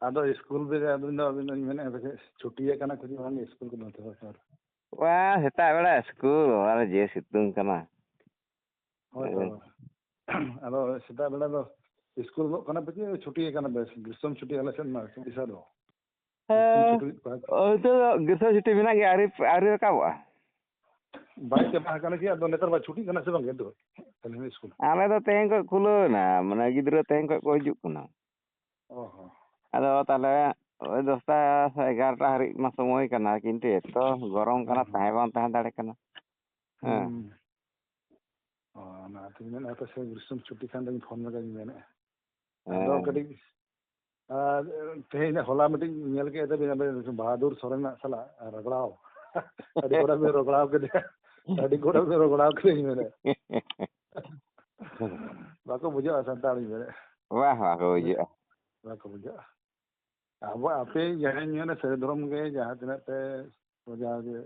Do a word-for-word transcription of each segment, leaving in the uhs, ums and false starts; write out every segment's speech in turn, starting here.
ᱟᱫᱚ ᱤᱥᱠᱩᱞ ᱵᱮᱜᱚᱨ ᱟᱹᱵᱤᱱ ᱫᱚ, ᱟᱹᱵᱤᱱ ᱫᱚᱧ ᱢᱮᱱᱮᱫᱼᱟ, ᱯᱟᱪᱮᱫ ᱪᱷᱩᱴᱤ ᱟᱠᱟᱱᱟ ᱠᱚ ᱪᱮ ᱵᱟᱝ ᱤᱥᱠᱩᱞ ᱠᱚᱫᱚ ᱱᱚᱛᱮ ᱫᱚ ᱥᱟᱨ? ᱵᱟ, ᱥᱮᱛᱟᱜ ᱵᱮᱲᱟ ᱤᱥᱠᱩᱞ, ᱟᱨ ᱡᱮ ᱥᱤᱛᱩᱝ ᱠᱟᱱᱟ᱾ ᱦᱳᱭ ᱛᱚ᱾ ᱦᱮᱸ᱾ ᱟᱫᱚ ᱥᱮᱛᱟᱜ ᱵᱮᱲᱟ ᱫᱚ ᱤᱥᱠᱩᱞ ᱫᱚ ᱠᱟᱱᱟ ᱯᱟᱪᱮᱫ ᱪᱷᱩᱴᱤ ᱟᱠᱟᱱᱟ, ᱵᱮᱥ ᱜᱨᱤᱥᱚᱢ ᱪᱷᱩᱴᱤ ᱟᱞᱮ ᱥᱮᱫ ᱢᱟ ᱩᱲᱤᱥᱥᱟ ᱫᱚ᱾ ᱜᱨᱤᱥᱚᱢ ᱦᱮᱸ, ᱪᱷᱩᱴᱤ ᱠᱚ ᱦᱳᱭ ᱛᱚ, ᱜᱨᱤᱥᱚᱢ ᱪᱷᱩᱴᱤ ᱢᱮᱱᱟᱜ ᱜᱮᱭᱟ, ᱟᱹᱣᱨᱤ, ᱟᱹᱣᱨᱤ ᱨᱟᱠᱟᱵᱚᱜᱼᱟ᱾ ᱵᱟᱭ ᱪᱟᱵᱟ ᱟᱠᱟᱱᱟ ᱠᱤ? ᱟᱫᱚ ᱱᱮᱛᱟᱨ ᱢᱟ ᱪᱷᱩᱴᱤᱜ ᱠᱟᱱᱟ ᱥᱮ ᱵᱟᱝ ᱜᱮ ᱱᱤᱛᱚᱜ ᱛᱟᱦᱞᱮ ᱤᱥᱠᱩᱞ? ᱟᱞᱮ ᱫᱚ ᱛᱮᱦᱮᱧ ᱠᱷᱚᱱ ᱠᱷᱩᱞᱟᱹᱣ ᱮᱱᱟ, ᱢᱟᱱᱮ ᱜᱤᱫᱽᱨᱟᱹ ᱛᱮᱦᱮᱧ ᱠᱷᱚᱱ ᱠᱚ ᱦᱤᱡᱩᱜ ᱠᱟᱱᱟ᱾ ᱚ ᱦᱚᱸ᱾ ᱟᱫᱚ ᱛᱟᱦᱞᱮ ᱳᱭ ᱫᱚᱥᱴᱟ ᱥᱮ ᱮᱜᱟᱨᱚᱴᱟ ᱦᱟᱹᱨᱤᱡ ᱢᱟ ᱥᱚᱢᱚᱭ ᱠᱟᱱᱟ, ᱠᱤᱱᱛᱩ ᱮᱛᱚ ᱜᱚᱨᱚᱢ ᱠᱟᱱᱟ, ᱦᱮᱸ, ᱦᱮᱸ᱾ ᱛᱟᱦᱮᱸ ᱵᱟᱝ ᱛᱟᱦᱮᱸ ᱫᱟᱲᱮ ᱠᱟᱱᱟ᱾ ᱦᱮᱸ᱾ ᱦᱩᱸ᱾ ᱚ, ᱚᱱᱟᱛᱤᱧ ᱢᱮᱱᱮᱫᱼᱟ, ᱦᱟᱯᱮ ᱥᱮ ᱜᱨᱤᱥᱚᱢ ᱪᱷᱩᱴᱤ ᱠᱷᱟᱱ ᱫᱚᱧ ᱯᱷᱳᱱ ᱞᱮᱜᱟᱧ ᱢᱮᱱᱮᱫᱼᱟ᱾ ᱟᱫᱚ ᱦᱮᱸ᱾ ᱠᱟᱹᱴᱤᱡ, ᱟᱨ ᱛᱮᱦᱮᱧ ᱦᱚᱞᱟ ᱢᱤᱫᱴᱤᱡ ᱧᱮᱞ ᱠᱮᱫ ᱛᱟᱵᱤᱱ, ᱟᱵᱮᱱ ᱵᱟᱦᱟᱫᱩᱨ ᱥᱚᱨᱮᱱᱟᱜ ᱥᱟᱞᱟᱜ ᱨᱚᱜᱽᱲᱟᱣ᱾ ᱟᱹᱰᱤ ᱜᱚᱴᱟ ᱵᱤᱱ ᱨᱚᱜᱽᱲᱟᱣ ᱠᱮᱫᱮᱭᱟ᱾ ᱟᱹᱰᱤ ᱜᱚᱴᱟ ᱵᱤᱱ ᱨᱚᱜᱽᱲᱟᱣ ᱠᱮᱫᱮᱭᱟ, ᱢᱮᱱᱮᱫ᱾ ᱵᱟᱠᱚ ᱵᱩᱡᱷᱟᱹᱜᱼᱟ ᱥᱟᱱᱛᱟᱲ, ᱢᱮᱱᱮᱫ᱾ ᱵᱟᱝ, ᱵᱟᱠᱚ ᱵᱩᱡᱷᱟᱹᱜᱼᱟ᱾ ᱵᱟᱠᱚ ᱵᱩᱡᱷᱟᱹᱜᱼᱟ᱾ ᱟᱵᱚ, ᱟᱯᱮ ᱡᱟᱦᱟᱸᱭ ᱧᱮᱞᱟ ᱥᱟᱹᱨᱤ ᱫᱷᱚᱨᱚᱢ ᱜᱮ, ᱡᱟᱦᱟᱸ ᱛᱤᱱᱟᱹᱜ ᱯᱮ ᱥᱚᱡᱟ ᱜᱮ,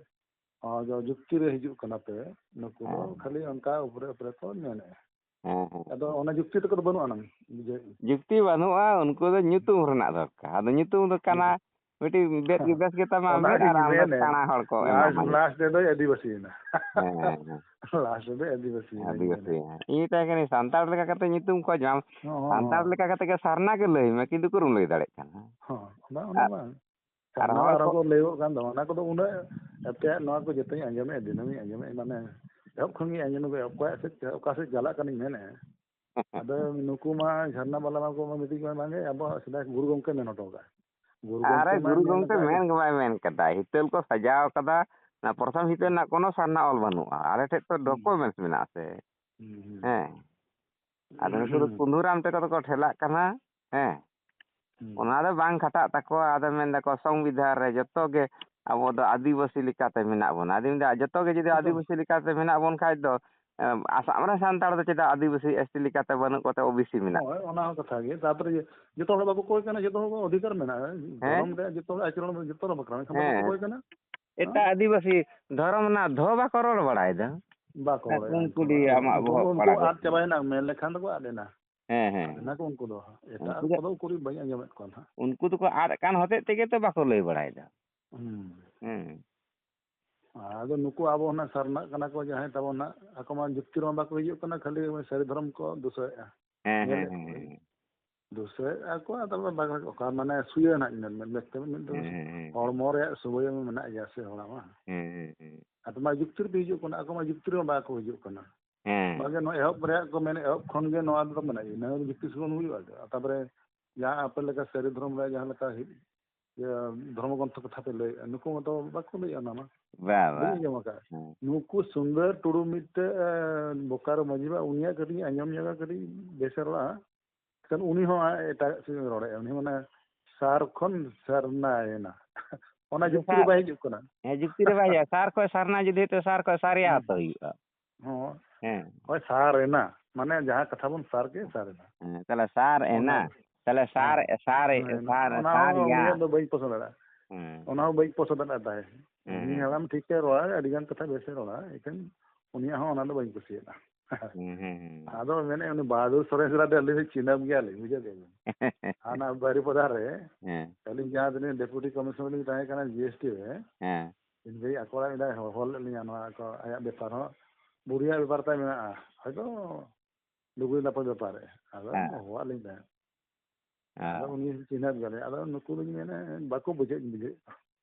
ᱚ, ᱡᱚ-, ᱡᱩᱠᱛᱤ ᱨᱮ ᱦᱤᱡᱩᱜ ᱠᱟᱱᱟ ᱯᱮ, ᱱᱩᱠᱩ ᱫᱚ ᱦᱮᱸ᱾ ᱠᱷᱟᱹᱞᱤ ᱚᱱᱠᱟ ᱩᱯᱨᱮ ᱩᱯᱨᱮ ᱠᱚ ᱢᱮᱱᱮᱫᱼᱟ᱾ ᱦᱮᱸ, ᱦᱮᱸ᱾ ᱟᱫᱚ ᱚᱱᱟ ᱡᱩᱠᱛᱤ ᱛᱟᱠᱚ ᱫᱚ ᱵᱟᱹᱱᱩᱜ ᱟᱱᱟᱝ, ᱵᱩᱡᱷᱟᱹᱣ᱾ ᱡᱩᱠᱛᱤ ᱵᱟᱹᱱᱩᱜᱼᱟ, ᱩᱱᱠᱩ ᱫᱚ ᱧᱩᱛᱩᱢ ᱨᱮᱱᱟᱜ ᱫᱚᱨᱠᱟᱨ᱾ ᱟᱫᱚ ᱧᱩᱛᱩᱢ ᱫᱚ ᱠᱟᱱᱟ, ᱦᱩᱸ᱾ ᱢᱤᱫᱴᱤᱡ ᱵᱮᱫ ᱜᱮ ᱵᱮᱥ ᱜᱮ ᱛᱟᱢᱟ, ᱚᱱᱟ ᱢᱮᱫ ᱜᱤᱧ ᱟᱨ ᱟᱢ ᱫᱚ ᱢᱮᱱᱮᱫ, ᱠᱟᱬᱟ ᱦᱚᱲ ᱠᱚ ᱞᱟᱥ, ᱮᱢᱟᱢᱟ᱾ ᱞᱟᱥ ᱨᱮᱫᱚᱭ ᱟᱹᱫᱤᱵᱟᱹᱥᱤᱭᱮᱱᱟ᱾ ᱦᱮᱸ, ᱦᱮᱸ, ᱦᱮᱸ᱾ ᱞᱟᱥ ᱨᱮᱫᱚᱭ ᱟᱹᱫᱤᱵᱟᱹᱥᱤᱭᱮᱱᱟ, ᱤᱧ ᱟᱹᱫᱤᱵᱟᱹᱥᱤ, ᱢᱮᱱᱮᱫ᱾ ᱦᱮᱸ᱾ ᱤᱧ ᱢᱮᱛᱟᱭ ᱠᱟᱹᱱᱟᱹᱧ, ᱥᱟᱱᱛᱟᱲ ᱞᱮᱠᱟ ᱠᱟᱛᱮ ᱧᱩᱛᱩᱢ ᱠᱷᱚᱡ ᱢᱮ᱾ ᱦᱚᱸ, ᱦᱚᱸ, ᱥᱟᱱᱛᱟᱲ ᱦᱚᱸ᱾ ᱞᱮᱠᱟ ᱠᱟᱛᱮ ᱜᱮ ᱥᱟᱨᱱᱟ ᱜᱮ ᱞᱟᱹᱭ ᱢᱮ, ᱠᱤᱱᱛᱩ ᱩᱠᱩᱨᱮᱢ ᱞᱟᱹᱭ ᱫᱟᱲᱮᱭᱟᱜ ᱠᱟᱱᱟ᱾ ᱦᱚᱸ, ᱚᱱᱟ, ᱚᱱᱟ ᱟᱨ ᱢᱟ᱾ ᱟᱨ ᱥᱟᱨᱱᱟ ᱦᱚᱲ ᱟᱨᱚ ᱠᱚ ᱠᱚ ᱞᱟᱹᱭᱚᱜ ᱠᱟᱱ ᱫᱚ, ᱚᱱᱟ ᱠᱚᱫᱚ ᱩᱱᱟᱹᱜ ᱟᱯᱮᱭᱟᱜ ᱱᱚᱣᱟ ᱠᱚ ᱡᱚᱛᱚᱧ ᱟᱸᱡᱚᱢᱮᱫᱼᱟ, ᱫᱤᱱᱟᱹᱢᱤᱧ ᱟᱸᱡᱚᱢᱮᱫᱼᱟ, ᱢᱟᱱᱮ ᱮᱦᱚᱵ ᱠᱷᱚᱱ ᱜᱤᱧ ᱟᱸᱡᱚᱢ ᱟᱹᱜᱩᱭᱟ, ᱚᱠᱚᱭᱟᱜ ᱥᱮᱫ, ᱚᱠᱟ ᱥᱮᱫ ᱪᱟᱞᱟᱜ ᱠᱟᱱᱟᱧ ᱢᱮᱱᱮᱫᱼᱟ᱾ ᱟᱫᱚ ᱱᱩᱠᱩ ᱢᱟ ᱡᱷᱟᱨᱱᱟ ᱵᱟᱞᱟ ᱢᱟ ᱠᱚ ᱢᱤᱛᱟᱹᱧ ᱠᱟᱱᱟ, ᱵᱟᱝᱜᱮ, ᱟᱵᱚᱣᱟᱜ ᱥᱮᱫᱟᱭ ᱜᱩᱨᱩ ᱜᱚᱢᱠᱮ ᱢᱮᱱ ᱦᱚᱴᱚ ᱠᱟᱜᱼᱟ᱾ ᱜᱩᱨᱩ ᱟᱨᱮ, ᱜᱚᱢᱠᱮ ᱢᱟᱭ ᱜᱩᱨᱩ ᱢᱮᱱ ᱜᱚᱢᱠᱮ ᱟᱠᱟᱫ ᱜᱮ᱾ ᱢᱮᱱ ᱜᱮ ᱵᱟᱭ ᱢᱮᱱ ᱠᱟᱫᱟ, ᱦᱤᱛᱟᱹᱞ ᱠᱚ ᱥᱟᱡᱟᱣ ᱠᱟᱫᱟ, ᱚᱱᱟ ᱯᱨᱚᱛᱷᱚᱢ ᱦᱤᱛᱟᱹᱞ ᱦᱩᱸ᱾ ᱨᱮᱱᱟᱜ ᱠᱳᱱᱳ ᱥᱟᱨᱱᱟ ᱚᱞ ᱵᱟᱹᱱᱩᱜᱼᱟ, ᱟᱞᱮ ᱴᱷᱮᱡ ᱛᱚ ᱦᱩᱸ᱾ ᱰᱚᱠᱩᱢᱮᱱᱴᱥ ᱢᱮᱱᱟᱜᱼᱟ ᱥᱮ᱾ ᱦᱩᱸ, ᱦᱩᱸ᱾ ᱦᱮᱸ᱾ ᱟᱫᱚ ᱱᱩᱠᱩ ᱫᱚ ᱦᱩᱸ᱾ ᱠᱩᱱᱫᱷᱩᱨᱟᱢ ᱛᱟᱠᱚ ᱫᱚᱠᱚ ᱴᱷᱮᱞᱟᱜ ᱠᱟᱱᱟ᱾ ᱦᱮᱸ᱾ ᱦᱩᱸ᱾ ᱚᱱᱟ ᱫᱚ ᱵᱟᱝ ᱠᱷᱟᱴᱟᱜ ᱛᱟᱠᱚᱣᱟ᱾ ᱟᱫᱚ ᱢᱮᱱ ᱫᱟᱠᱚ ᱥᱚᱝᱵᱤᱫᱷᱟᱱ ᱨᱮ ᱡᱚᱛᱚ ᱜᱮ ᱟᱵᱚ ᱫᱚ ᱟᱹᱫᱤᱵᱟᱹᱥᱤ ᱞᱮᱠᱟᱛᱮ ᱢᱮᱱᱟᱜ ᱵᱚᱱᱟ᱾ ᱟᱫᱚᱧ ᱢᱮᱱᱫᱟ, ᱡᱚᱛᱚ ᱜᱮ ᱡᱩᱫᱤ ᱡᱚᱛᱚ᱾ ᱟᱹᱫᱤᱵᱟᱹᱥᱤ ᱞᱮᱠᱟᱛᱮ ᱢᱮᱱᱟᱜ ᱵᱚᱱ ᱠᱷᱟᱡ ᱫᱚ, ᱮ, ᱟᱥᱟᱢ ᱨᱮ ᱥᱟᱱᱛᱟᱲ ᱫᱚ ᱪᱮᱫᱟᱜ ᱟᱹᱫᱤᱵᱟᱹᱥᱤ, ᱮᱥ ᱴᱤ ᱞᱮᱠᱟᱛᱮ ᱵᱟᱹᱱᱩᱜ ᱠᱚᱛᱮ, ᱳ ᱵᱤ ᱥᱤ ᱢᱮᱱᱟᱜ ᱦᱳᱭ, ᱠᱚᱣᱟ? ᱚᱱᱟ ᱦᱚᱸ ᱠᱟᱛᱷᱟ ᱜᱮ᱾ ᱛᱟᱨᱯᱚᱨᱮ ᱡᱚᱛᱚ ᱦᱚᱲ ᱵᱟᱠᱚ ᱚᱠᱚᱭ ᱠᱟᱱᱟ, ᱡᱚᱛᱚ ᱦᱚᱲ ᱚᱫᱷᱤᱠᱟᱨ ᱢᱮᱱᱟᱜᱼᱟ᱾ ᱦᱮᱸ᱾ ᱫᱷᱚᱨᱚᱢ ᱨᱮ ᱡᱚᱛᱚ ᱦᱚᱲ ᱟᱪᱚᱨᱚᱱ ᱨᱮ ᱡᱚᱛᱚ ᱦᱚᱲ ᱵᱟᱠᱷᱨᱟ᱾ ᱢᱮᱱᱠᱷᱟᱱ ᱵᱟᱠᱚ ᱦᱮᱸ᱾ ᱚᱠᱚᱭ ᱠᱟᱱᱟ᱾ ᱦᱮᱸ? ᱮᱴᱟᱜ ᱟᱹᱫᱤᱵᱟᱹᱥᱤ ᱫᱷᱚᱨᱚᱢ ᱨᱮᱱᱟᱜ ᱫᱷᱚ ᱵᱟᱠᱚ ᱨᱚᱲ ᱵᱟᱲᱟᱭᱮᱫᱟ᱾ ᱵᱟᱠᱚ ᱨᱚᱲᱮᱫᱼᱟ᱾ ᱩᱱᱠᱩ ᱫᱤᱭᱮ ᱟᱢᱟᱜ ᱩᱱᱠᱩ, ᱵᱚᱦᱚᱜ ᱩᱱᱠᱩ ᱯᱟᱲᱟᱜ ᱟᱫ ᱠᱟᱱᱟ᱾ ᱪᱟᱵᱟᱭᱮᱱᱟ, ᱢᱮᱱ ᱞᱮᱠᱷᱟᱱ ᱫᱚᱠᱚ ᱟᱫ ᱮᱱᱟ᱾ ᱦᱮᱸ, ᱦᱮᱸ᱾ ᱚᱱᱟ ᱠᱚ ᱩᱱᱠᱩ ᱫᱚ ᱦᱟᱸᱜ᱾ ᱮᱴᱟᱜ ᱩᱱᱠᱩ ᱫᱚ, ᱠᱚᱫᱚ ᱩᱠᱩᱨᱤᱧ ᱵᱟᱹᱧ ᱟᱸᱡᱚᱢᱮᱫ ᱠᱚᱣᱟ ᱱᱟᱦᱟᱜ᱾ ᱩᱱᱠᱩ ᱫᱚᱠᱚ ᱟᱫ ᱠᱟᱱ ᱦᱚᱛᱮᱡ ᱛᱮᱜᱮ ᱛᱚ ᱵᱟᱠᱚ ᱞᱟᱹᱭ ᱵᱟᱲᱟᱭᱮᱫᱟ᱾ ᱦᱩᱸ᱾ ᱦᱮᱸ᱾ ᱟᱫᱚ ᱱᱩᱠᱩ ᱟᱵᱚ ᱱᱟᱜ ᱥᱟᱨᱱᱟᱜ ᱠᱟᱱᱟ ᱠᱚ ᱡᱟᱦᱟᱸᱭ ᱛᱟᱵᱚᱱ ᱱᱟᱜ, ᱟᱠᱚ ᱢᱟ ᱡᱩᱠᱛᱤ ᱨᱮᱢᱟ ᱵᱟᱠᱚ ᱦᱤᱡᱩᱜ ᱠᱟᱱᱟ, ᱠᱷᱟᱹᱞᱤ ᱥᱟᱹᱨᱤ ᱫᱷᱚᱨᱚᱢ ᱠᱚ ᱫᱩᱥᱟᱹᱣᱮᱫᱼᱟ᱾ ᱦᱮᱸ, ᱦᱮᱸ, ᱧᱮᱞᱮᱫ ᱦᱮᱸ, ᱠᱚᱣᱟᱧ᱾ ᱦᱮᱸ᱾ ᱫᱩᱥᱟᱹᱣᱮᱫᱼᱟ ᱠᱚ, ᱟᱫᱚ ᱵᱟᱝ, ᱚᱠᱟ ᱢᱟᱱᱮ ᱥᱩᱭᱟᱹ ᱱᱟᱜ ᱢᱮᱱ, ᱢᱮᱱ, ᱢᱮᱱ, ᱢᱮᱱ, ᱦᱮᱸ, ᱦᱮᱸ, ᱦᱮᱸ᱾ ᱦᱚᱲᱢᱚ ᱨᱮᱭᱟᱜ ᱥᱩᱭᱟᱹ ᱢᱟ ᱢᱮᱱᱟᱜ ᱜᱮᱭᱟ ᱥᱮ ᱦᱚᱲᱟᱜ ᱢᱟ᱾ ᱦᱮᱸ, ᱦᱮᱸ, ᱦᱮᱸ᱾ ᱟᱫᱚ ᱢᱟ ᱡᱩᱠᱛᱤ ᱨᱮᱯᱮ ᱦᱤᱡᱩᱜ ᱠᱟᱱᱟ, ᱟᱠᱚ ᱢᱟ ᱡᱩᱠᱛᱤ ᱨᱮᱢᱟ ᱵᱟᱠᱚ ᱦᱤᱡᱩᱜ ᱠᱟᱱᱟ᱾ ᱦᱮᱸ᱾ ᱱᱚᱣᱟ ᱜᱮ ᱱᱚᱣᱟ ᱮᱦᱚᱵ ᱨᱮᱭᱟᱜ ᱠᱚ ᱢᱮᱱ, ᱮᱦᱚᱵ ᱠᱷᱚᱱ ᱜᱮ ᱱᱚᱣᱟ ᱫᱚ ᱢᱮᱱᱟᱜ ᱜᱮᱭᱟ, ᱤᱱᱟᱹ ᱡᱩᱠᱛᱤ ᱥᱩᱢᱟᱹᱱ ᱦᱩᱭᱩᱜᱼᱟ᱾ ᱛᱟᱨᱯᱚᱨᱮ ᱡᱟᱦᱟᱸ ᱟᱯᱮ ᱞᱮᱠᱟ ᱥᱟᱹᱨᱤ ᱫᱷᱚᱨᱚᱢ ᱨᱮ ᱡᱟᱦᱟᱸ ᱞᱮᱠᱟ ᱦᱩᱭᱩᱜ, ᱤᱭᱟᱹ, ᱫᱷᱚᱨᱢᱚ ᱜᱨᱚᱱᱛᱷᱚ ᱠᱟᱛᱷᱟ ᱯᱮ ᱞᱟᱹᱭᱮᱫᱼᱟ, ᱱᱩᱠᱩ ᱢᱟᱛᱚ ᱵᱟᱠᱚ ᱞᱟᱹᱭᱮᱫᱼᱟ ᱚᱱᱟ ᱢᱟ᱾ ᱵᱟ, ᱵᱟ᱾ ᱵᱟᱹᱧ ᱟᱸᱡᱚᱢ ᱟᱠᱟᱫᱼᱟ᱾ ᱦᱮᱸ᱾ ᱱᱩᱠᱩ ᱥᱩᱱᱫᱚᱨ ᱴᱩᱰᱩ ᱢᱤᱫᱴᱮᱡ, ᱮ, ᱵᱳᱠᱟᱨᱳ ᱢᱟᱹᱡᱷᱤ ᱵᱟ, ᱩᱱᱤᱭᱟᱜ ᱠᱟᱹᱴᱤᱡ ᱤᱧ ᱟᱸᱡᱚᱢ ᱧᱚᱜᱟ, ᱠᱟᱹᱴᱤᱡ ᱵᱮᱥ ᱮ ᱨᱚᱲᱟ᱾ ᱠᱷᱟᱱ ᱩᱱᱤ ᱦᱚᱸ ᱮᱴᱟᱜ ᱥᱮᱫ ᱮ ᱨᱚᱲᱮᱫᱼᱟ, ᱩᱱᱤ ᱢᱟᱱᱮ ᱥᱟᱨ ᱠᱷᱚᱱ ᱥᱟᱨᱱᱟᱭᱮᱱᱟ᱾ ᱚᱱᱟ ᱟᱫᱚ ᱡᱩᱠᱛᱤ ᱨᱮ ᱥᱟᱨ, ᱵᱟᱭ ᱦᱤᱡᱩᱜ ᱠᱟᱱᱟ᱾ ᱦᱮᱸ, ᱡᱩᱠᱛᱤ ᱨᱮ ᱵᱟᱭ ᱦᱤᱡᱩᱜᱼᱟ᱾ ᱥᱟᱨ ᱠᱷᱚᱱ ᱥᱟᱨᱱᱟ ᱡᱩᱫᱤ ᱦᱩᱭᱩᱜ ᱛᱟᱭᱟ, ᱥᱟᱨ ᱠᱷᱚᱱ ᱥᱟᱨᱭᱟ ᱦᱩᱸ᱾ ᱦᱚᱸᱛᱚ ᱦᱩᱭᱩᱜᱼᱟ᱾ ᱦᱚᱸ᱾ ᱦᱮᱸ᱾ ᱦᱳᱭ, ᱥᱟᱨ ᱮᱱᱟ᱾ ᱢᱟᱱᱮ ᱡᱟᱦᱟᱸ ᱠᱟᱛᱷᱟ ᱵᱚᱱ ᱥᱟᱨ ᱠᱮᱫ, ᱥᱟᱨ ᱮᱱᱟ᱾ ᱦᱮᱸ, ᱛᱟᱦᱞᱮ ᱥᱟᱨ ᱚᱱᱟ ᱮᱱᱟ᱾ ᱜᱮ᱾ ᱛᱟᱦᱞᱮ ᱥᱟᱨ, ᱦᱮᱸ᱾ ᱥᱟᱨ, ᱦᱮᱸ, ᱥᱟᱨ, ᱚᱱᱟ ᱥᱟᱨ ᱦᱚᱸ ᱭᱟ᱾ ᱩᱱᱤᱭᱟᱜ ᱫᱚ ᱵᱟᱹᱧ ᱯᱚᱥᱚᱸᱫ ᱫᱟᱲᱮᱭᱟᱜᱼᱟ᱾ ᱦᱮᱸ᱾ ᱚᱱᱟ ᱦᱚᱸ ᱵᱟᱹᱧ ᱯᱚᱥᱚᱸᱫ ᱫᱟᱲᱮᱭᱟᱜᱼᱟ ᱛᱟᱦᱮᱸ᱾ ᱦᱮᱸ, ᱩᱱᱤ ᱦᱮᱸ᱾ ᱦᱟᱲᱟᱢ ᱴᱷᱤᱠ ᱜᱮ ᱨᱚᱲᱟ, ᱟᱹᱰᱤ ᱜᱟᱱ ᱠᱟᱛᱷᱟ ᱵᱮᱥ ᱮ ᱨᱚᱲᱟ, ᱮᱱᱠᱷᱟᱱ ᱩᱱᱤᱭᱟᱜ ᱦᱚᱸ ᱚᱱᱟ ᱫᱚ ᱵᱟᱹᱧ ᱠᱩᱥᱤᱭᱟᱜᱼᱟ᱾ ᱦᱮᱸ, ᱦᱮᱸ, ᱦᱮᱸ᱾ ᱟᱫᱚ ᱢᱮᱱᱮᱫ ᱩᱱᱤ ᱵᱟᱦᱟᱫᱩᱨ ᱥᱚᱨᱮᱱ ᱥᱟᱞᱟᱜ ᱫᱚ ᱟᱹᱞᱤᱧ ᱫᱚ ᱪᱤᱱᱦᱟᱹᱯ ᱜᱮᱭᱟᱞᱤᱧ, ᱵᱩᱡᱷᱟᱹᱣ ᱠᱮᱫᱟ ᱵᱤᱱ? ᱦᱟᱱᱟ ᱵᱟᱹᱨᱤᱯᱟᱫᱟ ᱨᱮ ᱦᱮᱸ᱾ ᱟᱹᱞᱤᱧ ᱡᱟᱦᱟᱸ ᱛᱤᱱᱟᱹᱜ ᱰᱮᱯᱩᱴᱤ ᱠᱚᱢᱤᱥᱚᱱᱟᱨ ᱞᱤᱧ ᱛᱟᱦᱮᱸ ᱠᱟᱱᱟ ᱡᱤ ᱮᱥ ᱴᱤ ᱨᱮ, ᱦᱮᱸ᱾ ᱤᱧ ᱵᱷᱟᱹᱭ ᱟᱠᱚ ᱚᱲᱟᱜ ᱢᱤᱫ ᱫᱷᱟᱣ ᱦᱚᱦᱚ ᱞᱮᱫ ᱞᱤᱧᱟ, ᱱᱚᱣᱟ ᱠᱚ ᱟᱭᱟᱜ ᱵᱮᱯᱟᱨ ᱦᱚᱸ, ᱵᱩᱲᱦᱤᱭᱟᱜ ᱵᱮᱯᱟᱨ ᱛᱟᱭ ᱢᱮᱱᱟᱜᱼᱟ, ᱦᱚᱭᱛᱳ ᱞᱩᱜᱽᱲᱤ ᱞᱟᱯᱚ ᱵᱮᱯᱟᱨ ᱨᱮ᱾ ᱟᱫᱚ ᱦᱮᱸ᱾ ᱦᱚᱦᱚᱣᱟᱫ ᱞᱤᱧ ᱛᱟᱦᱮᱸᱫ᱾ ᱦᱮᱸ᱾ ᱟᱫᱚ ᱩᱱᱤ ᱪᱤᱱᱦᱟᱹᱯ ᱜᱮᱭᱟᱞᱤᱧ᱾ ᱟᱫᱚ ᱱᱩᱠᱩ ᱫᱚᱧ ᱢᱮᱱᱟ, ᱵᱟᱠᱚ ᱵᱩᱡᱷᱟᱹᱣ, ᱵᱩᱡᱷᱟᱹᱣ᱾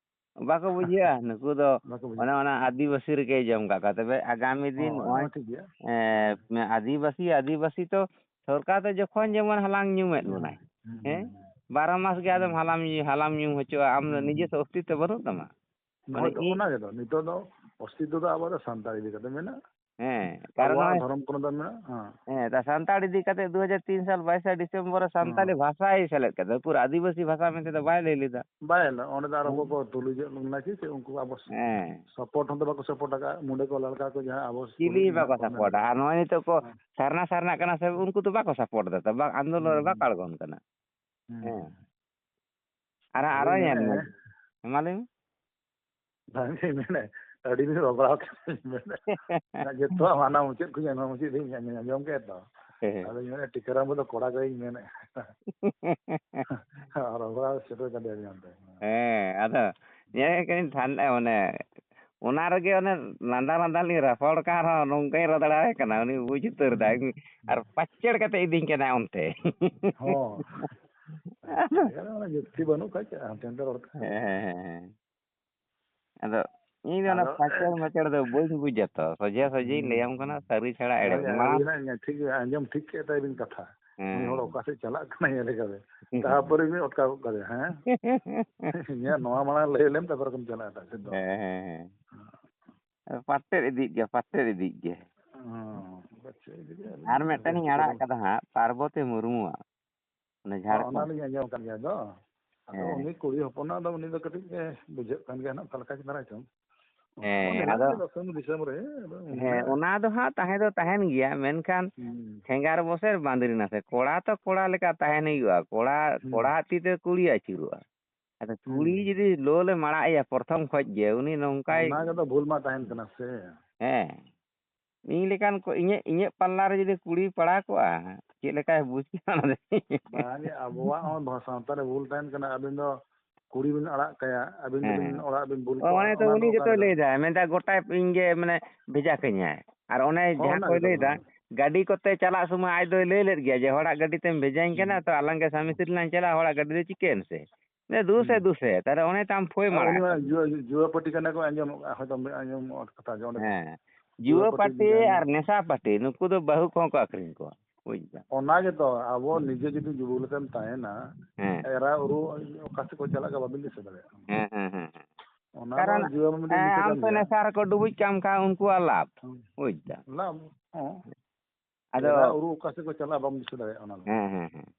ᱵᱟᱠᱚ ᱵᱩᱡᱷᱟᱹᱜᱼᱟ᱾ ᱱᱩᱠᱩ ᱫᱚ ᱵᱟᱠᱚ ᱵᱩᱡᱷᱟᱹᱜᱼᱟ᱾ ᱚᱱᱮ ᱚᱱᱟ ᱟᱹᱫᱤᱵᱟᱹᱥᱤ ᱨᱮᱜᱮ ᱡᱚᱢ ᱠᱟᱜ ᱠᱚᱣᱟ᱾ ᱛᱚᱵᱮ ᱟᱜᱟᱢᱤ ᱫᱤᱱ ᱦᱳᱭ, ᱱᱚᱜᱼᱚᱭ, ᱚᱱᱟ ᱴᱷᱤᱠ ᱜᱮᱭᱟ᱾ ᱮᱸ, ᱟᱹᱫᱤᱵᱟᱹᱥᱤ, ᱟᱹᱫᱤᱵᱟᱹᱥᱤ ᱛᱚ ᱥᱚᱨᱠᱟᱨ ᱫᱚ ᱡᱚᱠᱷᱚᱱ ᱡᱮᱢᱚᱱ ᱦᱟᱞᱟᱝ ᱧᱩᱢᱮᱫ ᱦᱩᱸ, ᱵᱚᱱᱟᱭ᱾ ᱦᱩᱸ, ᱦᱮᱸ? ᱦᱩᱸ, ᱵᱟᱨᱚ ᱢᱟᱥ ᱜᱮ ᱟᱫᱚᱢ ᱦᱩᱸ᱾ ᱦᱟᱞᱟᱢ ᱧᱩ, ᱦᱟᱞᱟᱝ ᱧᱩᱢ ᱦᱚᱪᱚᱜᱼᱟ᱾ ᱟᱢ ᱫᱚ ᱦᱩᱸ, ᱱᱤᱡᱮ ᱦᱩᱸ᱾ ᱛᱮ ᱚᱥᱛᱤᱛᱛᱚ ᱵᱟᱹᱱᱩᱜ ᱛᱟᱢᱟ᱾ ᱢᱟᱱᱮ ᱦᱳᱭ ᱛᱚ, ᱤᱧ ᱚᱱᱟ ᱜᱮᱛᱚ᱾ ᱱᱤᱛᱚᱜ ᱫᱚ ᱚᱥᱛᱤᱛᱛᱚ ᱫᱚ ᱟᱵᱚᱣᱟᱜ ᱫᱚ ᱥᱟᱱᱛᱟᱲ ᱤᱫᱤ ᱠᱟᱛᱮ ᱢᱮᱱᱟᱜᱼᱟ᱾ ᱦᱮᱸ, ᱠᱟᱨᱚᱱ ᱟᱵᱚᱣᱟᱜ ᱱᱚᱜᱼᱚᱭ ᱫᱷᱚᱨᱚᱢ ᱠᱳᱱᱳ ᱫᱚ ᱢᱮᱱᱟᱜᱼᱟ? ᱦᱮᱸ᱾ ᱦᱮᱸ, ᱛᱟ ᱥᱟᱱᱛᱟᱲ ᱤᱫᱤ ᱠᱟᱛᱮ ᱫᱩ ᱦᱟᱡᱟᱨ ᱛᱤᱱ ᱥᱟᱞ ᱵᱟᱭᱤᱥᱟ ᱰᱤᱥᱮᱢᱵᱚᱨ ᱨᱮ ᱥᱟᱱᱛᱟᱞᱤ ᱦᱮᱸ᱾ ᱵᱷᱟᱥᱟᱭ ᱥᱮᱞᱮᱫ ᱠᱮᱫᱟ᱾ ᱩᱠᱩᱨ ᱟᱹᱫᱤᱵᱟᱹᱥᱤ ᱵᱷᱟᱥᱟ ᱢᱮᱱᱛᱮ ᱫᱚ ᱵᱟᱭ ᱞᱟᱹᱭ ᱞᱮᱫᱟ᱾ ᱵᱟᱭ ᱞᱟᱹᱭ, ᱚᱸᱰᱮ ᱫᱚ ᱟᱨ ᱦᱮᱸ᱾ ᱚᱠᱚᱭ ᱠᱚ ᱛᱩᱞᱩᱡᱚᱜ ᱞᱮᱱᱟ ᱠᱤ ᱪᱮᱫ ᱩᱱᱠᱩ ᱟᱵᱚ ᱦᱮᱸ᱾ support ᱦᱚᱸᱛᱚ ᱵᱟᱠᱚ support ᱟᱠᱟᱫᱼᱟ᱾ ᱢᱩᱰᱟᱹ ᱠᱚ ᱞᱟᱲᱠᱟ ᱠᱚ ᱡᱟᱦᱟᱸ ᱟᱵᱚ ᱪᱤᱞᱤ ᱛᱩᱞᱩᱡ ᱢᱮᱱᱟᱜ ᱵᱟᱠᱚ ᱠᱚᱣᱟ ᱢᱮᱱ support-ᱟ᱾ ᱫᱚ᱾ ᱟᱨ ᱱᱚᱜᱼᱚᱭ ᱱᱤᱛᱚᱜ ᱠᱚ ᱦᱮᱸ᱾ ᱥᱟᱨᱱᱟ ᱥᱟᱨᱱᱟᱜ ᱠᱟᱱᱟ ᱥᱮ, ᱩᱱᱠᱩ ᱫᱚ ᱵᱟᱠᱚ support ᱫᱟ ᱛᱚ, ᱵᱟᱝ ᱟᱱᱫᱳᱞᱚᱱ ᱨᱮ ᱵᱟᱠᱚ ᱦᱩᱸ᱾ ᱟᱬᱜᱚᱱ ᱠᱟᱱᱟ᱾ ᱦᱩᱸ᱾ ᱦᱮᱸ᱾ ᱟᱨ, ᱟᱨᱚ ᱟᱫᱚᱧ ᱧᱮᱞ ᱢᱮ᱾ ᱢᱮᱱᱮᱫᱼᱟ, ᱦᱮᱸ, ᱢᱟ ᱞᱟᱹᱭ ᱢᱮ᱾ ᱵᱟᱝ ᱤᱧ ᱢᱮᱱᱮᱫ, ᱟᱹᱰᱤ ᱫᱤᱱ ᱵᱟᱵᱲᱟᱣ ᱠᱟᱱᱟᱧ ᱢᱮᱱᱮᱫ᱾ ᱚᱱᱟ ᱡᱚᱛᱚᱣᱟᱜ ᱦᱟᱱᱟ ᱢᱩᱪᱟᱹᱫ ᱠᱷᱚᱱ ᱱᱚᱣᱟ ᱢᱩᱪᱟᱹᱫ ᱫᱷᱟᱹᱵᱤᱡ ᱟᱸᱡᱚᱢ ᱠᱮᱫ ᱫᱚ᱾ ᱦᱮᱸ᱾ ᱟᱫᱚᱧ ᱢᱮᱱᱮᱫ, "ᱴᱤᱠᱟᱹᱨᱟᱢ ᱵᱚᱞᱮ ᱠᱚᱲᱟ ᱜᱮᱧ ᱢᱮᱱᱮᱫ ᱠᱟᱱᱟ᱾" ᱟᱨ ᱚᱲᱟᱜ ᱥᱮᱴᱮᱨ ᱠᱟᱫᱮᱭᱟ ᱚᱱᱛᱮ᱾ ᱦᱮᱸ, ᱟᱫᱚ ᱧᱮᱞ ᱠᱟᱹᱧ ᱴᱷᱟᱱᱰᱟ, ᱢᱟᱱᱮ, ᱚᱱᱟ ᱨᱮᱜᱮ ᱚᱱᱮ ᱞᱟᱸᱫᱟ ᱞᱟᱸᱫᱟ ᱞᱤᱧ ᱨᱚᱯᱚᱲ ᱠᱟᱱ ᱨᱮᱦᱚᱸ ᱱᱚᱝᱠᱟᱧ ᱨᱚᱲ ᱫᱟᱲᱮᱭᱟᱭ ᱠᱟᱱᱟ, ᱩᱱᱤ ᱵᱩᱡᱽ ᱩᱛᱟᱹᱨ ᱫᱟᱭ᱾ ᱦᱩᱸ᱾ ᱟᱨ ᱯᱟᱪᱮᱲ ᱠᱟᱛᱮ ᱤᱫᱤᱧ ᱠᱟᱱᱟᱭ ᱚᱱᱛᱮ᱾ ᱦᱚᱸ᱾ ᱟᱫᱚ ᱚᱱᱟ ᱡᱩᱠᱛᱤ ᱵᱟᱹᱱᱩᱜ ᱠᱷᱟᱡ ᱪᱮᱫ ᱦᱟᱱᱛᱮ ᱱᱟᱛᱮ ᱨᱚᱲ ᱠᱟᱛᱮ ᱦᱮᱸ, ᱦᱩᱭᱩᱜᱼᱟ? ᱦᱮᱸ, ᱦᱮᱸ, ᱦᱮᱸ᱾ ᱟᱫᱚ ᱤᱧ ᱫᱚ ᱚᱱᱟ ᱟᱫᱚ ᱯᱟᱪᱮᱲ ᱢᱟᱪᱮᱲ ᱫᱚ ᱵᱟᱹᱧ ᱵᱩᱡᱟ ᱛᱚ, ᱥᱚᱡᱷᱮ ᱥᱚᱡᱷᱮᱧ ᱦᱩᱸ, ᱞᱟᱹᱭᱟᱢ ᱠᱟᱱᱟ, ᱦᱩᱸ᱾ ᱥᱟᱹᱨᱤ ᱪᱷᱟᱲᱟ ᱮᱲᱮ ᱦᱳᱭ, ᱫᱚ᱾ ᱢᱟᱲᱟᱝ ᱟᱹᱵᱤᱱᱟᱜ ᱴᱷᱤᱠ ᱟᱸᱡᱚᱢ ᱴᱷᱤᱠ ᱠᱮᱫ ᱛᱟᱭ ᱵᱤᱱ ᱠᱟᱛᱷᱟ᱾ ᱩᱱᱤ ᱦᱚᱲ ᱦᱮᱸ᱾ ᱚᱠᱟ ᱥᱮᱫ ᱪᱟᱞᱟᱜ ᱠᱟᱱᱟᱭ ᱧᱮᱞᱮ ᱠᱟᱫᱮ᱾ ᱛᱟᱨᱯᱚᱨᱮ ᱵᱤᱱ ᱚᱴᱠᱟᱣ ᱜᱚᱫ ᱠᱟᱫᱮᱭᱟ, ᱦᱮᱸ? ᱤᱧᱟᱹᱜ ᱱᱚᱣᱟ ᱢᱟᱲᱟᱝ ᱞᱟᱹᱭ ᱞᱮᱢ, ᱛᱟᱨᱯᱚᱨᱮ ᱠᱚᱢ ᱪᱟᱞᱟᱜᱼᱟ ᱮᱴᱟᱜ ᱥᱮᱫ ᱫᱚ᱾ ᱦᱮᱸ, ᱦᱮᱸ, ᱦᱮᱸ᱾ ᱯᱟᱴᱮᱫ ᱤᱫᱤᱜ ᱜᱮ, ᱯᱟᱴᱮᱫ ᱤᱫᱤᱜ ᱜᱮ᱾ ᱦᱚᱸ, ᱯᱟᱪᱮᱫ ᱤᱫᱤᱜ ᱜᱮ, ᱟᱨ ᱟᱹᱞᱤᱧ ᱢᱤᱫᱴᱮᱱᱤᱧ ᱡᱟᱹᱥᱛᱤ ᱫᱚ ᱟᱲᱟᱜ ᱵᱟᱝ᱾ ᱠᱟᱫᱟ ᱦᱟᱸᱜ, ᱯᱟᱨᱵᱚᱛᱤ ᱢᱩᱨᱢᱩᱣᱟᱜ᱾ ᱚᱱᱮ ᱦᱚᱸ, ᱚᱱᱟ ᱡᱷᱟᱲᱠᱷᱚᱸᱰ᱾ ᱞᱤᱧ ᱟᱸᱡᱚᱢ ᱟᱠᱟᱫ ᱜᱮᱭᱟ ᱫᱚ᱾ ᱟᱫᱚ ᱦᱮᱸ᱾ ᱩᱱᱤ ᱠᱩᱲᱤ ᱦᱚᱯᱚᱱᱟᱜ ᱫᱚ ᱩᱱᱤ ᱫᱚ ᱠᱟᱹᱴᱤᱡ ᱮ ᱵᱩᱡᱷᱟᱹᱜ ᱠᱟᱱ ᱜᱮᱭᱟ ᱱᱟᱜ, ᱚᱠᱟ ᱞᱮᱠᱟ ᱪᱮ ᱫᱷᱟᱨᱟ ᱪᱚᱝ᱾ ᱚᱱᱟ ᱦᱮᱸ, ᱢᱮᱱᱟᱜ ᱟᱫᱚ ᱜᱮᱭᱟ ᱫᱚᱥᱚᱢ ᱫᱤᱥᱚᱢ ᱨᱮ, ᱟᱫᱚ ᱩᱱᱤ ᱦᱮᱸ, ᱱᱟᱜ ᱚᱱᱟ ᱫᱚ ᱦᱟᱸᱜ ᱛᱟᱦᱮᱸ ᱫᱚ ᱛᱟᱦᱮᱱ ᱜᱮᱭᱟ, ᱢᱮᱱᱠᱷᱟᱱ ᱦᱩᱸ᱾ ᱴᱷᱮᱸᱜᱟᱨ ᱵᱚᱥᱮᱨ ᱵᱟᱸᱫᱽᱨᱤ ᱱᱟᱥᱮ᱾ ᱠᱚᱲᱟ ᱛᱚ ᱠᱚᱲᱟ ᱞᱮᱠᱟ ᱛᱟᱦᱮᱱ ᱦᱩᱭᱩᱜᱼᱟ᱾ ᱠᱚᱲᱟ, ᱦᱩᱸ᱾ ᱠᱚᱲᱟ ᱛᱤ ᱛᱮ ᱠᱩᱲᱤ ᱟᱹᱪᱩᱨᱚᱜᱼᱟ᱾ ᱟᱫᱚ ᱠᱩᱲᱤ ᱦᱩᱸ᱾ ᱡᱩᱫᱤ ᱞᱳᱞ ᱮ ᱢᱟᱲᱟᱜ ᱮᱭᱟ ᱯᱨᱚᱛᱷᱚᱢ ᱠᱷᱚᱡ ᱜᱮ, ᱩᱱᱤ ᱱᱚᱝᱠᱟᱭ ᱚᱱᱟ ᱜᱮ ᱫᱚ ᱵᱷᱩᱞ ᱢᱟ ᱛᱟᱦᱮᱱ ᱠᱟᱱᱟ ᱥᱮ᱾ ᱦᱮᱸ᱾ ᱤᱧ ᱞᱮᱠᱟᱱ ᱠᱚ, ᱤᱧᱟᱹᱜ, ᱤᱧᱟᱹᱜ ᱯᱟᱞᱞᱟ ᱨᱮ ᱡᱩᱫᱤ ᱠᱩᱲᱤ ᱯᱟᱲᱟᱣ ᱠᱚᱜᱼᱟ, ᱪᱮᱫ ᱞᱮᱠᱟᱭ ᱵᱩᱡᱽ ᱠᱮᱭᱟ ᱚᱱᱟ ᱫᱚ? ᱵᱟᱝ, ᱟᱵᱚᱣᱟᱜ ᱦᱚᱸ ᱵᱷᱟ-, ᱥᱟᱶᱛᱟ ᱨᱮ ᱵᱷᱩᱞ ᱛᱟᱦᱮᱱ ᱠᱟᱱᱟ᱾ ᱟᱹᱵᱤᱱ ᱫᱚ ᱠᱩᱲᱤ ᱵᱤᱱ ᱟᱲᱟᱜ ᱠᱟᱭᱟ, ᱟᱹᱵᱤᱱ ᱦᱮᱸ, ᱫᱚᱵᱤᱱ ᱦᱮᱸ᱾ ᱚᱲᱟᱜ ᱵᱤᱱ ᱵᱩᱞ ᱚ, ᱠᱚᱣᱟ, ᱚᱱᱮ ᱛᱚ ᱚᱱᱟ ᱫᱚ ᱩᱱᱤ ᱚᱠᱟ ᱜᱮᱛᱚᱭ ᱞᱮᱠᱟ? ᱞᱟᱹᱭᱫᱟ, ᱢᱮᱱᱫᱟ, "ᱜᱚᱴᱟ ᱤᱧ ᱜᱮ, ᱢᱟᱱᱮ, ᱵᱷᱮᱡᱟ ᱠᱟᱹᱧᱟᱭ᱾" ᱟᱨ ᱚᱱᱮ ᱦᱚᱸ, ᱡᱟᱦᱟᱸ ᱚᱱᱟ ᱠᱚᱭ ᱜᱮᱛᱚ ᱞᱟᱹᱭᱫᱟ, ᱠᱟᱛᱷᱟ᱾ ᱜᱟᱹᱰᱤ ᱠᱚᱛᱮ ᱪᱟᱞᱟᱜ ᱥᱚᱢᱚᱭ ᱟᱡ ᱫᱚᱭ ᱞᱟᱹᱭ ᱞᱮᱫ ᱜᱮᱭᱟ ᱡᱮ, "ᱦᱚᱲᱟᱜ ᱜᱟᱹᱰᱤ ᱛᱮᱢ ᱵᱷᱮᱡᱟᱧ ᱠᱟᱱᱟ, ᱦᱩᱸ᱾ ᱛᱚ ᱟᱞᱟᱝ ᱜᱮ ᱥᱟᱢᱤ ᱦᱩᱸ᱾ ᱥᱤᱨᱤ ᱞᱟᱝ ᱪᱟᱞᱟᱜᱼᱟ, ᱦᱚᱲᱟᱜ ᱜᱟᱹᱰᱤ ᱫᱚ ᱪᱤᱠᱟᱹᱭᱮᱱ ᱥᱮ?" ᱫᱩ ᱥᱮ, ᱦᱩᱸ᱾ ᱫᱩ ᱥᱮ, ᱛᱟᱦᱞᱮ ᱚᱱᱮ ᱛᱟᱢ ᱯᱷᱳᱭ ᱟᱨ ᱢᱟᱲᱟᱝ ᱩᱱᱤ ᱢᱟ ᱠᱟᱱᱟ᱾ ᱡᱩᱣᱟᱹ, ᱡᱩᱣᱟᱹ ᱯᱟᱹᱴᱤ ᱠᱟᱱᱟ ᱠᱚ, ᱟᱸᱡᱚᱢ, ᱦᱚᱭᱛᱚ ᱟᱸᱡᱚᱢ ᱠᱟᱛᱷᱟ ᱡᱮ ᱚᱸᱰᱮ ᱠᱚ ᱦᱮᱸ᱾ ᱡᱩᱣᱟᱹ ᱡᱩᱣᱟᱹ ᱯᱟᱹᱴᱤ ᱯᱟᱹᱴᱤ ᱡᱩᱫᱤ ᱟᱨ ᱟᱸᱡᱚᱢ᱾ ᱱᱮᱥᱟ ᱯᱟᱹᱴᱤ, ᱱᱩᱠᱩ ᱫᱚ ᱵᱟᱹᱦᱩ ᱠᱚᱦᱚᱸ ᱠᱚ ᱟᱹᱠᱷᱨᱤᱧ ᱠᱚᱣᱟ᱾ ᱵᱩᱡᱽ ᱫᱟᱢ? ᱚᱱᱟ ᱜᱮᱛᱚ, ᱟᱵᱚ ᱦᱩᱸ᱾ ᱱᱤᱡᱮ ᱡᱩᱫᱤ ᱡᱩᱣᱟᱹ ᱞᱮᱠᱟᱢ ᱛᱟᱦᱮᱱᱟ, ᱦᱮᱸ᱾ ᱮᱨᱟ ᱩᱨᱩ ᱚᱠᱟ ᱥᱮᱫ ᱠᱚ ᱪᱟᱞᱟᱜ ᱠᱟᱱᱟ ᱵᱟᱵᱤᱱ ᱫᱤᱥᱟᱹ ᱫᱟᱲᱮᱭᱟᱜᱼᱟ᱾ ᱦᱮᱸ, ᱦᱮᱸ, ᱦᱮᱸ, ᱦᱮᱸ᱾ ᱚᱱᱟ ᱢᱟ ᱠᱟᱨᱚᱱ, ᱡᱩᱣᱟᱹ ᱢᱟ ᱢᱤᱫᱴᱮᱱ ᱮᱸ, ᱱᱤᱥᱟᱹ ᱟᱢ ᱠᱟᱱ ᱛᱚ ᱜᱮᱭᱟ᱾ ᱱᱮᱥᱟ ᱨᱮᱠᱚ ᱰᱩᱵᱩᱡ ᱠᱟᱢ ᱠᱷᱟᱱ ᱩᱱᱠᱩᱣᱟᱜ ᱞᱟᱵᱷ᱾ ᱦᱩᱸ᱾ ᱵᱩᱡᱽ ᱫᱟᱢ? ᱞᱟᱵᱷ ᱦᱚᱸ᱾ ᱟᱫᱚ ᱮᱨᱟ ᱩᱨᱩ ᱚᱠᱟ ᱥᱮᱫ ᱠᱚ ᱪᱟᱞᱟᱜᱼᱟ ᱵᱟᱢ ᱫᱤᱥᱟᱹ ᱫᱟᱲᱮᱭᱟᱜᱼᱟ ᱚᱱᱟ ᱫᱚ᱾ ᱦᱮᱸ, ᱦᱮᱸ, ᱦᱮᱸ᱾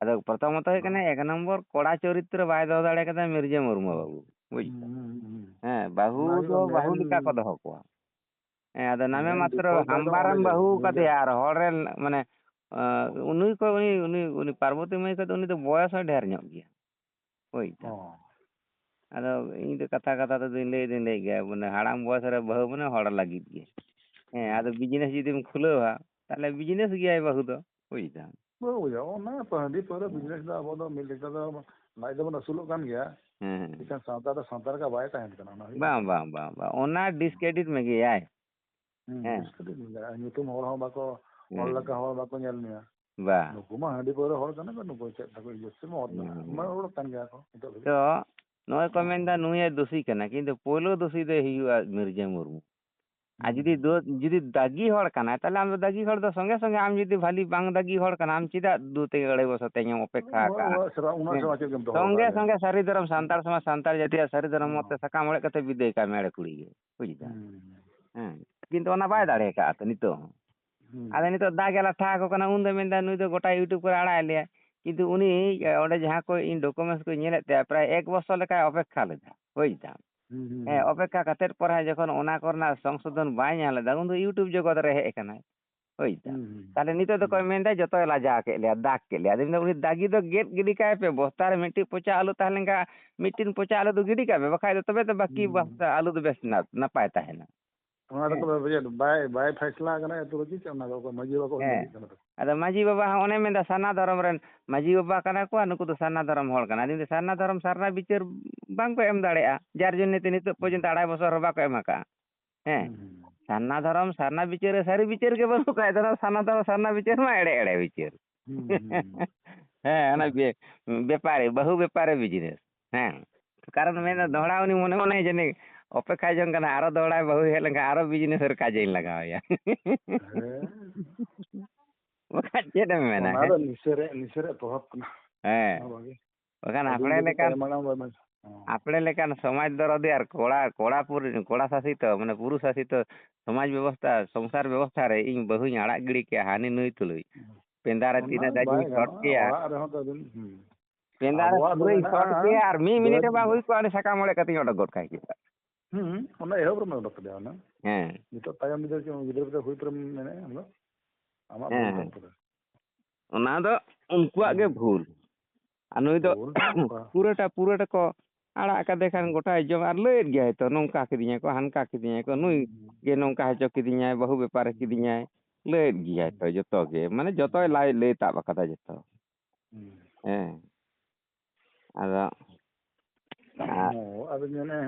ᱟᱫᱚ ᱯᱨᱚᱛᱷᱚᱢᱚᱛᱚ ᱦᱩᱭᱩᱜ ᱠᱟᱱᱟ, ᱚᱱᱟ ᱮᱠ ᱱᱚᱢᱵᱚᱨ ᱠᱚᱲᱟ ᱪᱚᱨᱤᱛᱨᱚ ᱵᱟᱭ ᱫᱚᱦᱚ ᱫᱟᱲᱮ ᱠᱟᱫᱟ ᱢᱤᱨᱡᱟᱹ ᱢᱩᱨᱢᱩ ᱵᱟᱹᱵᱩ, ᱵᱩᱡᱽ ᱦᱩᱸ, ᱫᱟᱢ? ᱦᱩᱸ, ᱦᱩᱸ, ᱦᱩᱸ᱾ ᱦᱮᱸ, ᱵᱟᱹᱦᱩ ᱚᱱᱟ ᱫᱚ ᱜᱮᱛᱚ ᱵᱟᱹᱦᱩ ᱢᱮᱱ ᱞᱮᱠᱟ ᱠᱚ ᱫᱚᱦᱚ ᱠᱚᱣᱟ᱾ ᱦᱮᱸ, ᱟᱫᱚ ᱱᱟᱢᱮ ᱢᱮᱱ ᱢᱟᱛᱨᱚ ᱰᱤᱯᱷᱚᱞᱴ ᱨᱮᱫᱚ ᱦᱟᱢᱵᱟᱨᱮᱢ ᱚᱸᱰᱮ ᱜᱮ ᱵᱟᱹᱦᱩ ᱱᱤᱡᱮᱨ ᱠᱟᱫᱮᱭᱟ ᱟᱨ ᱦᱚᱲ ᱨᱮᱱ, ᱢᱟᱱᱮ, ᱟᱸ, ᱩᱱᱤ ᱠᱚ, ᱩᱱᱤ, ᱩᱱᱤ, ᱩᱱᱤ ᱯᱟᱨᱵᱚᱛᱤ ᱢᱟᱹᱭ ᱠᱷᱚᱱ ᱫᱚ ᱩᱱᱤ ᱫᱚ ᱵᱚᱭᱚᱥ ᱦᱚᱸ ᱰᱷᱮᱨ ᱧᱚᱜ ᱜᱮᱭᱟ᱾ ᱦᱳᱭ ᱛᱚ᱾ ᱚ᱾ ᱟᱫᱚ ᱤᱧ ᱫᱚ ᱠᱟᱛᱷᱟ ᱠᱟᱛᱷᱟ ᱛᱮᱫᱚᱧ ᱞᱟᱹᱭ ᱫᱚᱧ ᱞᱟᱹᱭ ᱜᱮᱭᱟ, ᱢᱟᱱᱮ, ᱦᱟᱲᱟᱢ ᱵᱚᱭᱮᱥ ᱨᱮ ᱵᱟᱹᱦᱩ ᱢᱟᱱᱮ ᱦᱚᱲ ᱞᱟᱹᱜᱤᱫ ᱜᱮ᱾ ᱦᱮᱸ, ᱦᱩᱸ᱾ ᱟᱫᱚ ᱵᱤᱡᱽᱱᱮᱥ ᱡᱩᱫᱤᱢ ᱠᱷᱩᱞᱟᱹᱣᱟ, ᱛᱟᱦᱚᱞᱮ ᱵᱤᱡᱽᱱᱮᱥ ᱜᱮᱭᱟᱭ ᱵᱟᱹᱦᱩ ᱫᱚ, ᱵᱩᱡᱽ ᱫᱟᱢ᱾ ᱵᱟᱹᱵᱩ ᱵᱩᱡᱷᱟᱹᱣ, ᱚᱱᱟ ᱯᱟᱹᱦᱟᱹᱰᱤ ᱯᱟᱹᱣᱨᱟᱹ ᱦᱮᱸ᱾ ᱵᱤᱡᱽᱱᱮᱥ ᱫᱚ ᱟᱵᱚ ᱫᱚ ᱢᱤᱫ ᱞᱮᱠᱟ ᱫᱚ ᱞᱟᱡ ᱫᱚᱵᱚᱱ ᱟᱹᱥᱩᱞᱚᱜ ᱠᱟᱱ ᱜᱮᱭᱟ᱾ ᱦᱮᱸ, ᱦᱮᱸ᱾ ᱮᱱᱠᱷᱟᱱ ᱥᱟᱶᱛᱟ ᱫᱚ ᱥᱟᱶᱛᱟ ᱞᱮᱠᱟ ᱵᱟᱭ ᱛᱟᱦᱮᱱ ᱠᱟᱱᱟ, ᱚᱱᱟ ᱦᱩᱭᱩᱜ ᱠᱟᱱᱟ ᱵᱟᱝ, ᱠᱟᱛᱷᱟ᱾ ᱵᱟᱝ, ᱵᱟᱝ, ᱵᱟᱝ, ᱚᱱᱟ ᱦᱮᱸ᱾ ᱰᱤᱥᱠᱨᱮᱰᱤᱴ ᱢᱮᱜᱮᱭᱟᱭ᱾ ᱦᱮᱸ, ᱦᱮᱸ᱾ ᱰᱤᱥᱠᱨᱮᱰᱤᱴ ᱢᱮᱜᱮᱭᱟᱭ᱾ ᱧᱩᱛᱩᱢ ᱦᱚᱲ ᱦᱚᱸ ᱵᱟᱠᱚ, ᱦᱚᱲ ᱦᱮᱸ, ᱞᱮᱠᱟ ᱦᱮᱸ᱾ ᱦᱚᱲ ᱵᱟᱠᱚ ᱧᱮᱞ ᱢᱮᱭᱟ᱾ ᱵᱟ᱾ ᱱᱩᱠᱩ ᱢᱟ ᱦᱟᱺᱰᱤ ᱯᱟᱹᱣᱨᱟᱹ ᱦᱚᱲ ᱠᱟᱱᱟ ᱠᱚ, ᱱᱩᱠᱩ ᱪᱮᱫ ᱛᱟᱠᱚ ᱤᱭᱟᱹ ᱥᱮ ᱢᱚᱦᱚᱛ ᱦᱩᱸ, ᱢᱮᱱᱟᱜᱼᱟ᱾ ᱦᱩᱸ, ᱢᱟᱹᱱ ᱦᱩᱸ᱾ ᱦᱚᱲ ᱠᱟᱱ ᱜᱮᱭᱟ ᱠᱚ ᱱᱤᱛᱚᱜ ᱫᱷᱟᱹᱵᱤᱡ᱾ ᱛᱚ, ᱱᱚᱜᱼᱚᱭ ᱠᱚ ᱦᱮᱸ᱾ ᱢᱮᱱᱫᱟ ᱱᱩᱭᱮ ᱫᱳᱥᱤ ᱠᱟᱱᱟ, ᱠᱤᱱᱛᱩ ᱯᱳᱭᱞᱳ ᱫᱳᱥᱤ ᱫᱚᱭ ᱦᱩᱭᱩᱜᱼᱟ ᱢᱤᱨᱡᱟᱹ ᱢᱩᱨᱢᱩ᱾ ᱟᱨ ᱦᱩᱸ, ᱡᱩᱫᱤ ᱦᱩᱸ᱾ ᱫᱳ-, ᱡᱩᱫᱤ ᱫᱟᱹᱜᱤ ᱦᱚᱲ ᱠᱟᱱᱟᱭ, ᱛᱟᱦᱞᱮ ᱟᱢ ᱫᱚ ᱫᱟᱹᱜᱤ ᱦᱚᱲ ᱫᱚ ᱥᱚᱸᱜᱮ ᱥᱚᱸᱜᱮ, ᱟᱢ ᱡᱩᱫᱤ ᱵᱷᱟᱞᱤ ᱵᱟᱝ ᱫᱟᱹᱜᱤ ᱦᱚᱲ ᱠᱟᱱᱟ, ᱟᱢ ᱪᱮᱫᱟᱜ ᱫᱩ ᱛᱮᱜᱮ ᱟᱹᱲᱟᱹᱭ ᱵᱚᱪᱷᱚᱨ ᱛᱮᱧᱮᱢ ᱚᱯᱮᱠᱠᱷᱟ ᱩᱱᱟᱹᱜ ᱟᱠᱟᱜᱼᱟ? ᱥᱮᱬᱟ, ᱩᱱᱟᱹᱜ ᱦᱮᱸ᱾ ᱥᱮᱬᱟ ᱪᱮᱫ ᱞᱟᱹᱜᱤᱫ ᱮᱢ ᱫᱚᱦᱚ ᱥᱚᱸᱜᱮ ᱟᱠᱟᱫ ᱞᱮᱭᱟ? ᱥᱚᱸᱜᱮ ᱥᱟᱹᱨᱤ ᱫᱷᱚᱨᱚᱢ ᱥᱟᱱᱛᱟᱲ ᱦᱩᱸ᱾ ᱥᱚᱢᱟᱡᱽ, ᱥᱟᱱᱛᱟᱲ ᱡᱟᱹᱛᱤᱭᱟᱜ ᱥᱟᱹᱨᱤ ᱫᱷᱚᱨᱚᱢ ᱦᱩᱸ᱾ ᱢᱚᱛ ᱛᱮ ᱥᱟᱠᱟᱢ ᱚᱲᱮᱡ ᱠᱟᱛᱮ ᱵᱤᱫᱟᱹᱭ ᱠᱟᱭ ᱢᱮ ᱮᱲᱮ ᱠᱩᱲᱤ ᱜᱮ, ᱵᱩᱡᱽ ᱫᱟᱢ? ᱦᱩᱸ᱾ ᱦᱮᱸ᱾ ᱠᱤᱱᱛᱩ ᱚᱱᱟ ᱵᱟᱭ ᱦᱩᱸ᱾ ᱫᱟᱲᱮ ᱟᱠᱟᱫᱼᱟ ᱛᱚ ᱱᱤᱛᱚᱜ ᱦᱚᱸ᱾ ᱦᱩᱸ᱾ ᱟᱫᱚ ᱱᱤᱛᱚᱜ ᱫᱟᱜ ᱮ ᱞᱟᱴᱷᱟ ᱟᱠᱚ ᱠᱟᱱᱟ, ᱩᱱ ᱫᱚ ᱢᱮᱱᱫᱟ ᱱᱩᱭ ᱫᱚ ᱜᱚᱴᱟ YouTube ᱠᱚᱨᱮ ᱟᱲᱟᱜ ᱮᱫ ᱞᱮᱭᱟ᱾ ᱠᱤᱱᱛᱩ ᱩᱱᱤ, ᱮ, ᱚᱸᱰᱮ ᱡᱟᱦᱟᱸ ᱠᱚ ᱤᱧ documents ᱠᱚᱧ ᱧᱮᱞᱮᱫ ᱛᱟᱭᱟ, ᱯᱨᱟᱭ ᱮᱠ ᱵᱚᱪᱷᱚᱨ ᱞᱮᱠᱟᱭ ᱚᱯᱮᱠᱠᱷᱟ ᱞᱮᱫᱟ, ᱵᱩᱡᱽ ᱫᱟᱢ? ᱦᱩᱸ, ᱦᱩᱸ, ᱦᱮᱸ, ᱦᱩᱸ᱾ ᱚᱯᱮᱠᱠᱷᱟ ᱠᱟᱛᱮᱫ ᱯᱚᱨᱮ ᱡᱚᱠᱷᱚᱱ ᱚᱱᱟ ᱠᱚᱨᱮᱱᱟᱜ ᱥᱚᱝᱥᱳᱫᱷᱚᱱ ᱵᱟᱭ ᱧᱟᱢ ᱞᱮᱫᱟ, ᱩᱱ ᱫᱚ YouTube ᱡᱚᱜᱚᱛ ᱨᱮ ᱦᱮᱡ ᱟᱠᱟᱱᱟᱭ, ᱵᱩᱡᱽ ᱫᱟᱢ? ᱦᱩᱸ, ᱦᱩᱸ, ᱛᱟᱦᱞᱮ ᱱᱤᱛᱚᱜ ᱫᱚᱠᱚ ᱦᱩᱸ᱾ ᱢᱮᱱᱫᱟ ᱡᱚᱛᱚᱭ ᱞᱟᱡᱟ ᱠᱮᱫ ᱞᱮᱭᱟ, ᱫᱟᱜᱽ ᱠᱮᱫ ᱞᱮᱭᱟ᱾ ᱟᱫᱚ ᱩᱱᱤ ᱫᱟᱜᱤ ᱫᱚ ᱜᱮᱫ ᱜᱤᱰᱤ ᱠᱟᱭ ᱯᱮ, ᱵᱚᱥᱛᱟ ᱨᱮ ᱢᱤᱫᱴᱤᱡ ᱯᱚᱪᱟ ᱟᱹᱞᱩ ᱛᱟᱦᱮᱸ ᱞᱮᱱᱠᱷᱟᱱ ᱢᱤᱫᱴᱤᱱ ᱯᱚᱪᱟ ᱟᱹᱞᱩ ᱫᱚ ᱜᱤᱰᱤ ᱠᱟᱜ ᱯᱮ, ᱵᱟᱠᱷᱟᱡ ᱫᱚ ᱛᱚᱵᱮ ᱛᱚ ᱵᱟᱹᱠᱤ ᱦᱩᱸ, ᱦᱩᱸ᱾ ᱵᱚᱥᱛᱟ ᱟᱹᱞᱩ ᱫᱚ ᱵᱮᱥ ᱱᱟ-, ᱱᱟᱯᱟᱭ ᱛᱟᱦᱮᱱᱟ᱾ ᱚᱱᱟ ᱫᱚᱠᱚ ᱦᱮᱸ᱾ ᱵᱟᱭ, ᱵᱟᱭ ᱯᱷᱟᱭᱥᱞᱟ ᱟᱠᱟᱱᱟ ᱟᱹᱛᱩ ᱨᱮ, ᱪᱮᱫ ᱚᱱᱟ ᱫᱚ ᱚᱠᱚᱭ ᱢᱟᱹᱡᱷᱤ ᱵᱟᱵᱟ ᱠᱚ ᱦᱮᱸ᱾ ᱩᱱᱱᱚᱛᱤᱜ ᱠᱟᱱᱟ ᱛᱚ᱾ ᱟᱫᱚ ᱢᱟᱹᱡᱷᱤ ᱵᱟᱵᱟ ᱦᱚᱸ ᱚᱱᱮ ᱢᱮᱱᱫᱟ ᱥᱟᱨᱱᱟ ᱫᱷᱚᱨᱚᱢ ᱨᱮᱱ ᱢᱟᱹᱡᱷᱤ ᱵᱟᱵᱟ ᱠᱟᱱᱟ ᱠᱚ, ᱟᱨ ᱱᱩᱠᱩ ᱫᱚ ᱥᱟᱨᱱᱟ ᱫᱷᱚᱨᱚᱢ ᱦᱚᱲ ᱠᱟᱱᱟ᱾ ᱟᱫᱚᱧ ᱢᱮᱱᱫᱟ ᱥᱟᱨᱱᱟ ᱫᱷᱚᱨᱚᱢ ᱥᱟᱨᱱᱟ ᱵᱤᱪᱟᱹᱨ ᱵᱟᱝ ᱠᱚ ᱮᱢ ᱫᱟᱲᱮᱭᱟᱜᱼᱟ, ᱡᱟᱨ ᱡᱚᱱᱱᱮ ᱛᱮ ᱱᱤᱛᱚᱜ ᱯᱚᱨᱡᱚᱱᱛᱚ ᱦᱩᱸ᱾ ᱟᱲᱟᱭ ᱵᱚᱪᱷᱚᱨ ᱦᱚᱸ ᱵᱟᱠᱚ ᱮᱢ ᱟᱠᱟᱫᱼᱟ᱾ ᱦᱮᱸ᱾ ᱦᱩᱸ, ᱦᱩᱸ᱾ ᱥᱟᱨᱱᱟ ᱫᱷᱚᱨᱚᱢ ᱥᱟᱨᱱᱟ ᱵᱤᱪᱟᱹᱨ ᱨᱮ ᱥᱟᱹᱨᱤ ᱵᱤᱪᱟᱹᱨ ᱜᱮ ᱵᱟᱹᱱᱩᱜ ᱠᱷᱟᱡ ᱫᱚ ᱥᱟᱨᱱᱟ ᱫᱷᱚᱨᱚᱢ ᱥᱟᱨᱱᱟ ᱵᱤᱪᱟᱹᱨ ᱢᱟ ᱮᱲᱮ ᱮᱲᱮ ᱵᱤᱪᱟᱹᱨ᱾ ᱦᱩᱸ, ᱦᱩᱸ, ᱦᱩᱸ᱾ ᱦᱮᱸ, ᱚᱱᱟ ᱦᱩᱸ᱾ ᱵᱮ-, ᱵᱮᱯᱟᱨᱤ, ᱵᱟᱹᱦᱩ ᱵᱮᱯᱟᱨᱤ ᱵᱤᱡᱽᱱᱮᱥ᱾ ᱦᱮᱸ᱾ ᱠᱟᱨᱚᱱ ᱢᱮᱱᱫᱟ ᱦᱩᱸ᱾ ᱫᱚᱦᱲᱟ ᱩᱱᱤ ᱢᱚᱱᱮ ᱢᱚᱱᱮ ᱡᱟᱹᱱᱤᱡ ᱚᱯᱮᱠᱠᱷᱟ ᱡᱚᱝ ᱠᱟᱱᱟ, ᱟᱨᱚ ᱫᱚᱦᱲᱟᱭ ᱵᱟᱹᱦᱩ ᱦᱮᱡ ᱞᱮᱱᱠᱷᱟᱱ ᱟᱨᱚ ᱵᱤᱡᱽᱱᱮᱥ ᱨᱮ ᱠᱟᱡᱮᱧ ᱞᱟᱜᱟᱣ ᱮᱭᱟ᱾ ᱦᱮᱸ᱾ ᱵᱟᱠᱷᱟᱡ ᱪᱮᱫ ᱮᱢ ᱢᱮᱱᱟ, ᱚᱱᱟ ᱦᱮᱸ? ᱫᱚ ᱱᱤᱥᱟᱹ ᱨᱮᱭᱟᱜ, ᱱᱤᱥᱟᱹ ᱨᱮᱭᱟᱜ ᱯᱨᱚᱵᱷᱟᱵᱽ ᱠᱟᱱᱟ᱾ ᱦᱮᱸ᱾ ᱚᱱᱟ ᱵᱟᱜᱮ᱾ ᱵᱟᱠᱷᱟᱱ ᱟᱹᱵᱤᱱ ᱟᱯᱲᱮ ᱡᱩᱫᱤ ᱞᱮᱠᱟᱱ, ᱛᱟᱭᱚᱢ ᱢᱟᱲᱟᱝ ᱵᱟᱵᱮᱱ, ᱦᱮᱸ᱾ ᱟᱯᱲᱮ ᱞᱮᱠᱟᱱ ᱥᱚᱢᱟᱡᱽ ᱫᱚᱨᱚᱫᱤ ᱟᱨ ᱠᱚᱲᱟ, ᱠᱚᱲᱟ ᱯᱩᱨ-, ᱠᱚᱲᱟ ᱥᱟᱥᱤᱛᱚ, ᱢᱟᱱᱮ ᱯᱩᱨᱩᱥ ᱥᱟᱥᱤᱛᱚ ᱥᱚᱢᱟᱡᱽ ᱵᱮᱵᱚᱥᱛᱷᱟ, ᱥᱚᱝᱥᱟᱨ ᱵᱮᱵᱚᱥᱛᱷᱟ ᱨᱮ ᱤᱧ ᱵᱟᱹᱦᱩᱧ ᱟᱲᱟᱜ ᱜᱤᱰᱤ ᱠᱮᱭᱟ ᱦᱟᱹᱱᱤ ᱱᱩᱭ ᱛᱩᱞᱩᱡ᱾ ᱯᱮᱸᱫᱟ ᱨᱮ ᱚᱱᱟ ᱛᱤᱱᱟᱹᱜ ᱫᱚ ᱫᱷᱟᱣ ᱵᱟᱭ ᱡᱤᱧ ᱥᱚᱴ ᱜᱟᱱᱚᱜᱼᱟ, ᱠᱮᱭᱟ᱾ ᱚᱲᱟᱜ ᱨᱮᱦᱚᱸ ᱛᱚ ᱟᱹᱵᱤᱱ, ᱦᱩᱸ᱾ ᱯᱮᱸᱫᱟ ᱨᱮ ᱟᱵᱚᱣᱟᱜ ᱫᱚ ᱯᱩᱨᱟᱹᱧ ᱥᱚᱴ ᱢᱮᱱᱟᱜᱼᱟ, ᱠᱮᱭᱟ ᱟᱨ ᱢᱤᱫ ᱢᱤᱱᱤᱴ ᱫᱩᱣᱟᱹᱨ ᱦᱚᱸ ᱵᱟᱝ ᱦᱩᱭ ᱠᱚᱜᱼᱟ, ᱩᱱᱤ ᱥᱟᱠᱟᱢ ᱚᱲᱮᱡ ᱠᱟᱛᱮᱧ ᱚᱰᱚᱠ ᱜᱚᱫ ᱠᱟᱭ ᱠᱮᱭᱟ᱾ ᱦᱩᱸ, ᱚᱱᱟ ᱮᱦᱚᱵ ᱨᱮᱢ ᱚᱰᱚᱠ ᱠᱮᱫᱮᱭᱟ ᱚᱱᱟ᱾ ᱦᱮᱸ᱾ ᱱᱤᱛᱚᱜ ᱛᱟᱭᱚᱢ ᱵᱤᱫᱟᱹᱞ ᱪᱮᱫ ᱜᱤᱫᱽᱨᱟᱹ ᱯᱤᱫᱽᱨᱟᱹ ᱦᱩᱭ ᱯᱚᱨᱮᱢ ᱢᱮᱱᱮᱫᱼᱟ ᱟᱢ ᱫᱚ? ᱟᱢᱟᱜ ᱵᱷᱩᱞ ᱦᱮᱸ, ᱛᱟᱢ ᱦᱮᱸ᱾ ᱯᱩᱨᱟᱹ᱾ ᱚᱱᱟ ᱫᱚ ᱩᱱᱠᱩᱣᱟᱜ ᱜᱮ ᱦᱩᱸ᱾ ᱵᱷᱩᱞ᱾ ᱟᱨ ᱱᱩᱭ ᱫᱚ ᱵᱷᱩᱞ ᱫᱚ ᱚᱠᱟ? ᱯᱩᱨᱟᱹᱴᱟ, ᱯᱩᱨᱟᱹᱴᱟ ᱠᱚ ᱟᱲᱟᱜ ᱟᱠᱟᱫᱮ ᱠᱷᱟᱱ ᱦᱩᱸ᱾ ᱜᱚᱴᱟᱭ ᱡᱚᱢ ᱟᱨ ᱞᱟᱹᱭᱮᱫ ᱜᱮᱭᱟᱭ ᱛᱚ, ᱱᱚᱝᱠᱟ ᱠᱤᱫᱤᱧᱟ ᱠᱚ, ᱦᱟᱱᱠᱟ ᱠᱤᱫᱤᱧᱟ ᱠᱚ, ᱱᱩᱭ ᱦᱩᱸ᱾ ᱜᱮ ᱱᱚᱝᱠᱟ ᱦᱚᱪᱚ ᱠᱤᱫᱤᱧᱟᱭ, ᱵᱟᱹᱦᱩ ᱵᱮᱯᱟᱨᱮ ᱦᱩᱸ᱾ ᱠᱤᱫᱤᱧᱟᱭ᱾ ᱞᱟᱹᱭᱮᱫ ᱜᱮᱭᱟᱭ ᱛᱚ ᱡᱚᱛᱚ ᱜᱮ, ᱢᱟᱱᱮ ᱡᱚᱛᱚᱭ ᱞᱟᱹᱭ, ᱞᱟᱹᱭ ᱛᱟᱵ ᱟᱠᱟᱫᱟ ᱡᱚᱛᱚ᱾ ᱦᱩᱸ᱾ ᱦᱮᱸ᱾ ᱟᱫᱚ ᱟᱨ ᱦᱚᱸ, ᱟᱫᱚ ᱧᱮᱞᱮ,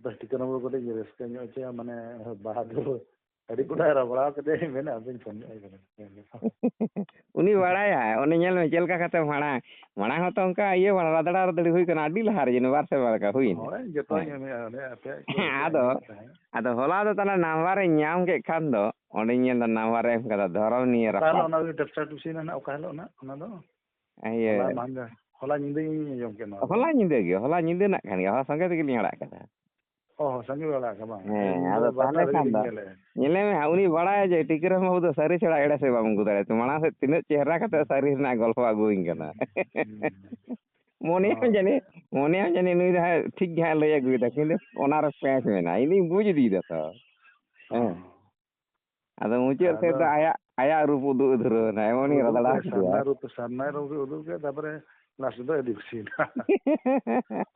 ᱵᱮᱥ ᱴᱷᱤᱠᱟᱹᱱᱟ ᱵᱚᱞᱮ ᱠᱟᱹᱴᱤᱡ ᱨᱟᱹᱥᱠᱟᱹ ᱧᱚᱜ ᱦᱚᱪᱚᱭᱟ, ᱢᱟᱱᱮ ᱵᱟᱦᱟᱫᱩᱨ ᱟᱹᱰᱤ ᱜᱚᱴᱟᱭ ᱨᱟᱵᱲᱟᱣ ᱠᱟᱛᱮ ᱢᱮᱱᱟ, ᱟᱫᱚᱧ ᱯᱷᱳᱱ ᱧᱚᱜ ᱟᱭ ᱠᱟᱱᱟ᱾ ᱩᱱᱤ ᱵᱟᱲᱟᱭᱟᱭ, ᱩᱱᱤ ᱧᱮᱞ ᱢᱮ ᱪᱮᱫ ᱞᱮᱠᱟ ᱠᱟᱛᱮ ᱢᱟᱲᱟᱝ, ᱢᱟᱲᱟᱝ ᱦᱚᱸᱛᱚ ᱚᱱᱠᱟ ᱤᱭᱟᱹ ᱵᱟᱲᱟ ᱨᱟᱫᱲᱟ ᱨᱟᱫᱲᱤ ᱦᱩᱭ ᱠᱟᱱᱟ, ᱟᱹᱰᱤ ᱞᱟᱦᱟ ᱨᱮ ᱡᱟᱹᱱᱤᱡ ᱵᱟᱨ ᱥᱮᱨᱢᱟ ᱞᱮᱠᱟ ᱦᱩᱭᱱᱟ᱾ ᱦᱳᱭ, ᱡᱚᱛᱚ ᱦᱮᱸ᱾ ᱧᱮᱞ ᱢᱮᱭᱟ, ᱚᱱᱮ ᱟᱯᱮᱭᱟᱜ ᱠᱚ ᱦᱮᱸ, ᱟᱫᱚ, ᱛᱟᱦᱮᱸ᱾ ᱟᱫᱚ ᱦᱚᱞᱟ ᱫᱚ ᱛᱟᱦᱚᱞᱮ ᱱᱟᱢᱵᱟᱨ ᱮ ᱧᱟᱢ ᱠᱮᱫ ᱠᱷᱟᱱ ᱫᱚ, ᱚᱸᱰᱮᱧ ᱧᱮᱞ ᱫᱟ ᱱᱟᱢᱵᱟᱨ ᱮ ᱮᱢ ᱠᱟᱫᱟ, ᱫᱷᱚᱨᱚᱢ ᱱᱤᱭᱮ ᱚᱠᱟ ᱨᱟᱯᱟᱜ᱾ ᱦᱤᱞᱳᱜ ᱚᱱᱟ ᱫᱚ ᱴᱮᱯᱥᱟ ᱴᱩᱯᱥᱤ ᱨᱮᱱᱟᱜ ᱚᱠᱟ ᱦᱤᱞᱳᱜ ᱚᱱᱟ, ᱚᱱᱟ ᱫᱚ? ᱤᱭᱟᱹ, ᱦᱚᱞᱟ ᱢᱟᱦᱫᱮᱨ, ᱦᱚᱞᱟ ᱧᱤᱫᱟᱹ ᱤᱧ ᱟᱸᱡᱚᱢ ᱠᱮᱫ ᱱᱚᱣᱟ ᱫᱚ᱾ ᱦᱚᱞᱟ ᱧᱤᱫᱟᱹ ᱜᱮ, ᱦᱚᱞᱟ ᱧᱤᱫᱟᱹ ᱨᱮᱱᱟᱜ ᱠᱟᱱ ᱜᱮᱭᱟ, ᱦᱚᱞᱟ ᱥᱚᱸᱜᱮ ᱛᱮᱜᱮ ᱞᱤᱧ ᱟᱲᱟᱜ ᱠᱟᱫᱟ᱾ ᱚ, ᱥᱟᱸᱜᱮ ᱵᱮᱲᱟ ᱠᱚ ᱵᱟᱝ? ᱦᱮᱸ, ᱤᱧ ᱫᱚ ᱟᱫᱚ ᱵᱟᱨ ᱛᱟᱦᱚᱞᱮ ᱴᱟᱲᱟᱝ ᱠᱷᱟᱱ ᱨᱮᱜᱮᱧ ᱫᱚ ᱧᱮᱞᱮᱫᱼᱟ᱾ ᱧᱮᱞᱮ ᱢᱮ ᱦᱟᱸᱜ, ᱩᱱᱤ ᱵᱟᱲᱟᱭᱟ ᱡᱮ ᱴᱤᱠᱟᱹᱨᱟᱢ ᱵᱟᱹᱵᱩ ᱫᱚ ᱥᱟᱹᱨᱤ ᱪᱷᱟᱲᱟ ᱮᱲᱮ ᱥᱮ ᱵᱟᱢ ᱟᱹᱜᱩ ᱫᱟᱲᱮᱭᱟᱜᱼᱟ᱾ ᱛᱚ, ᱢᱟᱲᱟᱝ ᱥᱮᱫ ᱛᱤᱱᱟᱹᱜ ᱪᱮᱦᱨᱟ ᱠᱟᱛᱮ ᱥᱟᱹᱨᱤ ᱨᱮᱱᱟᱜ ᱜᱚᱞᱯᱚ ᱟᱹᱜᱩᱣᱟᱹᱧ ᱠᱟᱱᱟ᱾ ᱦᱩᱸ᱾ ᱢᱚᱱᱮᱭᱟᱢ ᱦᱳᱭ᱾ ᱡᱟᱹᱱᱤᱡ, ᱢᱚᱱᱮᱭᱟᱢ ᱡᱟᱹᱱᱤᱡ ᱱᱩᱭ ᱫᱚ ᱦᱟᱸᱜ ᱴᱷᱤᱠ ᱜᱮ ᱦᱟᱸᱜ ᱞᱟᱹᱭ ᱟᱹᱜᱩᱭᱮᱫᱟ, ᱠᱤᱱᱛᱩ ᱚᱱᱟ ᱨᱮ ᱯᱮᱸᱪ ᱢᱮᱱᱟᱜᱼᱟ᱾ ᱤᱧ ᱫᱩᱧ ᱵᱩᱡᱽ ᱤᱫᱤᱭᱮᱫᱟ ᱛᱚ᱾ ᱦᱮᱸ᱾ ᱦᱚᱸ᱾ ᱟᱫᱚ ᱢᱩᱪᱟᱹᱫ ᱥᱮᱫ ᱫᱚ ᱟᱫᱚ ᱟᱭᱟᱜ, ᱟᱭᱟᱜ ᱨᱩᱯ ᱩᱫᱩᱜ ᱮ ᱫᱷᱩᱨᱟᱹᱣ ᱮᱱᱟ, ᱮᱢᱚᱱᱤᱧ ᱩᱫᱩᱜ ᱨᱟᱫᱟᱲᱟᱣ ᱠᱮᱫ, ᱠᱮᱫᱮᱭᱟ᱾ ᱥᱟᱨᱱᱟ ᱨᱩᱯ, ᱥᱟᱨᱱᱟ ᱨᱩᱯ ᱮ ᱩᱫᱩᱜ ᱠᱮᱫ, ᱛᱟᱨᱯᱚᱨᱮ last ᱫᱚ ᱟᱹᱫᱤᱵᱟᱹᱥᱤ ᱮᱱᱟ᱾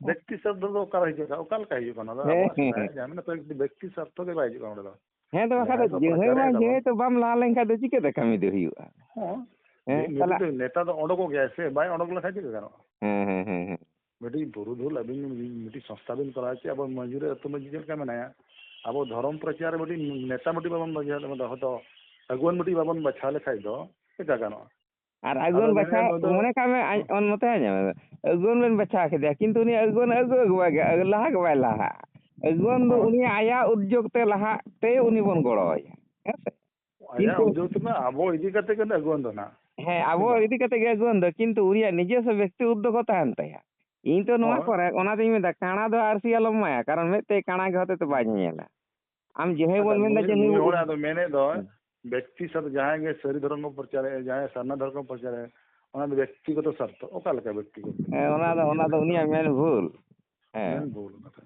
ᱵᱮᱠᱛᱤ ᱥᱟᱨᱛᱷᱚ ᱫᱚ ᱚᱠᱟᱨᱮ ᱦᱤᱡᱩᱜ ᱠᱟᱱᱟ? ᱚᱠᱟ ᱞᱮᱠᱟ ᱦᱤᱡᱩᱜ ᱠᱟᱱᱟ? ᱚᱱᱟ ᱫᱚ ᱦᱮᱸ, ᱟᱵᱚᱣᱟᱜ ᱦᱮᱸ, ᱥᱮᱫᱟᱭ ᱦᱮᱸ᱾ ᱡᱟᱦᱟᱸ ᱢᱮᱱᱟᱜ ᱛᱟᱭ, ᱵᱮᱠᱛᱤ ᱥᱟᱨᱛᱷᱚ ᱜᱮ ᱵᱟᱭ ᱦᱤᱡᱩᱜ ᱠᱟᱱᱟ ᱚᱸᱰᱮ ᱫᱚ᱾ ᱦᱮᱸ, ᱛᱚ ᱵᱟᱠᱷᱟᱡ ᱫᱚ ᱡᱟᱦᱟᱸᱭ ᱠᱚ ᱡᱟᱹᱦᱟᱹᱭ ᱢᱟ ᱯᱨᱚᱪᱟᱨᱮᱫ ᱡᱟᱹᱦᱟᱹᱭ ᱛᱟᱵᱚᱱ᱾ ᱛᱚ ᱵᱟᱢ ᱞᱟᱦᱟ ᱞᱮᱱᱠᱷᱟᱡ ᱫᱚ ᱪᱤᱠᱟᱹᱛᱮ ᱠᱟᱹᱢᱤ ᱫᱚ ᱦᱩᱭᱩᱜᱼᱟ? ᱦᱮᱸ, ᱦᱮᱸ, ᱢᱤᱫ ᱛᱟᱦᱞᱮ ᱢᱤᱫᱴᱮᱡ ᱱᱮᱛᱟ ᱫᱚ ᱚᱰᱚᱠᱚᱜ ᱜᱮᱭᱟᱭ ᱥᱮ, ᱵᱟᱭ ᱚᱰᱚᱠ ᱞᱮᱠᱷᱟᱡ ᱪᱮᱫ ᱞᱮᱠᱟ ᱜᱟᱱᱚᱜᱼᱟ? ᱦᱮᱸ, ᱦᱮᱸ, ᱦᱮᱸ, ᱦᱮᱸ᱾ ᱢᱤᱫᱴᱤᱡ ᱯᱩᱨᱩᱫᱷᱩᱞ ᱟᱹᱵᱤᱱ ᱢᱤᱫᱴᱤᱡ ᱥᱚᱝᱥᱛᱷᱟ ᱵᱤᱱ ᱠᱚᱨᱟᱣ ᱦᱚᱪᱚᱭᱟ, ᱟᱵᱚ ᱢᱟᱹᱡᱷᱤ ᱨᱮ, ᱟᱹᱛᱩ ᱢᱟᱹᱡᱷᱤ ᱪᱮᱫ ᱞᱮᱠᱟ ᱢᱮᱱᱟᱭᱟ, ᱟᱵᱚ ᱫᱷᱚᱨᱚᱢ ᱯᱨᱚᱪᱟᱨ ᱨᱮ ᱢᱤᱫᱴᱤᱡ ᱱᱮᱛᱟ ᱢᱤᱫᱴᱤᱡ ᱵᱟᱵᱚᱱ ᱵᱟᱪᱷᱟᱣ ᱞᱮᱫ, ᱦᱚᱭᱛᱚ ᱟᱹᱜᱩᱣᱟᱹᱱ ᱢᱤᱫᱴᱤᱡ ᱵᱟᱵᱚᱱ ᱵᱟᱪᱷᱟᱣ ᱞᱮᱠᱷᱟᱡ ᱫᱚ ᱪᱮᱠᱟ ᱜᱟᱱᱚᱜᱼᱟ? ᱟᱨ ᱟᱫᱚ ᱟᱹᱜᱩᱣᱟᱹᱱ ᱧᱮᱞᱮ ᱵᱟᱪᱷᱟᱣ, ᱱᱩᱭ ᱫᱚ ᱢᱚᱱᱮ ᱠᱟᱜ ᱢᱮ, ᱟᱡ, ᱚᱱ-, ᱱᱚᱛᱮ ᱟᱸᱡᱚᱢ ᱢᱮ, ᱟᱹᱜᱩᱣᱟᱹᱱ ᱵᱮᱱ ᱵᱟᱪᱷᱟᱣ ᱠᱮᱫᱮᱭᱟ, ᱠᱤᱱᱛᱩ ᱩᱱᱤ ᱟᱹᱜᱩᱣᱟᱹᱱ ᱟᱹᱜᱩ, ᱟᱹᱜᱩ ᱵᱟᱭ ᱜᱮ, ᱞᱟᱦᱟ ᱜᱮ ᱵᱟᱭ ᱞᱟᱦᱟᱜᱼᱟ᱾ ᱟᱹᱜᱩᱣᱟᱹᱱ ᱫᱚ ᱦᱳᱭ᱾ ᱩᱱᱤᱭᱟᱜ ᱟᱭᱟᱜ ᱩᱫᱽᱡᱳᱜᱽ ᱛᱮ ᱞᱟᱦᱟᱜ ᱛᱮ ᱩᱱᱤ ᱵᱚᱱ ᱜᱚᱲᱚᱣᱟᱭᱟ, ᱦᱮᱸ ᱥᱮ? ᱟᱭᱟᱜ ᱠᱤᱱᱛᱩ ᱩᱫᱽᱡᱳᱜᱽ ᱛᱮᱢᱟ ᱟᱵᱚ ᱤᱫᱤ ᱠᱟᱛᱮ ᱜᱮ ᱟᱹᱜᱩᱣᱟᱹᱱ ᱫᱚ ᱱᱟᱦᱟᱜ᱾ ᱦᱮᱸ, ᱟᱵᱚ ᱦᱮᱸ ᱵᱟᱝ? ᱤᱫᱤ ᱠᱟᱛᱮ ᱜᱮ ᱟᱹᱜᱩᱣᱟᱹᱱ ᱫᱚ, ᱠᱤᱱᱛᱩ ᱩᱱᱤᱭᱟᱜ ᱱᱤᱡᱮᱥᱥᱚ ᱵᱮᱠᱛᱤ ᱩᱫᱽᱫᱳᱜᱽ ᱦᱚᱸ ᱛᱟᱦᱮᱱ ᱛᱟᱭᱟ᱾ ᱤᱧ ᱛᱚ ᱱᱚᱣᱟ ᱦᱳᱭ᱾ ᱠᱚᱨᱮ, ᱚᱱᱟᱛᱤᱧ ᱢᱮᱱᱫᱟ, ᱠᱟᱬᱟ ᱫᱚ ᱟᱹᱨᱥᱤ ᱟᱞᱚᱢ ᱮᱢᱟᱭᱟ, ᱠᱟᱨᱚᱱ ᱢᱤᱫᱴᱮᱡ ᱠᱟᱬᱟ ᱜᱮ ᱦᱚᱛᱮ ᱛᱮ ᱵᱟᱭ ᱧᱮᱧᱮᱞᱟ᱾ ᱟᱢ ᱡᱟᱦᱟᱸᱭ ᱟᱪᱪᱷᱟ, ᱵᱚᱱ ᱢᱮᱱᱫᱟ ᱱᱩᱭ, ᱡᱮ ᱱᱩᱭ ᱱᱩᱭ ᱦᱚᱲᱟᱜ ᱫᱚ ᱢᱮᱱᱮᱫ ᱫᱚ ᱦᱩᱸ᱾ ᱵᱮᱠᱛᱤ ᱥᱟᱛᱮ ᱡᱟᱦᱟᱸᱭ ᱜᱮ ᱥᱟᱹᱨᱤ ᱫᱷᱚᱨᱚᱢ ᱠᱚ ᱯᱨᱚᱪᱟᱨᱮᱫᱼᱟ, ᱡᱟᱦᱟᱸᱭ ᱥᱟᱨᱱᱟ ᱫᱷᱚᱨᱚᱢ ᱠᱚ ᱯᱨᱚᱪᱟᱨᱮᱫᱼᱟ, ᱚᱱᱟ ᱫᱚ ᱵᱮᱠᱛᱤᱜᱚᱛᱚ ᱥᱟᱨᱛᱷᱚ᱾ ᱚᱠᱟ ᱞᱮᱠᱟ ᱵᱮᱠᱛᱤᱜᱚᱛᱚ? ᱦᱮᱸ, ᱚᱱᱟ ᱫᱚ, ᱚᱱᱟ ᱫᱚ ᱩᱱᱤᱭᱟᱜ ᱢᱮᱱ ᱵᱷᱩᱞ᱾ ᱦᱮᱸ᱾ ᱢᱮᱱ ᱵᱷᱩᱞ ᱠᱟᱛᱷᱟ᱾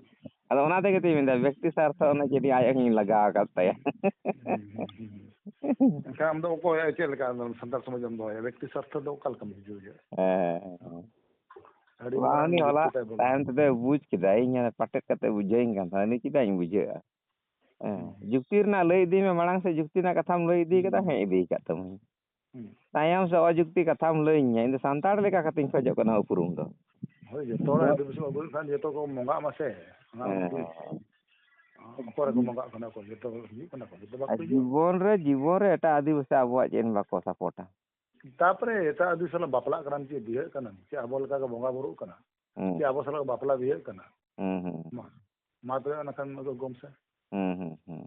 ᱟᱫᱚ ᱚᱱᱟ ᱛᱮᱜᱮ ᱛᱚᱧ ᱢᱮᱱᱫᱟ, ᱵᱮᱠᱛᱤ ᱥᱟᱨᱛᱷᱚ ᱚᱱᱟ ᱪᱮᱫ ᱟᱡ ᱟᱹᱠᱤᱱ ᱞᱟᱜᱟᱣ ᱟᱠᱟᱫ ᱛᱟᱭᱟ᱾ ᱦᱩᱸ, ᱦᱩᱸ, ᱦᱩᱸ, ᱦᱩᱸ᱾ ᱮᱱᱠᱷᱟᱱ ᱟᱢ ᱫᱚ ᱚᱠᱚᱭ, ᱪᱮᱫ ᱞᱮᱠᱟ ᱟᱢ ᱫᱚ ᱥᱟᱱᱛᱟᱲ ᱥᱚᱢᱟᱡᱽ ᱮᱢ ᱫᱚᱦᱚᱭᱟ? ᱵᱮᱠᱛᱤ ᱥᱟᱨᱛᱷᱚ ᱫᱚ ᱚᱠᱟ ᱞᱮᱠᱟᱢ ᱵᱩᱡᱷᱟᱹᱣ ᱦᱚᱪᱚᱭᱟ? ᱦᱮᱸ, ᱦᱮᱸ, ᱦᱮᱸ᱾ ᱟᱹᱰᱤ ᱵᱟᱝ, ᱢᱟᱨᱟᱝ ᱩᱱᱤ ᱦᱚᱞᱟ ᱵᱮᱠᱛᱤ ᱛᱟᱭ ᱵᱚᱞᱚ᱾ ᱛᱟᱭᱚᱢ ᱛᱮᱫᱚᱭ ᱵᱩᱡᱽ ᱠᱮᱫᱟ, ᱤᱧ ᱯᱟᱴᱮᱫ ᱠᱟᱛᱮ ᱵᱩᱡᱷᱟᱹᱣᱤᱧ ᱠᱟᱱ ᱛᱟᱦᱮᱸᱱᱟ, ᱩᱱᱤ ᱪᱮᱫᱟᱜ ᱤᱧ ᱵᱩᱡᱷᱟᱹᱜᱼᱟ? ᱦᱮᱸ, ᱡᱩᱠᱛᱤ ᱨᱮᱱᱟᱜ ᱞᱟᱹᱭ ᱤᱫᱤ ᱢᱮ, ᱢᱟᱲᱟᱝ ᱥᱮᱫ ᱡᱩᱠᱛᱤ ᱨᱮᱱᱟᱜ ᱠᱟᱛᱷᱟᱢ ᱞᱟᱹᱭ ᱤᱫᱤ ᱠᱟᱫᱟ, ᱦᱩᱸ᱾ ᱦᱮᱸ, ᱤᱫᱤ ᱠᱟᱫ ᱛᱟᱢᱟᱹᱧ᱾ ᱦᱩᱸ᱾ ᱛᱟᱭᱚᱢ ᱥᱮᱫ ᱚᱡᱩᱠᱛᱤ ᱠᱟᱛᱷᱟᱢ ᱞᱟᱹᱭᱟᱹᱧᱟ, ᱤᱧ ᱫᱚ ᱥᱟᱱᱛᱟᱲ ᱞᱮᱠᱟ ᱠᱟᱛᱮᱧ ᱠᱷᱚᱡᱚᱜ ᱠᱟᱱᱟ ᱩᱯᱨᱩᱢ ᱫᱚ᱾ ᱦᱳᱭ, ᱡᱚᱛᱚ ᱦᱚᱲ ᱦᱮᱸ᱾ ᱟᱹᱫᱤᱵᱟᱹᱥᱤ ᱢᱟ ᱵᱟᱹᱱᱩᱜ ᱠᱷᱟᱱ ᱡᱚᱛᱚ ᱠᱚ ᱵᱚᱸᱜᱟᱜ ᱢᱟ ᱥᱮ, ᱚᱱᱟ ᱦᱮᱸ, ᱢᱤᱫᱴᱤᱡ ᱦᱮᱸ, ᱦᱮᱸ᱾ ᱚᱠᱚᱭ ᱨᱮᱠᱚ ᱵᱚᱸᱜᱟᱜ ᱠᱟᱱᱟ ᱠᱚ, ᱡᱚᱛᱚ ᱦᱤᱡᱩᱜ ᱠᱟᱱᱟ ᱠᱚ, ᱡᱚᱛᱚ ᱵᱟᱠᱚ ᱟᱨ ᱦᱤᱡᱩᱜᱼᱟ᱾ ᱡᱤᱵᱚᱱ ᱨᱮ, ᱡᱤᱵᱚᱱ ᱨᱮ ᱮᱴᱟᱜ ᱟᱹᱫᱤᱵᱟᱹᱥᱤ ᱟᱵᱚᱣᱟᱜ ᱪᱮᱫ ᱦᱚᱸ ᱵᱟᱠᱚ ᱥᱟᱯᱳᱨᱴᱟ᱾ ᱛᱟᱯᱚᱨᱮ ᱮᱴᱟᱜ ᱟᱹᱫᱤᱵᱟᱹᱥᱤ ᱥᱟᱞᱟᱜ ᱵᱟᱯᱞᱟᱜ ᱠᱟᱱᱟᱢ, ᱪᱮᱫ ᱵᱤᱦᱟᱹᱜ ᱠᱟᱱᱟᱢ, ᱪᱮᱫ ᱟᱵᱚ ᱞᱮᱠᱟ ᱠᱚ ᱵᱚᱸᱜᱟ ᱵᱩᱨᱩᱜ ᱠᱟᱱᱟ, ᱦᱩᱸ᱾ ᱪᱮᱫ ᱟᱵᱚ ᱥᱟᱞᱟᱜ ᱠᱚ ᱵᱟᱯᱞᱟ ᱵᱤᱦᱟᱹᱜ ᱠᱟᱱᱟ? ᱦᱩᱸ, ᱦᱩᱸ᱾ ᱢᱟ, ᱢᱟ ᱛᱚᱵᱮ ᱚᱱᱟ ᱠᱷᱟᱱ ᱩᱫᱩᱜ ᱜᱚᱢ ᱥᱮ᱾ ᱦᱩᱸ, ᱦᱩᱸ, ᱦᱩᱸ᱾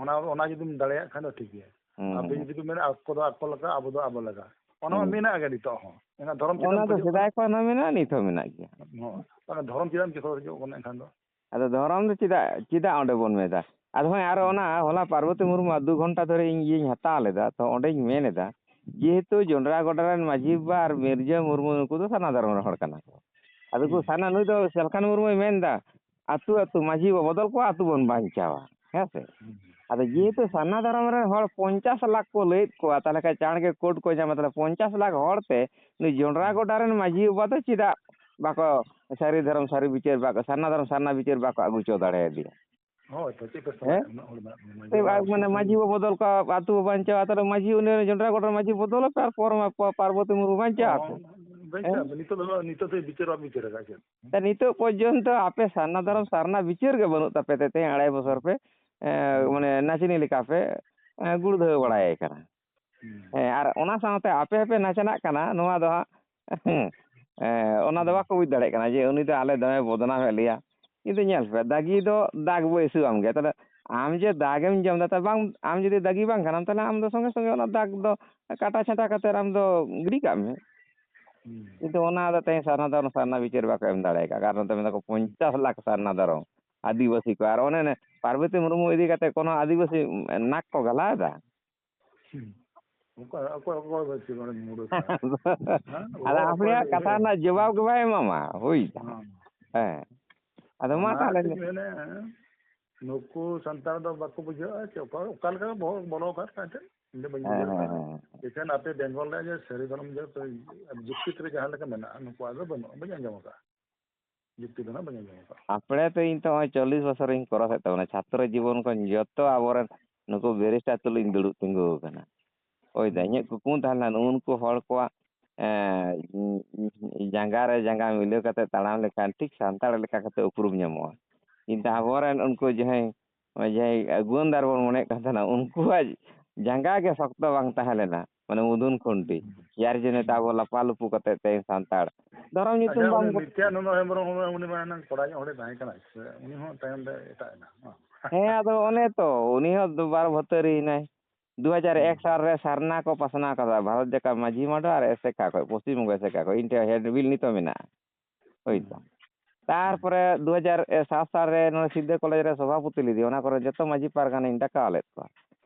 ᱚᱱᱟ, ᱚᱱᱟ ᱡᱩᱫᱤᱢ ᱫᱟᱲᱮᱭᱟᱜ ᱠᱷᱟᱱ ᱫᱚ ᱴᱷᱤᱠ ᱜᱮᱭᱟ᱾ ᱦᱩᱸ, ᱟᱯᱮ ᱦᱩᱸ᱾ ᱡᱩᱫᱤ ᱯᱮ ᱢᱮᱱᱟ, ᱟᱠᱚ ᱫᱚ ᱟᱠᱚ ᱞᱮᱠᱟ, ᱟᱵᱚ ᱫᱚ ᱟᱵᱚ ᱞᱮᱠᱟ, ᱚᱱᱟ ᱢᱟ ᱦᱩᱸ᱾ ᱢᱮᱱᱟᱜ ᱜᱮ ᱱᱤᱛᱚᱜ ᱦᱚᱸ᱾ ᱮᱱᱠᱷᱟᱱ ᱫᱷᱚᱨᱚᱢ ᱪᱮᱫᱟᱜ ᱚᱱᱟ ᱮᱢ ᱫᱚ ᱠᱷᱚᱡᱚᱜ ᱠᱟᱱᱟ? ᱥᱮᱫᱟᱭ ᱠᱷᱚᱱ ᱦᱚᱸ ᱢᱮᱱᱟᱜᱼᱟ, ᱱᱤᱛ ᱦᱚᱸ ᱢᱮᱱᱟᱜ ᱜᱮᱭᱟ᱾ ᱦᱚᱸ, ᱛᱟᱦᱚᱞᱮ ᱫᱷᱚᱨᱚᱢ ᱪᱮᱫᱟᱜ ᱮᱢ ᱠᱷᱚᱡᱚᱜ ᱠᱟᱱᱟ ᱮᱱᱠᱷᱟᱱ ᱫᱚ? ᱟᱫᱚ ᱫᱷᱚᱨᱚᱢ ᱫᱚ ᱪᱮᱫᱟᱜ, ᱪᱮᱫᱟᱜ ᱚᱸᱰᱮ ᱵᱚᱱ ᱢᱮᱫᱟ? ᱟᱫᱚ ᱦᱚᱸᱜᱼᱚᱭ ᱟᱨᱚ ᱦᱩᱸ᱾ ᱚᱱᱟ ᱦᱚᱞᱟ ᱯᱟᱨᱵᱚᱛᱤ ᱢᱩᱨᱢᱩᱣᱟᱜ ᱫᱩ ᱜᱷᱚᱱᱴᱟ ᱫᱷᱚᱨᱮ ᱤᱧ ᱤᱭᱟᱹᱧ ᱦᱟᱛᱟᱣ ᱞᱮᱫᱟ, ᱛᱚ ᱚᱸᱰᱮᱧ ᱢᱮᱱ ᱮᱫᱟ, ᱡᱮᱦᱮᱛᱩ ᱡᱚᱱᱰᱨᱟ ᱜᱚᱰᱟ ᱨᱮᱱ ᱢᱟᱹᱡᱷᱤ ᱵᱟᱵᱟ ᱟᱨ ᱢᱤᱨᱡᱟᱹ ᱢᱩᱨᱢᱩ ᱱᱩᱠᱩ ᱫᱚ ᱥᱟᱨᱱᱟ ᱫᱷᱚᱨᱚᱢ ᱨᱮᱱ ᱦᱚᱲ ᱠᱟᱱᱟ ᱠᱚ᱾ ᱟᱫᱚ ᱠᱚ ᱦᱩᱸ᱾ ᱥᱟᱨᱱᱟ, ᱱᱩᱭ ᱫᱚ ᱥᱟᱞᱠᱷᱟᱱ ᱢᱩᱨᱢᱩᱭ ᱢᱮᱱ ᱮᱫᱟ, ᱟᱹᱛᱩ ᱟᱹᱛᱩ ᱢᱟᱹᱡᱷᱤ ᱵᱚ ᱵᱚᱫᱚᱞ ᱠᱚᱣᱟ, ᱟᱹᱛᱩ ᱵᱚᱱ ᱵᱟᱧᱪᱟᱣᱟ᱾ ᱦᱮᱸ ᱥᱮ? ᱦᱩᱸ᱾ ᱟᱫᱚ ᱦᱩᱸ᱾ ᱡᱮᱦᱮᱛᱩ ᱥᱟᱨᱱᱟ ᱫᱷᱚᱨᱚᱢ ᱨᱮᱱ ᱦᱚᱲ ᱯᱚᱧᱪᱟᱥ ᱞᱟᱠᱷ ᱠᱚ ᱞᱟᱹᱭᱮᱫ ᱠᱚᱣᱟ, ᱛᱟᱦᱚᱞᱮ ᱠᱷᱟᱱ ᱪᱟᱬ ᱜᱮ ᱠᱳᱰ ᱠᱚ ᱧᱟᱢᱟ, ᱛᱟᱦᱚᱞᱮ ᱯᱚᱧᱪᱟᱥ ᱞᱟᱠᱷ ᱦᱚᱲ ᱛᱮ ᱱᱩᱭ ᱡᱚᱱᱰᱨᱟ ᱦᱩᱸ᱾ ᱜᱚᱰᱟ ᱨᱮᱱ ᱢᱟᱹᱡᱷᱤ ᱵᱟᱵᱟ ᱫᱚ ᱪᱮᱫᱟᱜ ᱵᱟᱠᱚ ᱥᱟᱹᱨᱤ ᱫᱷᱚᱨᱚᱢ ᱥᱟᱹᱨᱤ ᱵᱤᱪᱟᱹᱨ ᱵᱟᱠᱚ, ᱥᱟᱨᱱᱟ ᱫᱷᱚᱨᱚᱢ ᱥᱟᱨᱱᱟ ᱵᱤᱪᱟᱹᱨ ᱵᱟᱠᱚ ᱟᱹᱜᱩ ᱦᱚᱪᱚ ᱫᱟᱲᱮᱭᱟᱫᱮᱭᱟ? ᱦᱳᱭ ᱛᱚ, ᱪᱮᱫ ᱯᱮ ᱦᱮᱸ? ᱥᱟᱞᱟᱜ ᱩᱱᱟᱹᱜ ᱦᱚᱲ ᱢᱮᱱᱟᱜ ᱵᱚᱱᱟ, ᱢᱟᱹᱡᱷᱤ ᱥᱮ ᱵᱟᱵᱟ ᱵᱟ-, ᱢᱟᱱᱮ ᱥᱩᱥᱟᱹᱨ ᱢᱟᱹᱡᱷᱤ ᱵᱚ ᱵᱚᱫᱚᱞ ᱠᱚᱣᱟ, ᱟᱹᱛᱩ ᱵᱚ ᱵᱟᱧᱪᱟᱣᱟ, ᱛᱟᱦᱚᱞᱮ ᱢᱟᱹᱡᱷᱤ ᱩᱱᱤ ᱡᱚᱱᱰᱨᱟ ᱜᱚᱰᱟ ᱨᱮ ᱢᱟᱹᱡᱷᱤ ᱵᱚᱫᱚᱞ ᱯᱮ, ᱟᱨ ᱯᱚᱨ ᱢᱟ ᱯᱚ-, ᱯᱟᱨᱵᱚᱛᱤ ᱢᱩᱨᱢᱩ ᱵᱟᱧᱪᱟᱣ ᱟᱯᱮ᱾ ᱦᱚᱸ, ᱵᱟᱧᱪᱟᱣ ᱦᱮᱸ? ᱟᱯᱮ᱾ ᱱᱤᱛᱚᱜ ᱫᱚ, ᱱᱤᱛᱚᱜ ᱫᱚ ᱵᱤᱪᱟᱹᱨ ᱵᱟᱢ ᱵᱤᱪᱟᱹᱨ ᱟᱠᱟᱫ ᱪᱮᱫ? ᱛᱚ ᱱᱤᱛᱚᱜ ᱯᱚᱨᱡᱚᱱᱛᱚ ᱟᱯᱮ ᱥᱟᱨᱱᱟ ᱫᱷᱚᱨᱚᱢ ᱥᱟᱨᱱᱟ ᱵᱤᱪᱟᱹᱨ ᱜᱮ ᱵᱟᱹᱱᱩᱜ ᱛᱟᱯᱮ ᱛᱮ, ᱛᱮᱦᱮᱧ ᱟᱲᱟᱭ ᱵᱚᱪᱷᱚᱨ ᱯᱮ, ᱮ, ᱦᱩᱸ᱾ ᱢᱟᱱᱮ ᱱᱟᱪᱤᱱᱤ ᱞᱮᱠᱟ ᱯᱮ, ᱮ, ᱜᱩᱲᱫᱷᱟᱹᱣ ᱵᱟᱲᱟᱭᱮ ᱠᱟᱱᱟ᱾ ᱦᱩᱸ᱾ ᱦᱮᱸ, ᱟᱨ ᱚᱱᱟ ᱥᱟᱶᱛᱮ ᱟᱯᱮ ᱦᱚᱸᱯᱮ ᱱᱟᱪᱟᱱᱟᱜ ᱠᱟᱱᱟ, ᱱᱚᱣᱟ ᱫᱚ ᱦᱟᱸᱜ, ᱦᱮᱸ, ᱮ, ᱚᱱᱟ ᱫᱚ ᱦᱩᱸ᱾ ᱵᱟᱠᱚ ᱵᱩᱡᱽ ᱫᱟᱲᱮᱭᱟᱜ ᱠᱟᱱᱟ ᱡᱮ ᱩᱱᱤ ᱫᱚ ᱟᱞᱮ ᱫᱚᱢᱮ ᱵᱚᱫᱱᱟᱢᱮᱫ ᱞᱮᱭᱟ᱾ ᱠᱤᱱᱛᱩ ᱧᱮᱞ ᱯᱮ, ᱫᱟᱜᱤ ᱫᱚ ᱫᱟᱜᱽ ᱵᱚ ᱤᱥᱩ ᱟᱢ ᱜᱮᱭᱟ᱾ ᱛᱟᱦᱞᱮ ᱟᱢ ᱡᱮ ᱫᱟᱜᱽ ᱮᱢ ᱡᱚᱢ ᱮᱫᱟ, ᱛᱟᱦᱞᱮ ᱵᱟᱝ, ᱟᱢ ᱡᱩᱫᱤ ᱫᱟᱜᱤ ᱵᱟᱝ ᱠᱟᱱᱟᱢ, ᱛᱟᱦᱞᱮ ᱟᱢ ᱫᱚ ᱥᱚᱸᱜᱮ ᱥᱚᱸᱜᱮ ᱚᱱᱟ ᱫᱟᱜᱽ ᱫᱚ ᱠᱟᱴᱟ ᱪᱷᱟᱸᱴᱟ ᱠᱟᱛᱮ ᱟᱢ ᱫᱚ ᱜᱤᱰᱤ ᱠᱟᱜ ᱢᱮ᱾ ᱦᱩᱸ᱾ ᱠᱤᱱᱛᱩ ᱚᱱᱟ ᱫᱚ ᱛᱮᱦᱮᱧ ᱥᱟᱨᱱᱟ ᱫᱷᱚᱨᱚᱢ ᱥᱟᱨᱱᱟ ᱵᱤᱪᱟᱹᱨ ᱵᱟᱠᱚ ᱮᱢ ᱫᱟᱲᱮ ᱟᱠᱟᱫ, ᱠᱟᱨᱚᱱ ᱫᱚ ᱢᱮᱱᱫᱟ ᱠᱚ ᱯᱚᱧᱪᱟᱥ ᱞᱟᱠᱷ ᱥᱟᱨᱱᱟ ᱫᱷᱚᱨᱚᱢ ᱟᱹᱫᱤᱵᱟᱹᱥᱤ ᱠᱚ, ᱟᱨ ᱚᱱᱮ ᱚᱱᱮ ᱯᱟᱨᱵᱚᱛᱤ ᱢᱩᱨᱢᱩ ᱤᱫᱤ ᱠᱟᱛᱮ ᱠᱳᱱᱳ ᱟᱹᱫᱤᱵᱟᱹᱥᱤ ᱱᱟᱠ ᱠᱚ ᱜᱟᱞᱟᱣ ᱮᱫᱟ? ᱦᱩᱸ᱾ ᱚᱠᱚᱭ, ᱚᱠᱚᱭ, ᱚᱠᱚᱭ ᱫᱚ ᱪᱮᱫ ᱚᱱᱮ ᱢᱩᱰᱟᱹ ᱠᱟᱱᱟ? ᱦᱮᱸ? ᱟᱫᱚ ᱦᱚᱲ ᱚᱠᱚᱭ ᱟᱯᱮᱭᱟᱜ ᱫᱚ ᱠᱟᱛᱷᱟ ᱤᱭᱟᱹ? ᱨᱮᱱᱟᱜ ᱡᱚᱵᱟᱵ ᱜᱮ ᱵᱟᱭ ᱮᱢᱟᱢᱟ, ᱦᱩᱭ ᱮᱱᱟ᱾ ᱦᱮᱸ᱾ ᱦᱮᱸ᱾ ᱟᱫᱚ ᱢᱟ ᱚᱱᱟ ᱛᱟᱦᱞᱮ᱾ ᱛᱮᱧ ᱢᱮᱱᱮᱫᱼᱟ, ᱱᱩᱠᱩ ᱥᱟᱱᱛᱟᱲ ᱫᱚ ᱵᱟᱠᱚ ᱵᱩᱡᱷᱟᱹᱜᱼᱟ, ᱪᱮᱫ ᱚᱠᱟ, ᱚᱠᱟ ᱞᱮᱠᱟ ᱵᱚᱦᱚᱜ ᱵᱚᱞᱚ ᱟᱠᱟᱫ ᱠᱚᱣᱟ ᱮᱱᱛᱮᱫ, ᱤᱧ ᱫᱚ ᱵᱟᱹᱧ ᱦᱮᱸ, ᱵᱩᱡᱷᱟᱹᱣ ᱦᱮᱸ, ᱠᱟᱱᱟ᱾ ᱦᱮᱸ᱾ ᱮᱠᱷᱟᱱ ᱟᱯᱮ ᱵᱮᱝᱜᱚᱞ ᱨᱮ ᱡᱮ ᱥᱟᱹᱨᱤ ᱫᱷᱚᱨᱚᱢ ᱡᱮ ᱯᱮ ᱡᱩᱠᱛᱤ ᱛᱮ ᱡᱟᱦᱟᱸ ᱞᱮᱠᱟ ᱢᱮᱱᱟᱜᱼᱟ, ᱱᱩᱠᱩᱣᱟᱜ ᱫᱚ ᱵᱟᱹᱱᱩᱜᱼᱟ, ᱵᱟᱹᱧ ᱟᱸᱡᱚᱢ ᱟᱠᱟᱫᱼᱟ᱾ ᱡᱩᱠᱛᱤ ᱫᱚ ᱱᱟᱜ ᱵᱟᱹᱧ ᱟᱸᱡᱚᱢ ᱟᱠᱟᱫ᱾ ᱟᱯᱲᱮ ᱛᱮ ᱤᱧ ᱛᱚ ᱱᱚᱜᱼᱚᱭ ᱪᱚᱞᱞᱤᱥ ᱵᱚᱪᱷᱚᱨᱤᱧ ᱠᱨᱚᱥᱮᱫ ᱛᱟᱵᱚᱱᱟ᱾ ᱪᱷᱟᱛᱨᱚ ᱡᱤᱵᱚᱱ ᱠᱷᱚᱱ ᱡᱚᱛᱚ ᱟᱵᱚᱨᱮᱱ ᱱᱩᱠᱩ ᱵᱮᱨᱤᱥᱴᱟᱨ ᱛᱩᱞᱩᱡ ᱤᱧ ᱫᱩᱲᱩᱵ ᱛᱤᱸᱜᱩ ᱟᱠᱟᱱᱟ᱾ ᱦᱳᱭ ᱫᱟ, ᱤᱧᱟᱹᱜ ᱠᱩᱠᱢᱩ ᱛᱟᱦᱮᱸ ᱞᱮᱱᱟ ᱩᱱᱠᱩ ᱦᱚᱲ ᱠᱚᱣᱟᱜ ᱮᱸ, ᱡᱟᱸᱜᱟ ᱨᱮ ᱡᱟᱸᱜᱟ ᱢᱤᱞᱟᱹᱣ ᱠᱟᱛᱮ ᱛᱟᱲᱟᱢ ᱞᱮᱠᱷᱟᱱ ᱴᱷᱤᱠ ᱥᱟᱱᱛᱟᱲ ᱞᱮᱠᱟ ᱠᱟᱛᱮ ᱩᱯᱨᱩᱢ ᱧᱟᱢᱚᱜᱼᱟ᱾ ᱠᱤᱱᱛᱩ ᱟᱵᱚᱨᱮᱱ ᱩᱱᱠᱩ ᱡᱟᱦᱟᱸᱭ, ᱡᱟᱦᱟᱸᱭ ᱟᱹᱜᱩᱣᱟᱹᱱ ᱫᱟᱨ ᱵᱚᱱ ᱢᱚᱱᱮᱭᱮᱫ ᱠᱟᱱ ᱛᱟᱦᱮᱱᱟ, ᱩᱱᱠᱩᱣᱟᱜ ᱡᱟᱸᱜᱟ ᱜᱮ ᱥᱚᱠᱛᱚ ᱵᱟᱝ ᱛᱟᱦᱮᱸ ᱞᱮᱱᱟ, ᱢᱟᱱᱮ ᱢᱩᱫᱷᱩᱱ ᱠᱷᱩᱱᱴᱤ᱾ ᱭᱟᱨ ᱡᱚᱱᱱᱮ ᱛᱮ ᱟᱵᱚ ᱞᱟᱯᱟᱞᱩᱯᱩ ᱠᱟᱛᱮ ᱛᱮᱦᱮᱧ ᱥᱟᱱᱛᱟᱲ ᱫᱷᱚᱨᱚᱢ ᱧᱩᱛᱩᱢ ᱟᱪᱪᱷᱟ, ᱵᱟᱝ ᱩᱱᱤ ᱵᱚ- ᱱᱤᱛᱭᱟᱱᱚᱱᱫᱚ ᱦᱮᱢᱵᱨᱚᱢ, ᱩᱱᱤ ᱢᱟ ᱮᱱᱟᱝ ᱠᱚᱲᱟ ᱧᱚᱜ ᱦᱚᱲᱮ ᱛᱟᱦᱮᱸ ᱠᱟᱱᱟ, ᱥᱮ ᱩᱱᱤ ᱦᱚᱸ ᱛᱟᱭᱚᱢ ᱛᱮ ᱮᱴᱟᱜ ᱮᱱᱟ? ᱦᱮᱸ, ᱟᱫᱚ ᱚᱱᱮ ᱛᱚ, ᱩᱱᱤ ᱦᱚᱸ ᱫᱩᱵᱟᱨ ᱵᱷᱟᱹᱛᱟᱹᱨᱤ ᱮᱱᱟᱭ᱾ ᱫᱩ ᱦᱟᱡᱟᱨ ᱮᱠ ᱥᱟᱞ ᱨᱮ ᱥᱟᱨᱱᱟ ᱠᱚ ᱯᱟᱥᱱᱟᱣ ᱠᱟᱫᱟ, ᱵᱷᱟᱨᱚᱛ ᱡᱟᱠᱟᱛ ᱢᱟᱹᱡᱷᱤ ᱢᱟᱰᱣᱟ ᱟᱨ ᱮᱥᱮᱠᱟ ᱠᱷᱚᱡ, ᱯᱚᱥᱪᱤᱢ ᱵᱚᱝᱜᱚ ᱮᱥᱮᱠᱟ ᱠᱷᱚᱡ, ᱤᱧ ᱴᱷᱮᱱ ᱦᱮᱰ ᱵᱤᱞ ᱱᱤᱛᱚᱜ ᱢᱮᱱᱟᱜᱼᱟ᱾ ᱦᱳᱭ ᱛᱚ᱾ ᱛᱟᱨᱯᱚᱨᱮ ᱫᱩ ᱦᱟᱡᱟᱨ ᱥᱟᱛ ᱥᱟᱞ ᱨᱮ ᱱᱚᱰᱮ ᱥᱤᱞᱫᱟᱹ ᱠᱚᱞᱮᱡᱽ ᱨᱮ ᱥᱚᱵᱷᱟᱯᱚᱛᱤ ᱞᱮᱫᱮᱭᱟ, ᱚᱱᱟ ᱠᱚᱨᱮ ᱡᱚᱛᱚ ᱢᱟᱹᱡᱷᱤ ᱯᱟᱨᱜᱟᱱᱟᱧ ᱰᱟᱠᱟᱣ ᱞᱮᱫ ᱠᱚᱣᱟ᱾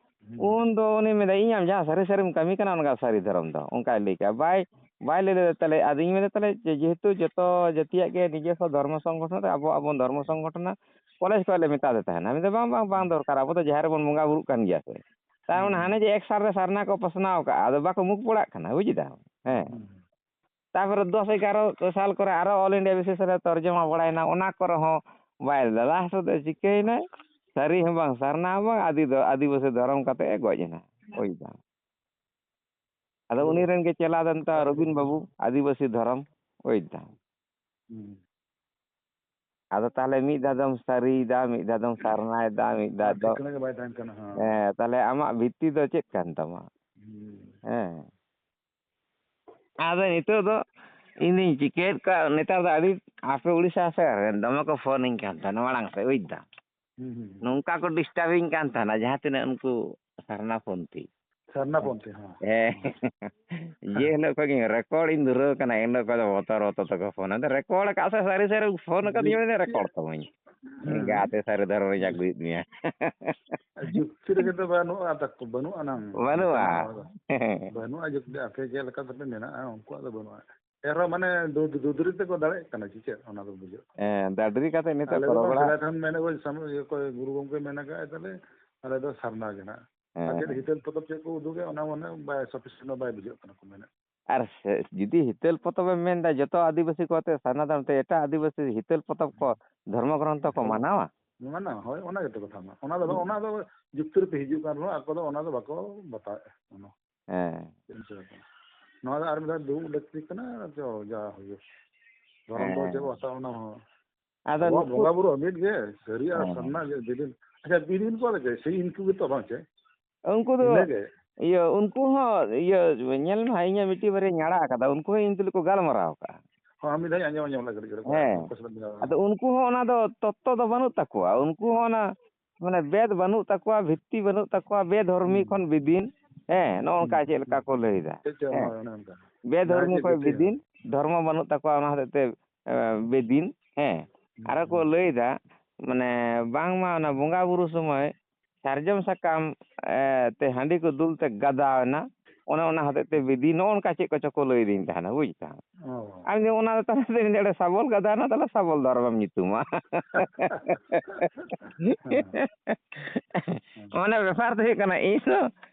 ᱩᱱ ᱫᱚ ᱩᱱᱤ ᱢᱮᱱᱫᱟ, "ᱤᱧ ᱟᱢ ᱡᱟᱦᱟᱸ ᱥᱟᱹᱨᱤ ᱥᱟᱹᱨᱤᱢ ᱠᱟᱹᱢᱤ ᱠᱟᱱᱟ, ᱚᱱᱟ ᱥᱟᱹᱨᱤ ᱫᱷᱚᱨᱚᱢ ᱫᱚ", ᱚᱱᱠᱟᱭ ᱞᱟᱹᱭ ᱠᱮᱜᱼᱟ᱾ ᱵᱟᱭ, ᱵᱟᱭ ᱞᱟᱹᱭ ᱞᱮᱫᱟ᱾ ᱛᱟᱦᱞᱮ ᱟᱫᱚᱧ ᱢᱮᱱᱫᱟ, ᱛᱟᱦᱞᱮ ᱡᱮ-, ᱡᱮᱦᱮᱛᱩ ᱡᱚᱛᱚ ᱡᱟᱹᱛᱤᱭᱟᱜ ᱜᱮ ᱱᱤᱡᱮᱥᱥᱚ ᱫᱷᱚᱨᱢᱚ ᱥᱚᱝᱜᱚᱴᱷᱚᱱ ᱨᱮ ᱟᱵᱚ, ᱟᱵᱚ ᱫᱷᱚᱨᱢᱚ ᱥᱚᱝᱜᱚᱴᱷᱚᱱ ᱠᱚᱞᱮᱡᱽ ᱠᱷᱚᱡ ᱞᱮ ᱢᱮᱛᱟ ᱫᱮ ᱛᱟᱦᱮᱱᱟ᱾ ᱢᱮᱱᱫᱟ, "ᱵᱟᱝ, ᱵᱟᱝ, ᱵᱟᱝ ᱫᱚᱨᱠᱟᱨ, ᱟᱵᱚ ᱫᱚ ᱡᱟᱦᱮᱨ ᱨᱮᱵᱚᱱ ᱵᱚᱸᱜᱟ ᱵᱩᱨᱩᱜ ᱠᱟᱱ ᱜᱮᱭᱟ ᱥᱮ᱾" ᱛᱟᱨ ᱢᱟᱱᱮ ᱦᱟᱱᱮ ᱡᱮ ᱮᱠ ᱥᱟᱞ ᱨᱮ ᱥᱟᱨᱱᱟ ᱠᱚ ᱯᱟᱥᱱᱟᱣ ᱠᱟᱜᱼᱟ, ᱟᱫᱚ ᱵᱟᱠᱚ ᱢᱩᱠ ᱵᱟᱲᱟᱜ ᱠᱟᱱᱟ, ᱵᱩᱡ ᱫᱟᱢ? ᱦᱮᱸ᱾ ᱛᱟᱨᱯᱚᱨᱮ ᱫᱚᱥ ᱮᱜᱟᱨᱚ ᱥᱟᱞ ᱠᱚᱨᱮ ᱟᱨᱚ ᱚᱞ ᱤᱱᱰᱤᱭᱟ ᱵᱮᱥᱤᱥ ᱨᱮ ᱛᱚᱨᱡᱚᱢᱟ ᱵᱟᱲᱟᱭᱮᱱᱟ, ᱚᱱᱟ ᱠᱚᱨᱮ ᱦᱚᱸ ᱵᱟᱭ ᱞᱟᱞᱟ ᱦᱟᱥᱩ ᱫᱚ ᱪᱤᱠᱟᱹᱭᱮᱱᱟᱭ? ᱥᱟᱹᱨᱤ ᱦᱚᱸ ᱵᱟᱝ, ᱥᱟᱨᱱᱟ ᱦᱚᱸ ᱵᱟᱝ, ᱟᱹᱫᱤ-, ᱟᱹᱫᱤᱵᱟᱹᱥᱤ ᱫᱷᱚᱨᱚᱢ ᱠᱟᱛᱮ ᱮ ᱜᱚᱡ ᱮᱱᱟ᱾ ᱵᱩᱡ ᱫᱟᱢ? ᱟᱫᱚ ᱩᱱᱤ ᱨᱮᱱ ᱜᱮ ᱪᱮᱞᱟ ᱫᱚ ᱱᱤᱛᱚᱜ ᱨᱚᱵᱤᱱ ᱵᱟᱹᱵᱩ, ᱟᱹᱫᱤᱵᱟᱹᱥᱤ ᱫᱷᱚᱨᱚᱢ, ᱵᱩᱡ ᱫᱟᱢ? ᱟᱫᱚ ᱛᱟᱦᱞᱮ ᱢᱤᱫ ᱫᱷᱟᱣ ᱫᱚᱢ ᱥᱟᱹᱨᱤᱭᱮᱫᱟ, ᱢᱤᱫ ᱫᱷᱟᱣ ᱫᱚᱢ ᱥᱟᱨᱱᱟᱭᱮᱫᱟ, ᱢᱤᱫ ᱫᱷᱟᱣ ᱟᱨ ᱫᱚ, ᱴᱷᱤᱠᱟᱹᱱᱟ ᱜᱮ ᱵᱟᱭ ᱛᱟᱦᱮᱱ ᱠᱟᱱᱟ, ᱦᱮᱸ᱾ ᱦᱮᱸ, ᱛᱟᱦᱞᱮ ᱟᱢᱟᱜ ᱵᱷᱤᱛᱛᱤ ᱫᱚ ᱪᱮᱫ ᱠᱟᱱ ᱛᱟᱢᱟ? ᱦᱩᱸ᱾ ᱦᱮᱸ᱾ ᱟᱫᱚ ᱱᱤᱛᱚᱜ ᱫᱚ ᱤᱧ ᱫᱩᱧ ᱪᱤᱠᱟᱹᱭᱮᱫ ᱠᱚᱣᱟ, ᱱᱮᱛᱟᱨ ᱫᱚ ᱟᱹᱰᱤ, ᱟᱯᱮ ᱩᱲᱤᱥᱥᱟ ᱥᱮᱫ ᱨᱮᱱ ᱫᱚᱢᱮ ᱠᱚ ᱯᱷᱳᱱᱤᱧ ᱠᱟᱱ ᱛᱟᱦᱮᱱᱟ ᱢᱟᱲᱟᱝ ᱥᱮᱫ, ᱵᱩᱡ ᱫᱟᱢ? ᱦᱩᱸ, ᱦᱩᱸ, ᱦᱩᱸ᱾ ᱱᱚᱝᱠᱟ ᱠᱚ ᱰᱤᱥᱴᱟᱵᱤᱧ ᱠᱟᱱ ᱛᱟᱦᱮᱱᱟ, ᱡᱟᱦᱟᱸ ᱛᱤᱱᱟᱹᱜ ᱩᱱᱠᱩ ᱥᱟᱨᱱᱟ ᱯᱚᱱᱛᱷᱤ᱾ ᱥᱟᱨᱱᱟ ᱯᱚᱱᱛᱷᱤ, ᱦᱮᱸ᱾ ᱦᱮᱸ, ᱡᱮ ᱦᱤᱞᱳᱜ ᱠᱷᱚᱱ ᱜᱮ ᱨᱮᱠᱚᱨᱰ ᱤᱧ ᱫᱷᱩᱨᱟᱹᱣ ᱠᱟᱱᱟ, ᱮᱱ ᱦᱤᱞᱳᱜ ᱠᱷᱚᱱ ᱫᱚ ᱵᱚᱛᱚᱨ ᱵᱚᱛᱚᱨ ᱛᱮᱠᱚ ᱯᱷᱳᱱᱟ᱾ ᱟᱫᱚ ᱨᱮᱠᱚᱨᱰ ᱟᱠᱟᱫ ᱥᱮ ᱥᱟᱹᱨᱤ ᱥᱟᱹᱨᱤ ᱯᱷᱳᱱ ᱟᱠᱟᱫᱤᱧᱟ, ᱡᱩᱠᱛᱤ ᱢᱮᱱᱫᱟ ᱨᱮᱠᱚᱨᱰ ᱛᱟᱢᱟᱧ᱾ ᱦᱮᱸ᱾ ᱮᱸᱜᱟ ᱟᱛᱮ ᱥᱟᱹᱨᱤ ᱫᱷᱚᱨᱚᱢ ᱨᱤᱧ ᱟᱹᱜᱩᱭᱮᱫ ᱢᱮᱭᱟ᱾ ᱡᱩᱠᱛᱤ ᱨᱮᱜᱮ ᱫᱚ ᱵᱟᱹᱱᱩᱜᱼᱟ, ᱛᱟᱠᱚ ᱵᱟᱹᱱᱩᱜ ᱟᱱᱟᱝ᱾ ᱵᱟᱹᱱᱩᱜᱼᱟ᱾ ᱵᱟᱹᱱᱩᱜᱼᱟ ᱡᱩᱠᱛᱤ᱾ ᱟᱯᱮ ᱪᱮᱫ ᱞᱮᱠᱟ ᱛᱟᱯᱮ ᱢᱮᱱᱟᱜᱼᱟ, ᱩᱱᱠᱩᱣᱟᱜ ᱫᱚ ᱵᱟᱹᱱᱩᱜᱼᱟ᱾ ᱮᱱᱨᱮᱦᱚᱸ ᱢᱟᱱᱮ ᱫᱩ-, ᱫᱩᱫᱽᱨᱤ ᱛᱮᱠᱚ ᱫᱟᱲᱮᱭᱟᱜ ᱠᱟᱱᱟ ᱪᱮ ᱪᱮᱫ, ᱚᱱᱟ ᱫᱚ ᱵᱩᱡᱷᱟᱹᱜ ᱠᱟᱱᱟ᱾ ᱦᱮᱸ, ᱫᱟᱫᱽᱨᱤ ᱠᱟᱛᱮ ᱱᱤᱛᱚᱜ ᱟᱞᱮ ᱠᱚ ᱫᱚ ᱵᱟᱝ, ᱨᱚᱜᱚᱲᱟ᱾ ᱥᱮᱫᱟᱭ ᱠᱷᱚᱱ ᱢᱮᱱ ᱟᱹᱜᱩ, ᱥᱟᱢ-, ᱤᱭᱟᱹ ᱠᱚ, ᱜᱩᱨᱩ ᱜᱚᱢᱠᱮ ᱢᱮᱱ ᱟᱠᱟᱫ ᱛᱟᱞᱮ, ᱟᱞᱮ ᱫᱚ ᱥᱟᱨᱱᱟ ᱜᱮ ᱱᱟᱜ᱾ ᱟᱨ ᱦᱮᱸ, ᱪᱮᱫ ᱦᱮᱸ᱾ ᱦᱤᱛᱟᱹᱞ ᱯᱚᱛᱚᱵ ᱪᱮᱫ ᱠᱚ ᱩᱫᱩᱜᱟ, ᱚᱱᱟ ᱢᱟᱱᱮ ᱵᱟᱭ sufficient ᱵᱟᱭ ᱵᱩᱡᱷᱟᱹᱜ ᱠᱟᱱᱟ ᱠᱚ ᱢᱮᱱᱮᱫ᱾ ᱟᱨ ᱥᱮ-, ᱡᱩᱫᱤ ᱦᱤᱛᱟᱹᱞ ᱯᱚᱛᱚᱵ ᱮᱢ ᱢᱮᱱᱫᱟ, ᱡᱚᱛᱚ ᱟᱹᱫᱤᱵᱟᱹᱥᱤ ᱠᱚ ᱟᱛᱮ ᱥᱟᱨᱱᱟ ᱫᱷᱚᱨᱚᱢ ᱛᱮ ᱮᱴᱟᱜ ᱟᱹᱫᱤᱵᱟᱹᱥᱤ ᱦᱤᱛᱟᱹᱞ ᱯᱚᱛᱚᱵ ᱠᱚ, ᱫᱷᱚᱨᱢᱚ ᱜᱨᱚᱱᱛᱷᱚ ᱠᱚ ᱦᱳᱭ᱾ ᱢᱟᱱᱟᱣᱟ? ᱢᱟᱱᱟᱣᱟ, ᱦᱳᱭ, ᱚᱱᱟ ᱜᱮᱛᱚ ᱠᱟᱛᱷᱟ ᱢᱟ᱾ ᱚᱱᱟ ᱫᱚ, ᱦᱩᱸ᱾ ᱚᱱᱟ ᱫᱚ ᱡᱩᱠᱛᱤ ᱨᱮᱯᱮ ᱦᱤᱡᱩᱜ ᱠᱟᱱ ᱨᱮᱦᱚᱸ, ᱟᱠᱚ ᱫᱚ ᱚᱱᱟ ᱫᱚ ᱵᱟᱠᱚ ᱵᱟᱛᱟᱣᱮᱫᱼᱟ᱾ ᱚᱱᱟ ᱦᱮᱸ᱾ ᱪᱮᱫ ᱮᱢ ᱪᱤᱠᱟᱹ ᱠᱚᱣᱟ? ᱱᱚᱣᱟ ᱫᱚ ᱟᱨ ᱢᱤᱫ ᱫᱷᱟᱣ ᱫᱩᱲᱩᱵ ᱞᱟᱹᱠᱛᱤ ᱠᱟᱱᱟ, ᱪᱚ, ᱡᱟ ᱦᱩᱭᱩᱜ᱾ ᱫᱷᱚᱨᱚᱢ ᱫᱚ ᱦᱮᱸ᱾ ᱪᱮᱫ ᱵᱚ ᱦᱟᱛᱟᱣᱟ, ᱚᱱᱟ ᱦᱚᱸ᱾ ᱟᱫᱚ ᱟᱵᱚᱣᱟᱜ ᱱᱩᱠᱩ ᱵᱚᱸᱜᱟ ᱵᱩᱨᱩ ᱢᱤᱫ ᱜᱮ, ᱥᱟᱹᱨᱤ ᱟᱨ ᱦᱮᱸ᱾ ᱥᱟᱨᱱᱟ ᱜᱮ ᱵᱤᱞᱤᱱ᱾ ᱟᱪᱪᱷᱟ, ᱵᱤᱞᱤᱱ ᱠᱚ ᱫᱚ ᱪᱮᱫ? ᱥᱮᱭ ᱤᱱᱠᱩ ᱜᱮᱛᱚ, ᱵᱟᱝ ᱪᱮ? ᱩᱱᱠᱩ ᱫᱚ, ᱤᱱᱟᱹᱜᱮ᱾ ᱤᱭᱟᱹ, ᱩᱱᱠᱩ ᱦᱚᱸ, ᱤᱭᱟᱹ, ᱧᱮᱞ ᱢᱮ ᱦᱟᱸᱜ, ᱤᱧᱟᱹᱜ ᱢᱤᱫᱴᱤᱡ ᱵᱟᱨᱭᱟᱧ ᱟᱲᱟᱜ ᱟᱠᱟᱫᱟ, ᱩᱱᱠᱩ ᱦᱚᱸ ᱤᱧ ᱛᱩᱞᱩᱡ ᱠᱚ ᱜᱟᱞᱢᱟᱨᱟᱣ ᱟᱠᱟᱫᱼᱟ᱾ ᱦᱚᱸ, ᱢᱤᱫ ᱫᱷᱟᱣ ᱟᱸᱡᱚᱢ, ᱟᱸᱡᱚᱢ ᱞᱮᱫ ᱠᱟᱹᱴᱤᱡ ᱠᱟᱹᱴᱤᱡ ᱠᱚ ᱦᱮᱸ᱾ ᱠᱚ ᱥᱟᱞᱟᱜ ᱢᱤᱞᱟᱹᱣ ᱟᱫᱚ ᱮᱱᱟ᱾ ᱩᱱᱠᱩ ᱦᱚᱸ ᱚᱱᱟ ᱫᱚ ᱛᱚᱛᱛᱚ ᱫᱚ ᱵᱟᱹᱱᱩᱜ ᱛᱟᱠᱚᱣᱟ, ᱩᱱᱠᱩ ᱦᱚᱸ ᱚᱱᱟ, ᱢᱟᱱᱮ, ᱵᱮᱫ ᱵᱟᱹᱱᱩᱜ ᱛᱟᱠᱚᱣᱟ, ᱵᱷᱤᱛᱛᱤ ᱵᱟᱹᱱᱩᱜ ᱛᱟᱠᱚᱣᱟ, ᱵᱮᱫᱷᱚᱨᱢᱤ ᱦᱩᱸ᱾ ᱠᱷᱚᱱ ᱵᱤᱫᱤᱱ, ᱦᱮᱸ, ᱱᱚᱜᱼᱚ ᱦᱩᱸ, ᱱᱚᱝᱠᱟ ᱪᱮᱫ ᱞᱮᱠᱟ ᱦᱩᱸ᱾ ᱠᱚ ᱞᱟᱹᱭ ᱮᱫᱟ, ᱪᱮᱫ ᱪᱚ ᱦᱮᱸ᱾ ᱚᱱᱟ, ᱚᱱᱮ ᱚᱱᱠᱟ᱾ ᱵᱮᱫᱷᱚᱨᱢᱤ ᱡᱟᱦᱟᱸᱭ ᱪᱮᱫ ᱠᱷᱚᱱ ᱵᱤᱫᱤ ᱵᱤᱫᱤᱱ, ᱦᱚᱸ᱾ ᱫᱷᱚᱨᱢᱚ ᱵᱟᱹᱱᱩᱜ ᱛᱟᱠᱚᱣᱟ, ᱚᱱᱟ ᱦᱚᱛᱮᱡ ᱛᱮ, ᱮ, ᱵᱤᱫᱤᱱ, ᱦᱮᱸ᱾ ᱦᱩᱸ, ᱟᱨᱚ ᱠᱚ ᱦᱩᱸ᱾ ᱞᱟᱹᱭ ᱮᱫᱟ, ᱢᱟᱱᱮ, ᱵᱟᱝᱢᱟ ᱚᱱᱟ ᱵᱚᱸᱜᱟ ᱵᱩᱨᱩ ᱥᱚᱢᱚᱭ ᱥᱟᱨᱡᱚᱢ ᱥᱟᱠᱟᱢ, ᱮ, ᱛᱮ ᱦᱟᱺᱰᱤ ᱠᱚ ᱫᱩᱞ ᱛᱮ ᱜᱟᱫᱟᱣ ᱮᱱᱟ, ᱚᱱᱮ ᱚᱱᱟ ᱦᱚᱛᱮᱡ ᱛᱮ ᱵᱤᱫᱤ, ᱱᱚᱜᱼᱚ ᱱᱚᱝᱠᱟ ᱪᱮᱫ ᱠᱚᱪᱚ ᱠᱚ ᱞᱟᱹᱭ ᱟᱫᱤᱧ ᱛᱟᱦᱮᱱᱟ, ᱵᱩᱡᱽ ᱛᱟᱢ᱾ ᱚ᱾ ᱟᱨ ᱤᱧ ᱫᱚ ᱚᱱᱟ ᱫᱚ ᱛᱟᱦᱚᱞᱮ ᱫᱚᱧ ᱞᱟᱹᱭ ᱮᱫᱟ, ᱥᱟᱵᱚᱞ ᱜᱟᱫᱟᱣ ᱮᱱᱟ, ᱛᱟᱦᱚᱞᱮ ᱥᱟᱵᱚᱞ ᱫᱷᱚᱨᱚᱢᱮᱢ ᱧᱩᱛᱩᱢᱟ᱾ ᱦᱮᱸ᱾ ᱦᱮᱸ᱾ ᱢᱟᱱᱮ ᱵᱮᱯᱟᱨ ᱫᱚ ᱦᱩᱭᱩᱜ ᱠᱟᱱᱟ, ᱤᱧ ᱫᱚ,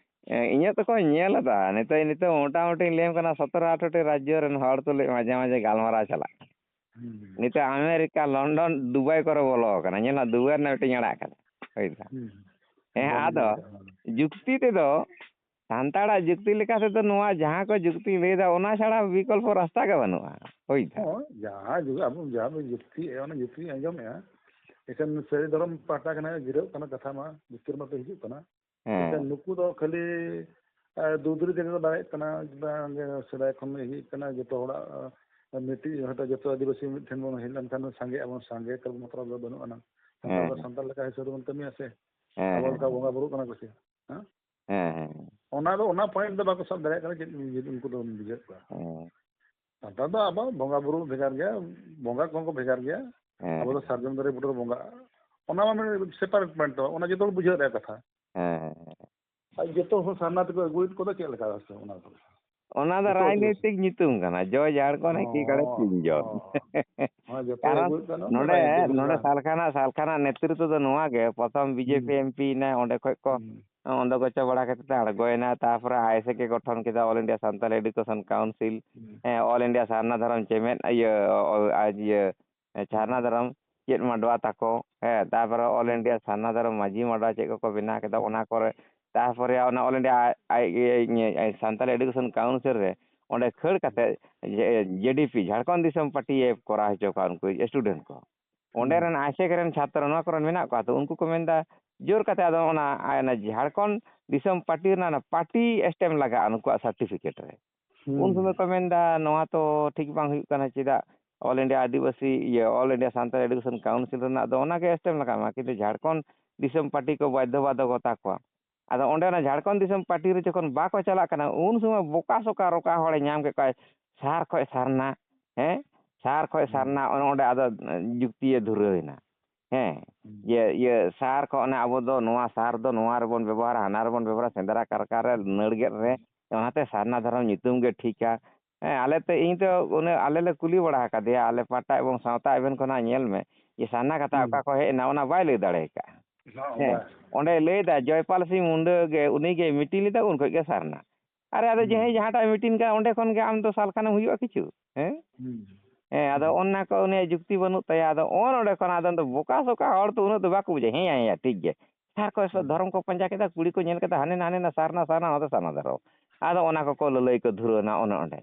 ᱮ, ᱤᱧᱟᱹᱜ ᱛᱚᱠᱚ ᱧᱮᱞ ᱮᱫᱟ, ᱱᱤᱛᱚᱜ, ᱱᱤᱛᱚᱜ ᱢᱚᱴᱟᱢᱩᱴᱤᱧ ᱞᱟᱹᱭᱟᱢ ᱠᱟᱱᱟ, ᱥᱚᱛᱨᱚ ᱟᱴᱷᱨᱚᱴᱤ ᱨᱟᱡᱽᱡᱚ ᱨᱮᱱ ᱦᱚᱲ ᱛᱩᱞᱩᱡ ᱢᱟᱡᱷᱮ ᱢᱟᱡᱷᱮ ᱜᱟᱞᱢᱟᱨᱟᱣ ᱪᱟᱞᱟᱜ ᱠᱟᱱᱟ᱾ ᱦᱩᱸ᱾ ᱱᱤᱛᱚᱜ ᱟᱢᱮᱨᱤᱠᱟ, ᱞᱚᱱᱰᱚᱱ, ᱫᱩᱵᱟᱭ ᱠᱚᱨᱮ ᱵᱚᱞᱚ ᱟᱠᱟᱱᱟ᱾ ᱧᱮᱞ ᱦᱟᱸᱜ, ᱫᱩᱵᱟᱭ ᱨᱮᱱᱟᱜ ᱢᱤᱫᱴᱮᱱ ᱟᱲᱟᱜ ᱠᱟᱫᱟ᱾ ᱦᱳᱭ ᱥᱮ? ᱦᱩᱸ᱾ ᱦᱮᱸ, ᱵᱟᱝ ᱟᱫᱚ ᱵᱩᱡᱷᱟᱹᱜ ᱠᱟᱱᱟ᱾ ᱡᱩᱠᱛᱤ ᱛᱮᱫᱚ, ᱥᱟᱱᱛᱟᱲᱟᱜ ᱡᱩᱠᱛᱤ ᱞᱮᱠᱟ ᱛᱮᱫᱚ ᱱᱚᱣᱟ ᱡᱟᱦᱟᱸ ᱠᱚ ᱡᱩᱠᱛᱤᱧ ᱞᱟᱹᱭᱫᱟ, ᱚᱱᱟ ᱪᱷᱟᱲᱟ ᱵᱤᱠᱚᱞᱯᱚ ᱨᱟᱥᱛᱟ ᱜᱮ ᱵᱟᱹᱱᱩᱜᱼᱟ᱾ ᱦᱳᱭ ᱥᱮ? ᱦᱳᱭ, ᱡᱟᱦᱟᱸ ᱡᱩ-, ᱟᱵᱚ ᱡᱟᱦᱟᱸ ᱵᱚᱱ ᱡᱩᱠᱛᱤᱭᱮᱫᱼᱟ, ᱚᱱᱟ ᱡᱩᱠᱛᱤ ᱟᱸᱡᱚᱢᱮᱫᱼᱟ᱾ ᱮᱱᱠᱷᱟᱱ ᱥᱟᱹᱨᱤ ᱫᱷᱚᱨᱚᱢ ᱯᱟᱦᱴᱟ ᱠᱷᱚᱱᱟᱜ ᱜᱤᱨᱟᱹᱜ ᱠᱟᱱᱟ, ᱠᱟᱛᱷᱟ ᱢᱟ ᱡᱩᱠᱛᱤ ᱨᱮᱢᱟ ᱛᱚ ᱦᱤᱡᱩᱜ ᱠᱟᱱᱟ᱾ ᱦᱮᱸ᱾ ᱮᱱᱠᱷᱟᱱ ᱱᱩᱠᱩ ᱫᱚ ᱠᱷᱟᱹᱞᱤ, ᱮ, ᱫᱩᱫᱽᱨᱤ ᱛᱮᱜᱮ ᱠᱚ ᱫᱟᱲᱮᱭᱟᱜ ᱠᱟᱱᱟ, ᱵᱟᱝ ᱥᱮᱫᱟᱭ ᱠᱷᱚᱱ ᱜᱮ ᱦᱮᱡ ᱠᱟᱱᱟ, ᱡᱚᱛᱚ ᱦᱚᱲᱟᱜ, ᱮ, ᱢᱤᱫᱴᱤᱡ ᱦᱚᱭᱛᱳ ᱡᱚᱛᱚ ᱟᱹᱫᱤᱵᱟᱹᱥᱤ ᱢᱤᱫ ᱴᱷᱮᱱ ᱵᱚᱱ ᱦᱮᱡ ᱞᱮᱱᱠᱷᱟᱱ ᱫᱚ ᱥᱟᱸᱜᱮᱜ ᱟᱵᱚᱱ, ᱥᱟᱸᱜᱮ ᱛᱮ ᱢᱚᱛᱞᱚᱵ ᱫᱚ ᱵᱟᱹᱱᱩᱜ ᱟᱱᱟ᱾ ᱥᱟᱱᱛᱟᱲ ᱫᱚ ᱦᱮᱸ᱾ ᱥᱟᱱᱛᱟᱲ ᱞᱮᱠᱟ ᱦᱤᱥᱟᱹᱵ ᱛᱮᱵᱚᱱ ᱠᱟᱹᱢᱤᱭᱟ ᱥᱮ᱾ ᱦᱮᱸ, ᱟᱵᱚ ᱦᱮᱸ, ᱞᱮᱠᱟ ᱦᱮᱸ᱾ ᱵᱚᱸᱜᱟ ᱵᱩᱨᱩᱜ ᱠᱟᱱᱟ ᱠᱚ ᱥᱮ᱾ ᱦᱮᱸ? ᱦᱮᱸ, ᱦᱮᱸ᱾ ᱚᱱᱟ ᱫᱚ, ᱚᱱᱟ point ᱫᱚ ᱵᱟᱠᱚ ᱥᱟᱵ ᱫᱟᱲᱮᱭᱟᱜ ᱠᱟᱱᱟ, ᱪᱮᱫ ᱩᱱᱠᱩ ᱫᱚ ᱵᱩᱡᱷᱟᱹᱣᱮᱫ ᱠᱚᱣᱟ᱾ ᱦᱮᱸ᱾ ᱥᱟᱱᱛᱟᱲ ᱫᱚ ᱟᱵᱚ ᱵᱚᱸᱜᱟ ᱵᱩᱨᱩ ᱵᱷᱮᱜᱟᱨ ᱜᱮᱭᱟ, ᱵᱚᱸᱜᱟ ᱠᱚᱦᱚᱸ ᱠᱚ ᱵᱷᱮᱜᱟᱨ ᱜᱮᱭᱟ᱾ ᱦᱮᱸ, ᱟᱵᱚ ᱫᱚ ᱦᱮᱸ᱾ ᱥᱟᱨᱡᱚᱢ ᱫᱟᱨᱮ ᱵᱩᱴᱟᱹ ᱨᱮ ᱵᱚᱸᱜᱟ, ᱚᱱᱟ ᱢᱟ ᱢᱤᱫ separate point ᱛᱟᱵᱚ, ᱚᱱᱟ ᱡᱚᱛᱚ ᱦᱚᱲ ᱵᱩᱡᱷᱟᱹᱣ ᱨᱮᱭᱟᱜ ᱠᱟᱛᱷᱟ᱾ ᱦᱮᱸ, ᱦᱮᱸ, ᱦᱮᱸ᱾ ᱟᱨ ᱡᱚᱛᱚ ᱦᱚᱲ ᱥᱟᱨᱱᱟ ᱛᱮᱠᱚ ᱟᱹᱜᱩᱭᱮᱫ ᱠᱚᱫᱚ ᱪᱮᱫ ᱞᱮᱠᱟ ᱠᱟᱛᱮ ᱚᱱᱟ ᱫᱚ? ᱚᱱᱟ ᱫᱚ ᱡᱚᱛᱚ ᱟᱹᱜᱩ᱾ ᱨᱟᱡᱽᱱᱳᱭᱛᱤᱠ ᱧᱩᱛᱩᱢ ᱠᱟᱱᱟ, ᱡᱚᱭ ᱡᱷᱟᱲᱠᱷᱚᱸᱰ ᱦᱮᱸ, ᱮᱠᱤ ᱠᱟᱲᱮ ᱦᱮᱸ, ᱛᱤᱱ ᱡᱚᱱ᱾ ᱦᱮᱸ᱾ ᱦᱮᱸ, ᱡᱚᱛᱚ ᱠᱟᱨᱚᱱ ᱟᱹᱜᱩᱭᱮᱫ ᱠᱟᱱᱟ, ᱱᱚᱰᱮ, ᱵᱟᱭ ᱟᱹᱜᱩ ᱱᱚᱰᱮ ᱞᱮᱫᱟ᱾ ᱥᱟᱞᱠᱷᱟᱱᱟᱜ, ᱥᱟᱞᱠᱷᱟᱱᱟᱜ ᱱᱮᱛᱨᱤᱛᱵ ᱫᱚ ᱱᱚᱣᱟ ᱜᱮ, ᱯᱨᱚᱛᱷᱚᱢ ᱦᱩᱸ᱾ ᱵᱤᱡᱮᱯᱤ ᱮᱢᱯᱤ ᱭᱮᱱᱟᱭ, ᱚᱸᱰᱮ ᱠᱷᱚᱡ ᱠᱚ ᱦᱩᱸ᱾ ᱚᱸᱰᱮ ᱜᱚᱪᱚ ᱵᱟᱲᱟ ᱠᱟᱛᱮ ᱛᱮ ᱟᱬᱜᱚᱭᱮᱱᱟ᱾ ᱛᱟᱨᱯᱚᱨᱮ ᱟᱭᱮᱥᱮ ᱜᱮ ᱜᱚᱴᱷᱚᱱ ᱠᱮᱫᱟ, all India Santali education council, ᱦᱩᱸ᱾ ᱦᱮᱸ, ᱚᱞ ᱤᱱᱰᱤᱭᱟ ᱥᱟᱨᱱᱟ ᱫᱷᱚᱨᱚᱢ ᱪᱮᱢᱮᱫ, ᱤᱭᱟᱹ, ᱚ, ᱚ, ᱟᱡ, ᱤᱭᱟᱹ, ᱦᱮᱸ, ᱥᱟᱨᱱᱟ ᱫᱷᱚᱨᱚᱢ ᱪᱮᱫ ᱢᱟᱰᱣᱟ ᱛᱟᱠᱚ, ᱦᱮᱸ, ᱛᱟᱨᱯᱚᱨᱮ ᱚᱞ ᱦᱩᱸ᱾ ᱤᱱᱰᱤᱭᱟ ᱥᱟᱨᱱᱟ ᱫᱷᱚᱨᱚᱢ ᱢᱟᱹᱡᱷᱤ ᱢᱟᱰᱣᱟ ᱪᱮᱫ ᱠᱚᱠᱚ ᱵᱮᱱᱟᱣ ᱠᱮᱫᱟ, ᱚᱱᱟ ᱠᱚᱨᱮ, ᱛᱟᱨᱯᱚᱨᱮ ᱚᱱᱟ ᱚᱞ ᱤᱱᱰᱤᱭᱟ ᱟᱡ, ᱟᱡ, ᱤᱭᱟᱹ, ᱤᱭᱟᱹ, ᱥᱟᱱᱛᱟᱞᱤ ᱮᱰᱩᱠᱮᱥᱚᱱ ᱠᱟᱣᱩᱱᱥᱤᱞ ᱨᱮ ᱚᱸᱰᱮ ᱠᱷᱟᱹᱲ ᱠᱟᱛᱮ ᱡᱮ, ᱡᱮ ᱰᱤ ᱯᱤ, ᱡᱷᱟᱲᱠᱷᱚᱸᱰ ᱫᱤᱥᱚᱢ ᱯᱟᱨᱴᱤᱭᱮ ᱠᱚᱨᱟᱣ ᱦᱚᱪᱚ ᱠᱚᱣᱟ ᱩᱱᱠᱩ student ᱠᱚ᱾ ᱚᱸᱰᱮ ᱦᱩᱸ᱾ ᱨᱮᱱ ᱟᱭᱥᱮᱠ ᱨᱮᱱ ᱪᱷᱟᱛᱨᱚ ᱱᱚᱣᱟ ᱠᱚᱨᱮᱱ ᱢᱮᱱᱟᱜ ᱠᱚᱣᱟ, ᱛᱚ ᱩᱱᱠᱩ ᱠᱚ ᱢᱮᱱᱫᱟ ᱡᱳᱨ ᱠᱟᱛᱮ ᱟᱫᱚ ᱚᱱᱟ, ᱚᱱᱟ ᱡᱷᱟᱲᱠᱷᱚᱸᱰ ᱫᱤᱥᱚᱢ ᱯᱟᱨᱴᱤ ᱨᱮᱱᱟᱜ ᱚᱱᱟ ᱯᱟᱨᱴᱤ stamp ᱞᱟᱜᱟᱜᱼᱟ ᱱᱩᱠᱩᱣᱟᱜ certificate ᱨᱮ᱾ ᱦᱩᱸ᱾ ᱩᱱ ᱥᱚᱢᱚᱭ ᱠᱚ ᱢᱮᱱᱫᱟ ᱱᱚᱣᱟ ᱛᱚ ᱴᱷᱤᱠ ᱵᱟᱝ ᱦᱩᱭᱩᱜ ᱠᱟᱱᱟ, ᱪᱮᱫᱟᱜ All India ᱟᱹᱫᱤᱵᱟᱹᱥᱤ, ᱤᱭᱟᱹ, All India Santal education council ᱨᱮᱱᱟᱜ ᱫᱚ ᱚᱱᱟᱜᱮ stamp ᱞᱟᱜᱟᱜ ᱢᱟ, ᱠᱤᱱᱛᱩ ᱡᱷᱟᱲᱠᱷᱚᱸᱰ ᱫᱤᱥᱚᱢ ᱯᱟᱨᱴᱤ ᱠᱚ ᱵᱟᱫᱽᱫᱷᱚ ᱵᱟᱫᱽᱫᱷᱚᱠᱚᱛᱟ ᱠᱚᱣᱟ᱾ ᱟᱫᱚ ᱚᱸᱰᱮ ᱚᱱᱟ ᱡᱷᱟᱲᱠᱷᱚᱸᱰ ᱫᱤᱥᱚᱢ ᱯᱟᱨᱴᱤ ᱨᱮ ᱡᱚᱠᱷᱚᱱ ᱵᱟᱠᱚ ᱪᱟᱞᱟᱜ ᱠᱟᱱᱟ, ᱩᱱ ᱥᱚᱢᱚᱭ ᱵᱚᱠᱟ ᱥᱚᱠᱟ ᱨᱚᱠᱟ ᱦᱚᱲᱮ ᱧᱟᱢ ᱠᱮᱫ ᱠᱚᱣᱟᱭ, ᱥᱟᱨ ᱠᱷᱚᱡ ᱥᱟᱨᱱᱟ, ᱦᱮᱸ, ᱥᱟᱨ ᱠᱷᱚᱡ ᱦᱩᱸ᱾ ᱥᱟᱨᱱᱟ, ᱚᱱᱮ ᱚᱸᱰᱮ ᱟᱫᱚ ᱡᱩᱠᱛᱤᱭᱮ ᱫᱷᱩᱨᱟᱹᱣ ᱮᱱᱟ᱾ ᱦᱮᱸ, ᱦᱩᱸ᱾ ᱡᱮ ᱤᱭᱟᱹ ᱥᱟᱨ ᱠᱷᱚᱡ ᱚᱱᱮ ᱟᱵᱚ ᱫᱚ ᱱᱚᱣᱟ ᱥᱟᱨ ᱫᱚ ᱱᱚᱣᱟ ᱨᱮᱵᱚᱱ ᱵᱮᱵᱚᱦᱟᱨᱟ, ᱦᱟᱱᱟ ᱨᱮᱵᱚᱱ ᱵᱮᱵᱚᱦᱟᱨᱟ, ᱥᱮᱸᱫᱽᱨᱟ ᱠᱟᱨᱠᱟ ᱨᱮ, ᱱᱟᱹᱲ ᱜᱮᱫ ᱨᱮ, ᱦᱩᱸ᱾ ᱚᱱᱟᱛᱮ ᱥᱟᱨᱱᱟ ᱫᱷᱚᱨᱚᱢ ᱧᱩᱛᱩᱢ ᱜᱮ ᱴᱷᱤᱠᱟ᱾ ᱦᱮᱸ, ᱟᱞᱮ ᱛᱮ, ᱤᱧ ᱛᱮ ᱚᱱᱮ ᱟᱞᱮ ᱞᱮ ᱠᱩᱞᱤ ᱵᱟᱲᱟ ᱟᱠᱟᱫᱮᱭᱟ, ᱟᱞᱮ ᱯᱟᱦᱴᱟ ᱮᱵᱚᱝ ᱥᱟᱶᱛᱟ event ᱠᱷᱚᱱᱟᱜ ᱧᱮᱞ ᱢᱮ, ᱡᱮ ᱥᱟᱨᱱᱟ ᱠᱟᱛᱷᱟ ᱦᱩᱸ᱾ ᱚᱠᱟ ᱠᱷᱚᱡ ᱦᱮᱡ ᱮᱱᱟ, ᱚᱱᱟ ᱵᱟᱭ ᱞᱟᱹᱭ ᱫᱟᱲᱮ ᱟᱠᱟᱫᱼᱟ᱾ ᱦᱚᱸ, ᱦᱮᱸ, ᱵᱟᱭ᱾ ᱚᱸᱰᱮ ᱞᱟᱹᱭ ᱮᱫᱟ ᱡᱚᱭᱯᱟᱞ ᱥᱤᱝ ᱢᱩᱱᱰᱟᱹ ᱜᱮ, ᱩᱱᱤ ᱜᱮ meeting ᱞᱮᱫᱟ, ᱩᱱ ᱠᱷᱚᱡ ᱜᱮ ᱥᱟᱨᱱᱟ᱾ ᱟᱨᱮ, ᱟᱫᱚ ᱦᱩᱸ᱾ ᱡᱟᱦᱟᱸᱭ ᱡᱟᱦᱟᱸᱴᱟᱜ meeting ᱠᱟᱱᱟ, ᱚᱸᱰᱮ ᱠᱷᱚᱱ ᱜᱮ ᱟᱢ ᱫᱚ ᱥᱟᱞ ᱠᱷᱟᱱᱮᱢ ᱦᱩᱭᱩᱜᱼᱟ ᱠᱤᱪᱷᱩ, ᱦᱮᱸ? ᱦᱩᱸ᱾ ᱦᱮᱸ, ᱟᱫᱚ ᱦᱩᱸ᱾ ᱚᱱᱟ ᱠᱚ ᱩᱱᱤᱭᱟᱜ ᱡᱩᱠᱛᱤ ᱵᱟᱹᱱᱩᱜ ᱛᱟᱭᱟ᱾ ᱟᱫᱚ ᱚᱱ ᱚᱸᱰᱮ ᱠᱷᱚᱱ ᱟᱫᱚ ᱩᱱᱤ ᱫᱚ ᱵᱚᱠᱟ ᱥᱚᱠᱟ ᱦᱚᱲ ᱛᱚ ᱩᱱᱟᱹᱜ ᱫᱚ ᱵᱟᱠᱚ ᱵᱩᱡᱷᱟᱹᱣᱟ᱾ ᱦᱮᱸ, ᱦᱮᱸ, ᱦᱮᱸ, ᱴᱷᱤᱠ ᱜᱮ᱾ ᱥᱟᱨ ᱠᱚ ᱦᱩᱸ᱾ ᱫᱷᱚᱨᱚᱢ ᱠᱚ ᱯᱟᱸᱡᱟ ᱠᱮᱫᱟ, ᱠᱩᱲᱤ ᱠᱚ ᱧᱮᱞ ᱠᱮᱫᱟ, ᱦᱟᱱᱮ ᱱᱟ, ᱦᱟᱱᱮ ᱱᱟ, ᱥᱟᱨᱱᱟ, ᱥᱟᱨᱱᱟ, ᱚᱱᱟ ᱫᱚ ᱥᱟᱨᱱᱟ ᱫᱷᱚᱨᱚᱢ᱾ ᱟᱫᱚ ᱚᱱᱟ ᱠᱚᱠᱚ ᱞᱟᱹᱞᱟᱹᱭ ᱠᱚ ᱫᱷᱩᱨᱟᱹᱣ ᱮᱱᱟ ᱚᱱᱮ ᱚᱸᱰᱮ᱾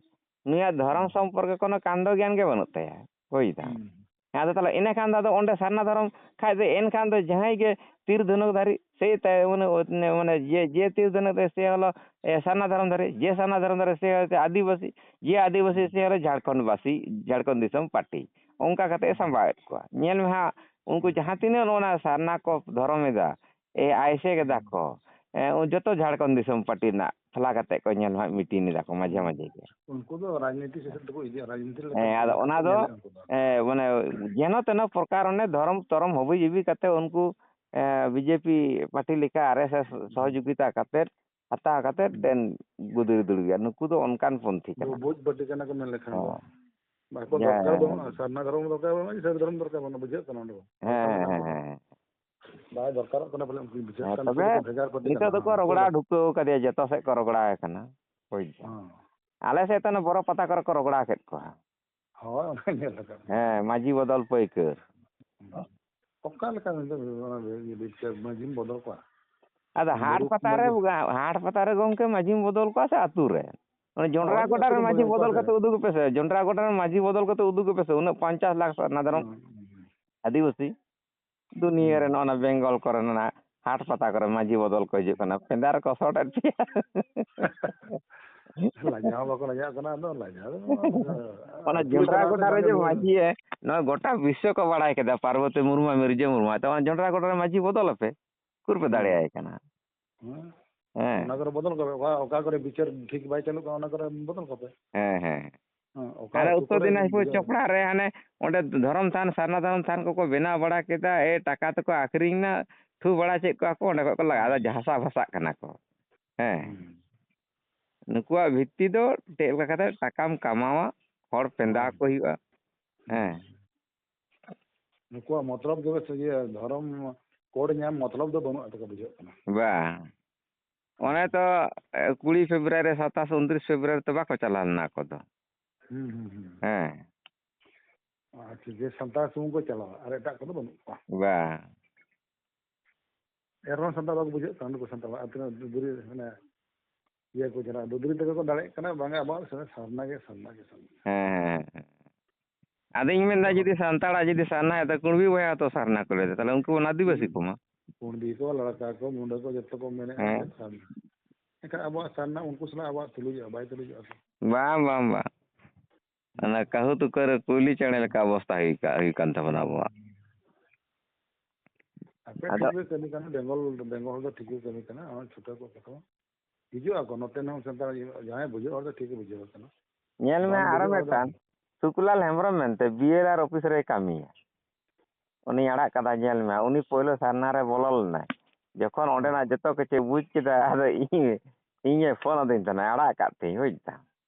ᱱᱩᱭᱟᱜ ᱫᱷᱚᱨᱚᱢ ᱦᱩᱸ᱾ ᱥᱚᱢᱯᱚᱨᱠᱮ ᱠᱳᱱᱳ ᱠᱟᱱᱰᱚ ᱜᱮᱭᱟᱱ ᱜᱮ ᱵᱟᱹᱱᱩᱜ ᱛᱟᱭᱟ, ᱵᱩᱡᱽ ᱫᱟᱢ᱾ ᱦᱩᱸ᱾ ᱦᱮᱸ, ᱟᱫᱚ ᱛᱟᱦᱚᱞᱮ ᱤᱱᱟᱹ ᱠᱷᱟᱱ ᱫᱚ ᱟᱫᱚ ᱚᱸᱰᱮ ᱥᱟᱨᱱᱟ ᱫᱷᱚᱨᱚᱢ ᱠᱷᱟᱡ ᱫᱚ, ᱮᱱᱠᱷᱟᱱ ᱫᱚ ᱡᱟᱦᱟᱸᱭ ᱜᱮ ᱛᱤᱨ ᱫᱷᱚᱱᱩᱠ ᱫᱷᱟᱨᱤ ᱥᱮ ᱛᱟ-, ᱢᱟᱱᱮ, ᱢᱟᱱᱮ ᱡᱮ, ᱡᱮ ᱛᱤᱨ ᱫᱷᱚᱱᱩᱠ ᱫᱷᱟᱨᱤ ᱥᱮ ᱦᱚᱞᱚ, ᱮ, ᱥᱟᱨᱱᱟ ᱫᱷᱚᱨᱚᱢ ᱫᱷᱟᱨᱤ, ᱡᱮ ᱥᱟᱨᱱᱟ ᱫᱷᱚᱨᱚᱢ ᱫᱷᱟᱨᱤ ᱥᱮ ᱦᱚᱞᱚ ᱟᱹᱫᱤᱵᱟᱹᱥᱤ, ᱡᱮ ᱟᱹᱫᱤᱵᱟᱹᱥᱤ ᱥᱮ ᱦᱚᱞᱚ ᱡᱷᱟᱲᱠᱷᱚᱸᱰ ᱵᱟᱥᱤ, ᱡᱷᱟᱲᱠᱷᱚᱸᱰ ᱫᱤᱥᱚᱢ ᱯᱟᱨᱴᱤ, ᱚᱱᱠᱟ ᱠᱟᱛᱮ ᱮ ᱥᱟᱢᱵᱟᱣᱮᱫ ᱠᱚᱣᱟ᱾ ᱧᱮᱞ ᱢᱮ ᱦᱟᱸᱜ, ᱩᱱᱠᱩ ᱡᱟᱦᱟᱸ ᱛᱤᱱᱟᱹᱜ ᱱᱚᱜᱼᱚ ᱱᱟ ᱥᱟᱨᱱᱟ ᱠᱚ ᱫᱷᱚᱨᱚᱢ ᱮᱫᱟ, ᱮ, ᱟᱭᱥᱮ ᱠᱮᱫᱟ ᱠᱚ, ᱮ, ᱡᱚᱛᱚ ᱡᱷᱟᱲᱠᱷᱚᱸᱰ ᱫᱤᱥᱚᱢ ᱯᱟᱨᱴᱤ ᱨᱮᱱᱟᱜ ᱛᱷᱟᱞᱟ ᱠᱟᱛᱮ ᱠᱚ ᱧᱮᱞ ᱢᱮ ᱦᱟᱸᱜ meeting ᱮᱫᱟ ᱠᱚ ᱢᱟᱡᱷᱮ ᱢᱟᱡᱷᱮ ᱜᱮ᱾ ᱩᱱᱠᱩ ᱫᱚ ᱨᱟᱡᱽᱱᱤᱛᱤ ᱥᱮᱫ ᱛᱮᱠᱚ ᱤᱫᱤᱭᱟ, ᱨᱟᱡᱽᱱᱤᱛᱤ ᱞᱮᱠᱟ ᱦᱮᱸ, ᱛᱮᱠᱚ ᱟᱫᱚ ᱚᱱᱟ ᱫᱚ, ᱧᱮᱞᱮᱫ ᱩᱱᱠᱩ ᱫᱚ᱾ ᱮ, ᱢᱟᱱᱮ, ᱡᱮᱱᱚ ᱛᱮᱱᱚ ᱯᱨᱚᱠᱟᱨ ᱚᱱᱮ ᱫᱷᱚᱨᱚᱢ ᱛᱚᱨᱚᱢ ᱦᱟᱹᱵᱤ ᱡᱟᱹᱵᱤ ᱠᱟᱛᱮ ᱩᱱᱠᱩ, ᱮ, ᱵᱤᱡᱮᱯᱤ ᱯᱟᱨᱴᱤ ᱞᱮᱠᱟ ᱟᱨ ᱮᱥ ᱮᱥ ᱦᱩᱸ᱾ ᱥᱚᱦᱚᱡᱳᱜᱤᱛᱟ ᱠᱟᱛᱮ, ᱦᱟᱛᱟᱣ ᱠᱟᱛᱮ ᱦᱩᱸ᱾ ᱫᱮᱱ ᱜᱩᱫᱲᱤ ᱫᱩᱲᱩᱵ ᱜᱮᱭᱟ᱾ ᱱᱩᱠᱩ ᱫᱚ ᱚᱱᱠᱟᱱ ᱯᱚᱱᱛᱷᱤ ᱠᱟᱱᱟ ᱠᱚ᱾ ᱵᱷᱳᱡᱽ ᱯᱟᱹᱴᱤ ᱠᱟᱱᱟ ᱠᱚ ᱢᱮᱱ ᱞᱮᱠᱷᱟᱱ ᱫᱚ᱾ ᱦᱮᱸ᱾ ᱵᱟᱠᱚ ᱡᱟᱦᱟᱸ ᱫᱚᱨᱠᱟᱨ ᱵᱟᱹᱱᱩᱜᱼᱟ, ᱥᱟᱨᱱᱟ ᱫᱷᱚᱨᱚᱢ ᱫᱚᱨᱠᱟᱨ ᱵᱟᱹᱱᱩᱜᱼᱟ, ᱤᱥᱟᱹᱭ ᱫᱷᱚᱨᱚᱢ ᱫᱚᱨᱠᱟᱨ ᱵᱟᱹᱱᱩᱜᱼᱟ, ᱵᱩᱡᱷᱟᱹᱜ ᱠᱟᱱᱟ ᱚᱸᱰᱮ ᱫᱚ᱾ ᱦᱮᱸ, ᱦᱮᱸ, ᱦᱮᱸ, ᱦᱮᱸ᱾ ᱵᱟᱭ ᱫᱚᱨᱠᱟᱨᱚᱜ ᱠᱟᱱᱟ ᱵᱚᱞᱮ, ᱩᱱᱠᱩ ᱵᱤᱪᱟᱹᱨ ᱦᱮᱸ, ᱠᱟᱱ ᱛᱚᱵᱮ ᱛᱮᱠᱚ ᱵᱷᱮᱜᱟᱨ ᱯᱟᱹᱴᱤ ᱱᱤᱛᱚᱜ ᱠᱟᱱᱟ᱾ ᱫᱚᱠᱚ ᱦᱮᱸ, ᱨᱚᱜᱽᱲᱟ ᱴᱷᱤᱠ ᱰᱷᱩᱠᱟᱹᱣ ᱠᱟᱫᱮᱭᱟ, ᱡᱚᱛᱚ ᱥᱮᱫ ᱠᱚ ᱨᱚᱜᱽᱲᱟ ᱟᱠᱟᱱᱟ᱾ ᱵᱩᱡᱽ ᱫᱟᱢ? ᱦᱮᱸ᱾ ᱟᱞᱮ ᱥᱮᱫ ᱫᱚ ᱚᱱᱟ ᱵᱚᱨᱚ ᱯᱟᱛᱟ ᱠᱚᱨᱮ ᱠᱚ ᱨᱚᱜᱽᱲᱟ ᱠᱮᱫ ᱠᱚᱣᱟ᱾ ᱦᱳᱭ, ᱚᱱᱟ ᱧᱮᱞ ᱟᱠᱟᱫ ᱜᱮ᱾ ᱦᱮᱸ, ᱢᱟᱹᱡᱷᱤ ᱵᱚᱫᱚᱞ ᱯᱟᱹᱭᱠᱟᱹᱨ᱾ ᱚᱠᱟ ᱞᱮᱠᱟ ᱱᱤᱛᱚᱜ ᱚᱱᱟ ᱵᱤᱪᱟᱹᱨ ᱢᱟᱹᱡᱷᱤᱢ ᱵᱚᱫᱚᱞ ᱠᱚᱣᱟ? ᱟᱫᱚ ᱦᱟᱴ ᱵᱩᱨᱩ ᱯᱟᱛᱟ ᱨᱮ, ᱢᱟᱹᱡᱷᱤ᱾ ᱦᱟᱴ ᱯᱟᱛᱟ ᱨᱮ ᱜᱚᱢᱠᱮ ᱢᱟᱹᱡᱷᱤᱢ ᱵᱚᱫᱚᱞ ᱠᱚᱣᱟ ᱥᱮ ᱟᱹᱛᱩ ᱨᱮ? ᱚᱱᱟ ᱡᱚᱱᱰᱨᱟ ᱦᱳᱭ, ᱜᱚᱰᱟ ᱟᱹᱛᱩ ᱨᱮ ᱨᱮ ᱢᱟᱹᱡᱷᱤ ᱵᱚᱫᱚᱞ ᱵᱚᱫᱚᱞ ᱠᱚᱣᱟ ᱠᱟᱛᱮ ᱥᱮ᱾ ᱩᱫᱩᱜ ᱯᱮᱥᱮ, ᱡᱚᱱᱰᱨᱟ ᱜᱚᱰᱟ ᱨᱮ ᱢᱟᱹᱡᱷᱤ ᱵᱚᱫᱚᱞ ᱠᱟᱛᱮ ᱩᱫᱩᱜ ᱯᱮᱥᱮ, ᱩᱱᱟᱹᱜ ᱯᱚᱧᱪᱟᱥ ᱞᱟᱠᱷ ᱥᱟᱨᱱᱟ ᱫᱷᱚᱨᱚᱢ ᱦᱩᱸ, ᱦᱩᱸ, ᱦᱩᱸ᱾ ᱟᱹᱫᱤᱵᱟᱹᱥᱤ ᱫᱩᱱᱤᱭᱟᱹ ᱨᱮ ᱦᱩᱸ᱾ ᱱᱚᱜᱼᱚ ᱱᱟ ᱵᱮᱝᱜᱚᱞ ᱠᱚᱨᱮ ᱱᱟᱜ ᱦᱟᱴ ᱯᱟᱛᱟ ᱠᱚᱨᱮ ᱢᱟᱹᱡᱷᱤ ᱵᱚᱫᱚᱞ ᱠᱚ ᱦᱤᱡᱩᱜ ᱠᱟᱱᱟ, ᱯᱮᱸᱫᱟ ᱨᱮᱠᱚ ᱥᱚᱴ ᱮᱫ ᱯᱮᱭᱟ᱾ ᱞᱟᱡᱟᱣ ᱦᱚᱸ ᱵᱟᱠᱚ ᱞᱟᱡᱟᱜ ᱠᱟᱱᱟ, ᱟᱫᱚ ᱞᱟᱡᱟᱣ ᱫᱚ ᱵᱟᱝ, ᱟᱫᱚ ᱚᱱᱟ ᱟᱹᱛᱩ ᱨᱮ ᱡᱚᱱᱰᱨᱟ ᱪᱟᱞᱟᱣ ᱜᱚᱰᱟ ᱠᱟᱛᱮ ᱨᱮ ᱡᱮ ᱠᱟᱹᱢᱤ ᱦᱚᱲ᱾ ᱢᱟᱹᱡᱷᱤ, ᱱᱚᱣᱟ ᱜᱚᱴᱟ ᱵᱤᱥᱥᱚ ᱠᱚ ᱵᱟᱲᱟᱭ ᱠᱮᱫᱟ, ᱯᱟᱨᱵᱚᱛᱤ ᱢᱩᱨᱢᱩ, ᱢᱤᱨᱡᱟᱹ ᱢᱩᱨᱢᱩ, ᱛᱚ ᱚᱱᱟ ᱡᱚᱱᱰᱨᱟ ᱜᱚᱰᱟ ᱨᱮ ᱢᱟᱹᱡᱷᱤ ᱵᱚᱫᱚᱞ ᱟᱯᱮ, ᱩᱠᱩᱨ ᱯᱮ ᱦᱩᱸ᱾ ᱫᱟᱲᱮᱭᱟᱭ ᱠᱟᱱᱟ? ᱦᱮᱸ᱾ ᱦᱮᱸ᱾ ᱚᱱᱟ ᱠᱚᱨᱮ ᱵᱚᱫᱚᱞ ᱠᱚᱯᱮ, ᱚᱠᱟ, ᱚᱠᱟ ᱠᱚᱨᱮ ᱵᱤᱪᱟᱹᱨ ᱴᱷᱤᱠ ᱵᱟᱭ ᱪᱟᱹᱞᱩᱜ ᱠᱟᱱᱟ, ᱚᱱᱟ ᱠᱚᱨᱮ ᱵᱚᱫᱚᱞ ᱠᱚᱯᱮ᱾ ᱦᱮᱸ, ᱦᱮᱸ᱾ ᱦᱮᱸ, ᱚᱠᱟ ᱦᱟᱱᱮ ᱟᱹᱛᱩ ᱩᱛᱛᱚᱨ ᱠᱚᱨᱮ ᱫᱤᱱᱟᱡᱽᱯᱩᱨ ᱵᱩᱡᱷᱟᱹᱣ᱾ ᱪᱚᱯᱲᱟ ᱨᱮ ᱦᱟᱱᱮ ᱚᱸᱰᱮ ᱫᱷᱚᱨᱚᱢ ᱛᱷᱟᱱ, ᱥᱟᱨᱱᱟ ᱫᱷᱚᱨᱚᱢ ᱛᱷᱟᱱ ᱠᱚᱠᱚ ᱵᱮᱱᱟᱣ ᱵᱟᱲᱟ ᱠᱮᱫᱟ, ᱮ, ᱴᱟᱠᱟ ᱛᱮᱠᱚ ᱟᱹᱠᱷᱨᱤᱧ ᱮᱫᱟ, ᱛᱷᱩ ᱵᱟᱲᱟ ᱪᱮᱫ ᱠᱚᱣᱟ ᱠᱚ, ᱚᱸᱰᱮ ᱠᱷᱚᱡ ᱠᱚ ᱞᱟᱜᱟᱣ ᱮᱫᱟ, ᱦᱩᱸ᱾ ᱡᱟᱦᱟᱥᱟ ᱵᱷᱟᱥᱟᱜ ᱠᱟᱱᱟ ᱠᱚ᱾ ᱦᱮᱸ᱾ ᱦᱩᱸ᱾ ᱱᱩᱠᱩᱣᱟᱜ ᱵᱷᱤᱛᱛᱤ ᱫᱚ ᱪᱮᱫ ᱞᱮᱠᱟ ᱠᱟᱛᱮ ᱴᱟᱠᱟᱢ ᱠᱟᱢᱟᱣᱟ, ᱦᱚᱲ ᱯᱮᱸᱫᱟ ᱦᱩᱸ᱾ ᱟᱠᱚ ᱦᱩᱭᱩᱜᱼᱟ᱾ ᱦᱩᱸ᱾ ᱦᱮᱸ᱾ ᱱᱩᱠᱩᱣᱟᱜ ᱢᱚᱛᱞᱚᱵ ᱫᱚ ᱥᱮ ᱤᱭᱟᱹ ᱫᱷᱚᱨᱚᱢ ᱠᱳᱰ ᱧᱟᱢ ᱢᱚᱛᱞᱚᱵ ᱫᱚ ᱵᱟᱹᱱᱩᱜ ᱞᱮᱠᱟ ᱵᱩᱡᱷᱟᱹᱜ ᱠᱟᱱᱟ᱾ ᱵᱟᱝ᱾ ᱚᱱᱮ ᱛᱚ, ᱮ, ᱠᱩᱲᱤ ᱯᱷᱮᱵᱽᱨᱩᱣᱟᱨᱤ, ᱥᱟᱛᱟᱥ, ᱩᱱᱛᱨᱤᱥ ᱯᱷᱮᱵᱽᱨᱩᱣᱟᱨᱤ ᱛᱚ ᱵᱟᱠᱚ ᱪᱟᱞᱟᱣ ᱞᱮᱱᱟ ᱟᱠᱚ ᱫᱚ᱾ ᱦᱩᱸ, ᱦᱩᱸ, ᱦᱩᱸ᱾ ᱦᱮᱸ᱾ ᱟᱪᱪᱷᱟ, ᱡᱮ ᱥᱟᱱᱛᱟᱲ ᱥᱩᱢᱩᱝ ᱠᱚ ᱪᱟᱞᱟᱣᱟ ᱟᱨ ᱮᱴᱟᱜ ᱠᱚᱫᱚ ᱵᱟᱹᱱᱩᱜ ᱠᱚᱣᱟ᱾ ᱵᱟᱝ᱾ ᱮᱱᱨᱮᱦᱚᱸ ᱥᱟᱱᱛᱟᱲ ᱵᱟᱠᱚ ᱵᱩᱡᱷᱟᱹᱜ ᱠᱟᱱᱟ, ᱱᱩᱠᱩ ᱥᱟᱱᱛᱟᱲ ᱟᱨ ᱛᱤᱱᱟᱹᱜ ᱫᱩᱫᱽᱨᱤ, ᱢᱟᱱᱮ, ᱤᱭᱟᱹ ᱠᱚ ᱪᱟᱞᱟᱜᱼᱟ, ᱫᱩᱫᱽᱨᱤ ᱛᱮᱜᱮ ᱠᱚ ᱫᱟᱲᱮᱭᱟᱜ ᱠᱟᱱᱟ, ᱵᱟᱝᱟ ᱟᱵᱚᱣᱟᱜ ᱥᱟᱨᱱᱟ ᱜᱮ, ᱥᱟᱨᱱᱟ ᱜᱮ, ᱥᱟᱨᱱᱟ᱾ ᱦᱮᱸ, ᱦᱮᱸ, ᱦᱮᱸ᱾ ᱟᱫᱚᱧ ᱢᱮᱱᱫᱟ, ᱡᱩᱫᱤ ᱥᱟᱱᱛᱟᱲᱟᱜ ᱡᱩᱫᱤ ᱥᱟᱨᱱᱟ ᱦᱮᱡ, ᱛᱚ ᱠᱩᱬᱵᱤ ᱵᱚᱭᱦᱟ ᱛᱚ ᱥᱟᱨᱱᱟ ᱠᱚ ᱞᱟᱹᱭ ᱫᱟ, ᱛᱟᱦᱞᱮ ᱩᱱᱠᱩ ᱵᱚᱱ ᱟᱹᱫᱤᱵᱟᱹᱥᱤ ᱠᱚᱢᱟ᱾ ᱠᱩᱬᱵᱤ ᱠᱚ, ᱞᱟᱲᱠᱟ ᱠᱚ, ᱢᱩᱸᱰᱟᱹ ᱠᱚ, ᱡᱚᱛᱚ ᱠᱚ ᱢᱮᱱᱮᱫᱼᱟ ᱦᱮᱸ᱾ ᱥᱟᱨᱱᱟ᱾ ᱮᱱᱠᱷᱟᱱ ᱟᱵᱚᱣᱟᱜ ᱥᱟᱨᱱᱟ ᱩᱱᱠᱩ ᱥᱟᱞᱟᱜ ᱟᱵᱚᱣᱟᱜ ᱛᱩᱞᱩᱡᱚᱜᱼᱟ, ᱵᱟᱭ ᱛᱩᱞᱩᱡᱚᱜᱼᱟ ᱛᱚ᱾ ᱵᱟᱝ, ᱵᱟᱝ, ᱵᱟᱝ᱾ ᱚᱱᱟ ᱠᱟᱹᱦᱩ ᱛᱩᱠᱟᱹ ᱨᱮ ᱠᱩᱭᱞᱤ ᱪᱮᱬᱮ ᱞᱮᱠᱟ ᱚᱵᱚᱥᱛᱟ ᱦᱩᱭ ᱠᱟ-, ᱦᱩᱭ ᱠᱟᱱ ᱛᱟᱵᱚᱱᱟ ᱟᱵᱚᱣᱟᱜ᱾ ᱟᱯᱮ ᱟᱫᱚ ᱴᱷᱤᱠ ᱯᱮ ᱠᱟᱹᱢᱤ ᱠᱟᱱᱟ, ᱵᱮᱝᱜᱚᱞ, ᱵᱮᱝᱜᱚᱞ ᱦᱚᱲ ᱫᱚ ᱴᱷᱤᱠ ᱠᱚ ᱠᱟᱹᱢᱤ ᱠᱟᱱᱟ, ᱟᱨ ᱪᱷᱩᱴᱟᱹᱣ ᱠᱚᱜ ᱠᱟᱱᱟ᱾ ᱦᱤᱡᱩᱜ ᱟᱠᱚ, ᱱᱚᱛᱮ ᱦᱚᱸ ᱥᱟᱱᱛᱟᱲ ᱡᱟᱦᱟᱸᱭ ᱵᱩᱡᱷᱟᱹᱣ ᱦᱚᱲ ᱫᱚ ᱴᱷᱤᱠ ᱜᱮ ᱵᱩᱡᱷᱟᱹᱣ ᱠᱟᱱᱟ᱾ ᱧᱮᱞ ᱢᱮ, ᱵᱟᱝ ᱟᱨᱚ ᱵᱩᱡᱷᱟᱹᱣ ᱦᱚᱲ ᱫᱚ ᱢᱤᱫᱴᱟᱝ ᱥᱩᱠᱞᱟᱞ ᱦᱮᱢᱵᱨᱚᱢ ᱢᱮᱱᱛᱮ ᱵᱤ ᱮᱞ ᱟᱨ ᱚᱯᱷᱤᱥ ᱨᱮᱭ ᱠᱟᱹᱢᱤᱭᱟ᱾ ᱩᱱᱤ ᱟᱲᱟᱜ ᱠᱟᱫᱟ, ᱧᱮᱞ ᱢᱮ, ᱩᱱᱤ ᱯᱳᱭᱞᱳ ᱥᱟᱨᱱᱟ ᱨᱮ ᱵᱚᱞᱚ ᱞᱮᱱᱟᱭ᱾ ᱡᱚᱠᱷᱚᱱ ᱦᱩᱸ᱾ ᱚᱸᱰᱮᱱᱟᱜ ᱡᱚᱛᱚ ᱠᱤᱪᱷᱩ ᱵᱩᱡᱽ ᱠᱮᱫᱟ, ᱟᱫᱚ ᱤᱧ, ᱤᱧᱮ ᱯᱷᱳᱱ ᱟᱹᱫᱤᱧ ᱛᱟᱦᱮᱱᱟ, ᱟᱲᱟᱜ ᱟᱠᱟᱫ ᱛᱤᱧ, ᱵᱩᱡᱽ ᱫᱟᱢ᱾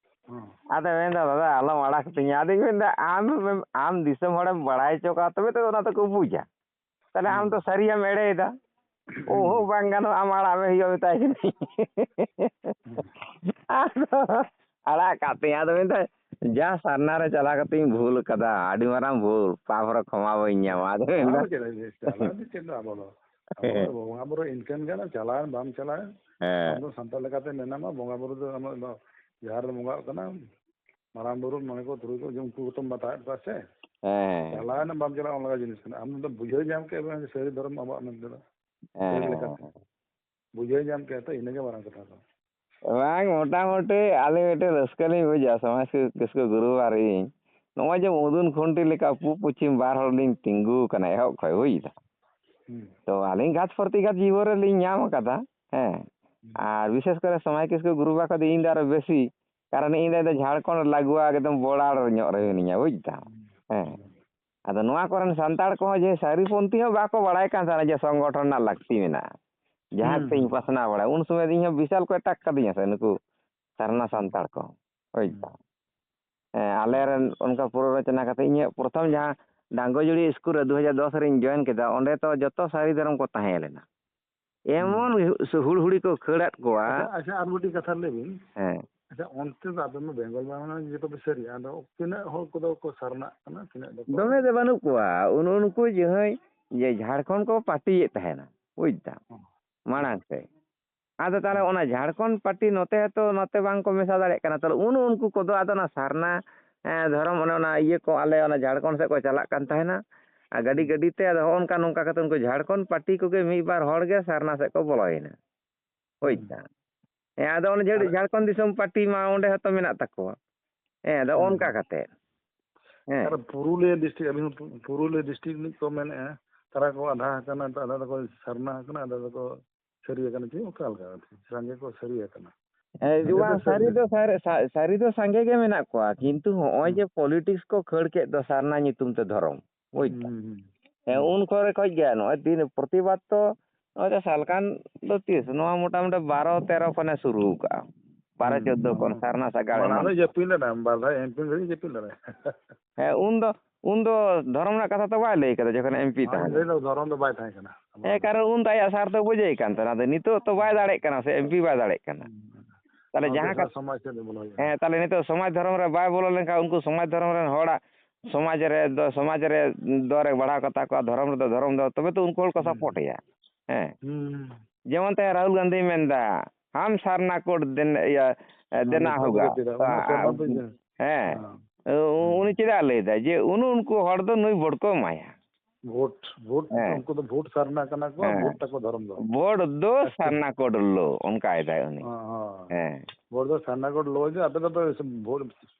ᱦᱩᱸ᱾ ᱟᱫᱚ ᱢᱮᱱᱫᱟ, "ᱫᱟᱫᱟ, ᱟᱞᱚᱢ ᱟᱲᱟᱜ ᱠᱟᱹᱛᱤᱧᱟ᱾" ᱟᱫᱚᱧ ᱢᱮᱱᱫᱟ, "ᱟᱢ, ᱟᱢ ᱫᱤᱥᱚᱢ ᱦᱚᱲᱮᱢ ᱵᱟᱲᱟᱭ ᱦᱚᱪᱚ ᱠᱚᱣᱟ, ᱛᱚᱵᱮ ᱛᱚ ᱚᱱᱟ ᱫᱚᱠᱚ ᱵᱩᱡᱟ᱾" ᱛᱟᱦᱞᱮ ᱟᱢ ᱫᱚ ᱥᱟᱹᱨᱤᱭᱟᱢ ᱮᱲᱮᱭᱮᱫᱟ᱾ ᱳᱦᱳ, ᱵᱟᱝ ᱜᱟᱱᱚᱜᱼᱟ, ᱟᱢ ᱟᱲᱟᱜ ᱢᱮ ᱦᱩᱭᱩᱜᱼᱟ, ᱢᱮᱛᱟᱭ ᱠᱟᱹᱱᱟᱹᱧ᱾ ᱟᱫᱚ ᱟᱲᱟᱜ ᱠᱟᱜ ᱛᱤᱧ᱾ ᱟᱫᱚ ᱢᱮᱱᱫᱟ, "ᱡᱟ ᱥᱟᱨᱱᱟ ᱨᱮ ᱪᱟᱞᱟᱣ ᱠᱟᱛᱮᱧ ᱵᱷᱩᱞ ᱠᱟᱫᱟ, ᱟᱹᱰᱤ ᱢᱟᱨᱟᱝ ᱵᱷᱩᱞ, ᱯᱟᱯ ᱨᱮ ᱠᱷᱚᱢᱟ ᱵᱟᱹᱧ ᱧᱟᱢᱟ", ᱟᱫᱚ ᱢᱮᱱᱫᱟ᱾ ᱪᱟᱞᱟᱣ ᱫᱚ ᱪᱮᱫ ᱞᱟᱹᱜᱤᱫ? ᱪᱟᱞᱟᱣ ᱫᱚ ᱪᱮᱫ ᱫᱚ ᱟᱵᱚ ᱫᱚ? ᱟᱵᱚ ᱫᱚ ᱵᱚᱸᱜᱟ ᱵᱩᱨᱩ ᱤᱱᱠᱟᱹᱱ ᱜᱮᱭᱟ, ᱪᱟᱞᱟᱣ ᱮᱱ ᱵᱟᱢ ᱪᱟᱞᱟᱣ ᱮᱱ, ᱦᱮᱸ᱾ ᱟᱢ ᱫᱚ ᱥᱟᱱᱛᱟᱲ ᱞᱮᱠᱟᱛᱮ ᱢᱮᱱᱟᱢᱟ, ᱵᱚᱸᱜᱟ ᱵᱩᱨᱩ ᱫᱚ ᱟᱢᱟᱜ ᱫᱚ ᱡᱟᱦᱮᱨ ᱨᱮ ᱵᱚᱸᱜᱟᱜ ᱠᱟᱱᱟ, ᱢᱟᱨᱟᱝ ᱵᱩᱨᱩ, ᱢᱚᱬᱮ ᱠᱚ, ᱛᱩᱨᱩᱭ ᱠᱚ, ᱩᱱᱠᱩ ᱜᱮᱛᱚᱢ ᱵᱟᱛᱟᱣᱮᱫ ᱠᱚᱣᱟ ᱥᱮ? ᱦᱮᱸ᱾ ᱪᱟᱞᱟᱣ ᱮᱱᱟᱢ ᱵᱟᱢ ᱪᱟᱞᱟᱣ, ᱚᱱᱟ ᱞᱮᱠᱟ ᱡᱤᱱᱤᱥ ᱠᱟᱱᱟ᱾ ᱟᱢ ᱫᱚ ᱵᱩᱡᱷᱟᱹᱣ ᱧᱟᱢ ᱠᱮᱫ ᱵᱚᱱᱟ ᱡᱮ ᱥᱟᱹᱨᱤ ᱫᱷᱚᱨᱚᱢ ᱟᱵᱚᱣᱟᱜ ᱢᱮᱱᱛᱮ ᱫᱚ᱾ ᱥᱟᱹᱨᱤ ᱞᱮᱠᱟᱛᱮ᱾ ᱦᱮᱸ᱾ ᱵᱩᱡᱷᱟᱹᱣ ᱧᱟᱢ ᱠᱮᱫ ᱛᱚ, ᱤᱱᱟᱹᱜᱮ ᱢᱟᱨᱟᱝ ᱠᱟᱛᱷᱟ ᱫᱚ᱾ ᱵᱟᱝ, ᱢᱚᱴᱟᱢᱩᱴᱤ ᱟᱹᱞᱤᱧ ᱢᱤᱫᱴᱮᱱ ᱨᱟᱹᱥᱠᱟᱹ ᱞᱤᱧ ᱵᱩᱡᱟ, ᱥᱚᱢᱟᱡᱽ ᱠᱤᱥᱠᱩ ᱜᱩᱨᱩ ᱟᱨ ᱤᱧ᱾ ᱱᱚᱜᱼᱚᱭ ᱡᱮ ᱢᱩᱫᱩᱱ ᱠᱷᱩᱱᱴᱤ ᱞᱮᱠᱟ ᱯᱩᱵ ᱯᱚᱪᱷᱤᱢ ᱵᱟᱨ ᱦᱚᱲ ᱞᱤᱧ ᱛᱤᱸᱜᱩ ᱟᱠᱟᱱᱟ ᱮᱦᱚᱵ ᱠᱷᱚᱱ, ᱵᱩᱡ ᱫᱟ᱾ ᱦᱩᱸ᱾ ᱛᱚ ᱟᱹᱞᱤᱧ ᱜᱷᱟᱛ ᱯᱨᱚᱛᱤᱜᱷᱟᱛ ᱡᱤᱵᱚᱱ ᱨᱮᱞᱤᱧ ᱧᱟᱢ ᱟᱠᱟᱫᱟ, ᱦᱮᱸ᱾ ᱦᱩᱸ᱾ ᱟᱨ ᱵᱤᱥᱮᱥ ᱠᱚᱨᱮ ᱥᱚᱢᱟᱡᱽ ᱠᱤᱥᱠᱩ ᱜᱩᱨᱩ ᱵᱟ ᱠᱷᱚᱱ ᱫᱚ ᱤᱧ ᱫᱚ ᱟᱨᱚ ᱵᱮᱥᱤ, ᱠᱟᱨᱚᱱ ᱤᱧ ᱫᱚ ᱡᱷᱟᱲᱠᱷᱚᱸᱰ ᱞᱟᱜᱩᱣᱟ ᱮᱠᱫᱚᱢ border ᱧᱚᱜ ᱨᱮ ᱢᱤᱱᱟᱹᱧᱟ, ᱵᱩᱡ ᱫᱟᱢ᱾ ᱦᱮᱸ᱾ ᱟᱫᱚ ᱱᱚᱣᱟ ᱠᱚᱨᱮᱱ ᱥᱟᱱᱛᱟᱲ ᱠᱚᱦᱚᱸ ᱡᱮ ᱥᱟᱹᱨᱤ ᱯᱚᱱᱛᱷᱤ ᱦᱚᱸ ᱵᱟᱠᱚ ᱵᱟᱲᱟᱭ ᱠᱟᱱ ᱛᱟᱦᱮᱱᱟ ᱡᱮ ᱥᱚᱝᱜᱚᱴᱷᱚᱱ ᱨᱮᱱᱟᱜ ᱞᱟᱹᱠᱛᱤ ᱢᱮᱱᱟᱜᱼᱟ᱾ ᱡᱟᱦᱟᱸ ᱦᱩᱸ, ᱛᱮᱧ ᱦᱩᱸ᱾ ᱯᱟᱥᱱᱟᱣ ᱵᱟᱲᱟᱭᱟ, ᱩᱱ ᱥᱚᱢᱚᱭ ᱫᱚ ᱤᱧ ᱦᱚᱸ ᱵᱤᱥᱟᱞ ᱠᱚ ᱮᱴᱟᱜ ᱠᱟᱫᱤᱧᱟ ᱥᱮ ᱱᱩᱠᱩ ᱥᱟᱨᱱᱟ ᱦᱩᱸ᱾ ᱥᱟᱱᱛᱟᱲ ᱠᱚ, ᱵᱩᱡ ᱦᱩᱸ᱾ ᱫᱟᱢ᱾ ᱦᱮᱸ, ᱟᱞᱮ ᱨᱮᱱ ᱚᱱᱠᱟ ᱯᱩᱨᱚ ᱨᱚᱪᱚᱱᱟ ᱠᱟᱛᱮ ᱤᱧᱟᱹᱜ ᱯᱨᱚᱛᱷᱚᱢ ᱡᱟᱦᱟᱸ ᱰᱟᱝᱜᱚᱡᱩᱲᱤ ᱥᱠᱩᱞ ᱨᱮ ᱫᱩ ᱦᱟᱡᱟᱨ ᱫᱚᱥ ᱨᱤᱧ join ᱠᱮᱫᱟ, ᱚᱸᱰᱮ ᱛᱚ ᱡᱚᱛᱚ ᱥᱟᱹᱨᱤ ᱫᱷᱚᱨᱚᱢ ᱠᱚ ᱛᱟᱦᱮᱸ ᱞᱮᱱᱟ᱾ ᱮᱢᱚᱱ ᱦᱩᱸ᱾ ᱦᱩᱲᱦᱩᱲᱤ ᱠᱚ ᱠᱷᱟᱹᱲᱟᱫ ᱠᱚᱣᱟ᱾ ᱟᱪᱪᱷᱟ, ᱟᱪᱪᱷᱟ, ᱟᱨ ᱢᱤᱫᱴᱤᱡ ᱠᱟᱛᱷᱟ ᱞᱟᱹᱭ ᱵᱤᱱ᱾ ᱦᱮᱸ᱾ ᱟᱪᱪᱷᱟ, ᱚᱱᱛᱮ ᱫᱚ ᱟᱵᱮᱱ ᱢᱟ ᱵᱮᱝᱜᱚᱞ ᱢᱟ ᱢᱟᱱᱮ ᱡᱚᱛᱚ ᱯᱮ ᱥᱟᱹᱨᱤᱭᱟ, ᱟᱫᱚ ᱛᱤᱱᱟᱹᱜ ᱦᱚᱲ ᱠᱚᱫᱚ ᱠᱚ ᱥᱟᱨᱱᱟᱜ ᱠᱟᱱᱟ, ᱛᱤᱱᱟᱹᱜ ᱫᱚᱠᱚ ᱫᱚᱢᱮ ᱫᱚ ᱵᱟᱹᱱᱩᱜ ᱠᱚᱣᱟ᱾ ᱩᱱ-, ᱩᱱᱠᱩ ᱡᱟᱦᱟᱸᱭ ᱡᱮ ᱡᱷᱟᱲᱠᱷᱚᱸᱰ ᱠᱚ ᱯᱟᱨᱴᱤᱭᱮᱫ ᱛᱟᱦᱮᱱᱟ, ᱵᱩᱡ ᱫᱟᱢ, ᱦᱚᱸ᱾ ᱢᱟᱲᱟᱝ ᱛᱮ᱾ ᱟᱫᱚ ᱛᱟᱦᱚᱞᱮ ᱦᱚᱸ᱾ ᱚᱱᱟ ᱡᱷᱟᱲᱠᱷᱚᱸᱰ ᱯᱟᱨᱴᱤ ᱱᱚᱛᱮ ᱦᱚᱸᱛᱚ, ᱱᱚᱛᱮ ᱵᱟᱝ ᱠᱚ ᱢᱮᱥᱟ ᱫᱟᱲᱮᱭᱟᱜ ᱠᱟᱱᱟ᱾ ᱛᱟᱦᱚᱞᱮ ᱩᱱ ᱩᱱᱠᱩ ᱠᱚᱫᱚ ᱟᱫᱚ ᱚᱱᱟ ᱥᱟᱨᱱᱟ, ᱮᱸ, ᱫᱷᱚᱨᱚᱢ ᱚᱱᱮ ᱚᱱᱟ ᱤᱭᱟᱹ ᱠᱚ ᱟᱞᱮ ᱚᱱᱟ ᱡᱷᱟᱲᱠᱷᱚᱸᱰ ᱥᱮᱫ ᱠᱚ ᱪᱟᱞᱟᱜ ᱠᱟᱱ ᱛᱟᱦᱮᱱᱟ᱾ ᱟᱨ ᱜᱟᱹᱰᱤ ᱦᱩᱸ᱾ ᱜᱟᱹᱰᱤ ᱛᱮ ᱟᱫᱚ ᱦᱚᱸᱜᱼᱚ ᱱᱚᱝᱠᱟ ᱱᱚᱝᱠᱟ ᱠᱟᱛᱮ ᱩᱱᱠᱩ ᱡᱷᱟᱲᱠᱷᱚᱸᱰ ᱯᱟᱨᱴᱤ ᱠᱚᱜᱮ ᱢᱤᱫ ᱵᱟᱨ ᱦᱚᱲ ᱜᱮ ᱥᱟᱨᱱᱟ ᱥᱮᱫ ᱠᱚ ᱵᱚᱞᱚᱭᱮᱱᱟ᱾ ᱵᱩᱡ ᱦᱩᱸ᱾ ᱫᱟᱢ? ᱦᱮᱸ, ᱟᱫᱚ ᱚᱱᱮ ᱡᱷᱟᱲ-, ᱟᱨ ᱡᱷᱟᱲᱠᱷᱚᱸᱰ ᱫᱤᱥᱚᱢ ᱯᱟᱨᱴᱤ ᱢᱟ ᱚᱸᱰᱮ ᱦᱚᱸᱛᱚ ᱢᱮᱱᱟᱜ ᱛᱟᱠᱚᱣᱟ᱾ ᱦᱮᱸ, ᱟᱫᱚ ᱦᱩᱸ, ᱚᱱᱠᱟ ᱦᱩᱸ᱾ ᱠᱟᱛᱮ᱾ ᱦᱮᱸ᱾ ᱟᱨ ᱯᱩᱨᱩᱞᱤᱭᱟᱹ district, ᱟᱹᱵᱤᱱ ᱦᱚᱸ ᱯᱩ-, ᱯᱩᱨᱩᱞᱤᱭᱟᱹ district ᱨᱤᱱᱤᱡ ᱠᱚ ᱢᱮᱱᱮᱫᱼᱟ, ᱛᱟᱨᱟ ᱠᱚ ᱟᱫᱷᱟ ᱟᱠᱟᱱᱟ, ᱟᱫᱷᱟ ᱫᱚᱠᱚ ᱥᱟᱨᱱᱟ ᱟᱠᱟᱱᱟ, ᱟᱫᱷᱟ ᱫᱚᱠᱚ ᱥᱟᱹᱨᱤ ᱟᱠᱟᱱᱟ᱾ ᱪᱮᱫ ᱚᱠᱟ ᱞᱮᱠᱟ? ᱥᱟᱸᱜᱮ ᱠᱚ ᱥᱟᱹᱨᱤ ᱟᱠᱟᱱᱟ᱾ ᱦᱮᱸ, ᱥᱟᱸᱜᱮ ᱫᱚ ᱵᱟᱝ, ᱥᱟᱹᱨᱤ ᱥᱟᱹᱨᱤ ᱫᱚ ᱥᱟᱨ-, ᱥᱟ-, ᱥᱟᱹᱨᱤ ᱫᱚ ᱥᱟᱸᱜᱮ ᱜᱮ ᱢᱮᱱᱟᱜ ᱠᱚᱣᱟ, ᱠᱤᱱᱛᱩ ᱦᱚᱸᱜᱼᱚᱭ ᱦᱩᱸ᱾ ᱡᱮ politics ᱠᱚ ᱠᱷᱟᱹᱲ ᱠᱮᱫ ᱫᱚ ᱥᱟᱨᱱᱟ ᱧᱩᱛᱩᱢ ᱛᱮ ᱫᱷᱚᱨᱚᱢ, ᱵᱩᱡ ᱦᱩᱸ, ᱫᱟᱢ? ᱦᱩᱸ, ᱦᱩᱸ, ᱦᱮᱸ, ᱦᱩᱸ᱾ ᱩᱱ ᱠᱚᱨᱮ ᱠᱷᱚᱡ ᱜᱮ ᱱᱚᱜᱼᱚᱭ ᱫᱤᱱ ᱯᱨᱚᱛᱤᱵᱟᱫᱽ ᱛᱚ ᱱᱚᱜᱼᱚᱭ ᱛᱚ ᱥᱟᱞ ᱠᱷᱟᱱ ᱫᱚ ᱛᱤᱥ? ᱱᱚᱣᱟ ᱢᱚᱴᱟᱢᱩᱴᱤ ᱵᱟᱨᱚ ᱛᱮᱨᱚ ᱠᱷᱚᱱᱮ ᱥᱩᱨᱩ ᱟᱠᱟᱜᱼᱟ᱾ ᱵᱟᱨᱚ ᱦᱩᱸ, ᱪᱳᱫᱽᱫᱳ ᱠᱷᱚᱱ ᱢᱟᱲᱟᱝ, ᱥᱟᱨᱱᱟ ᱥᱟᱜᱟᱲ ᱢᱟᱲᱟᱝ ᱮᱢᱟᱱ ᱫᱚ ᱠᱚ᱾ ᱡᱟᱹᱯᱤᱫ ᱞᱮᱱᱟ, ᱵᱟᱨ ᱫᱷᱟᱣ MP ᱜᱷᱟᱹᱲᱤᱡ ᱡᱟᱹᱯᱤᱫ ᱞᱮᱱᱟ᱾ ᱦᱮᱸ, ᱩᱱ ᱫᱚ ᱩᱱ ᱫᱚ ᱫᱷᱚᱨᱚᱢ ᱨᱮᱱᱟᱜ ᱠᱟᱛᱷᱟ ᱛᱚ ᱵᱟᱭ ᱞᱟᱹᱭ ᱠᱟᱫᱟ ᱡᱚᱠᱷᱚᱱ ᱮᱢᱯᱤ ᱵᱟᱝ ᱛᱟᱦᱮᱸ ᱞᱟᱹᱭ ᱞᱮᱱᱟ᱾ ᱫᱚ ᱫᱷᱚᱨᱚᱢ ᱫᱚ ᱵᱟᱭ ᱛᱟᱦᱮᱸ ᱠᱟᱱᱟ᱾ ᱦᱮᱸ, ᱠᱟᱨᱚᱱ ᱩᱱ ᱫᱚ ᱟᱭᱟᱜ ᱥᱟᱨ ᱫᱚ ᱵᱩᱡᱷᱟᱹᱣ ᱠᱟᱱ ᱛᱟᱦᱮᱱᱟ, ᱟᱫᱚ ᱱᱤᱛᱚᱜ ᱛᱚ ᱵᱟᱭ ᱫᱟᱲᱮᱜ ᱠᱟᱱᱟ ᱥᱮ, ᱮᱢᱯᱤ ᱵᱟᱭ ᱫᱟᱲᱮᱜ ᱠᱟᱱᱟ᱾ ᱦᱩᱸ᱾ ᱛᱟᱦᱞᱮ ᱟᱫᱚ ᱡᱟᱦᱟᱸ ᱫᱮᱥᱟ ᱠᱟᱛ-, ᱥᱚᱢᱟᱡᱽ ᱥᱮᱫ ᱫᱚ ᱵᱚᱞᱚ ᱦᱩᱭᱩᱜᱼᱟ᱾ ᱦᱮᱸ, ᱛᱟᱦᱞᱮ ᱱᱤᱛᱚᱜ ᱥᱚᱢᱟᱡᱽ ᱫᱷᱚᱨᱚᱢ ᱨᱮ ᱵᱟᱭ ᱵᱚᱞᱚ ᱞᱮᱱᱠᱷᱟᱱ ᱩᱱᱠᱩ ᱥᱚᱢᱟᱡᱽ ᱫᱷᱚᱨᱚᱢ ᱨᱮᱱ ᱦᱚᱲᱟᱜ ᱥᱚᱢᱟᱡᱽ ᱨᱮ ᱫᱚ, ᱥᱚᱢᱟᱡᱽ ᱨᱮ ᱫᱚᱨᱮ ᱵᱟᱲᱦᱟᱣ ᱠᱟᱛᱟ ᱠᱚᱣᱟ, ᱫᱷᱚᱨᱚᱢ ᱨᱮᱫᱚ ᱫᱷᱚᱨᱚᱢ ᱫᱚ, ᱛᱚᱵᱮ ᱛᱚ ᱩᱱᱠᱩ ᱦᱚᱲ ᱠᱚ ᱦᱩᱸ᱾ ᱥᱟᱯᱳᱨᱴ ᱮᱭᱟ᱾ ᱦᱮᱸ᱾ ᱦᱩᱸ᱾ ᱡᱮᱢᱚᱱ ᱛᱮ ᱨᱟᱦᱩᱞ ᱜᱟᱱᱫᱷᱤᱭ ᱢᱮᱱᱫᱟ, "ᱦᱟᱢ ᱥᱟᱨᱱᱟ ᱠᱳᱰ ᱫᱮᱱ-, ᱤᱭᱟᱹ, ᱦᱮᱸ, ᱫᱮᱱᱟ ᱱᱤᱛᱚᱜ ᱫᱚ ᱦᱳᱜᱟ᱾" ᱪᱮᱫᱟᱜ? ᱩᱱᱟᱹᱜ ᱥᱮᱨᱢᱟ ᱫᱚ ᱤᱭᱟᱹ᱾ ᱦᱮᱸ᱾ ᱦᱮᱸ᱾ ᱩ-, ᱩᱱᱤ ᱪᱮᱫᱟᱜ ᱞᱟᱹᱭ ᱫᱟᱭ ᱡᱮ ᱩᱱᱩ ᱩᱱᱠᱩ ᱦᱚᱲ ᱫᱚ ᱱᱩᱭ ᱵᱷᱳᱴ ᱠᱚ ᱮᱢᱟᱭᱟ? ᱵᱷᱳᱴ, ᱵᱷᱳᱴ, ᱦᱮᱸ᱾ ᱩᱱᱠᱩ ᱫᱚ ᱵᱷᱳᱴ ᱥᱟᱨᱱᱟ ᱠᱟᱱᱟ ᱠᱚ, ᱦᱮᱸ᱾ ᱵᱷᱳᱴ ᱛᱟᱠᱚ ᱫᱷᱚᱨᱚᱢ ᱫᱚ᱾ ᱵᱷᱳᱴ ᱫᱚ ᱟᱪᱪᱷᱟ᱾ ᱥᱟᱨᱱᱟ ᱠᱳᱰ ᱞᱳ, ᱚᱱᱠᱟᱭ ᱫᱟᱭ ᱩᱱᱤ᱾ ᱦᱚᱸ, ᱦᱚᱸ᱾ ᱦᱮᱸ᱾ ᱵᱷᱳᱴ ᱫᱚ ᱥᱟᱨᱱᱟ ᱠᱳᱰ ᱞᱳ ᱜᱮ, ᱟᱯᱮ ᱫᱚ ᱯᱮ ᱵᱷᱳᱴ,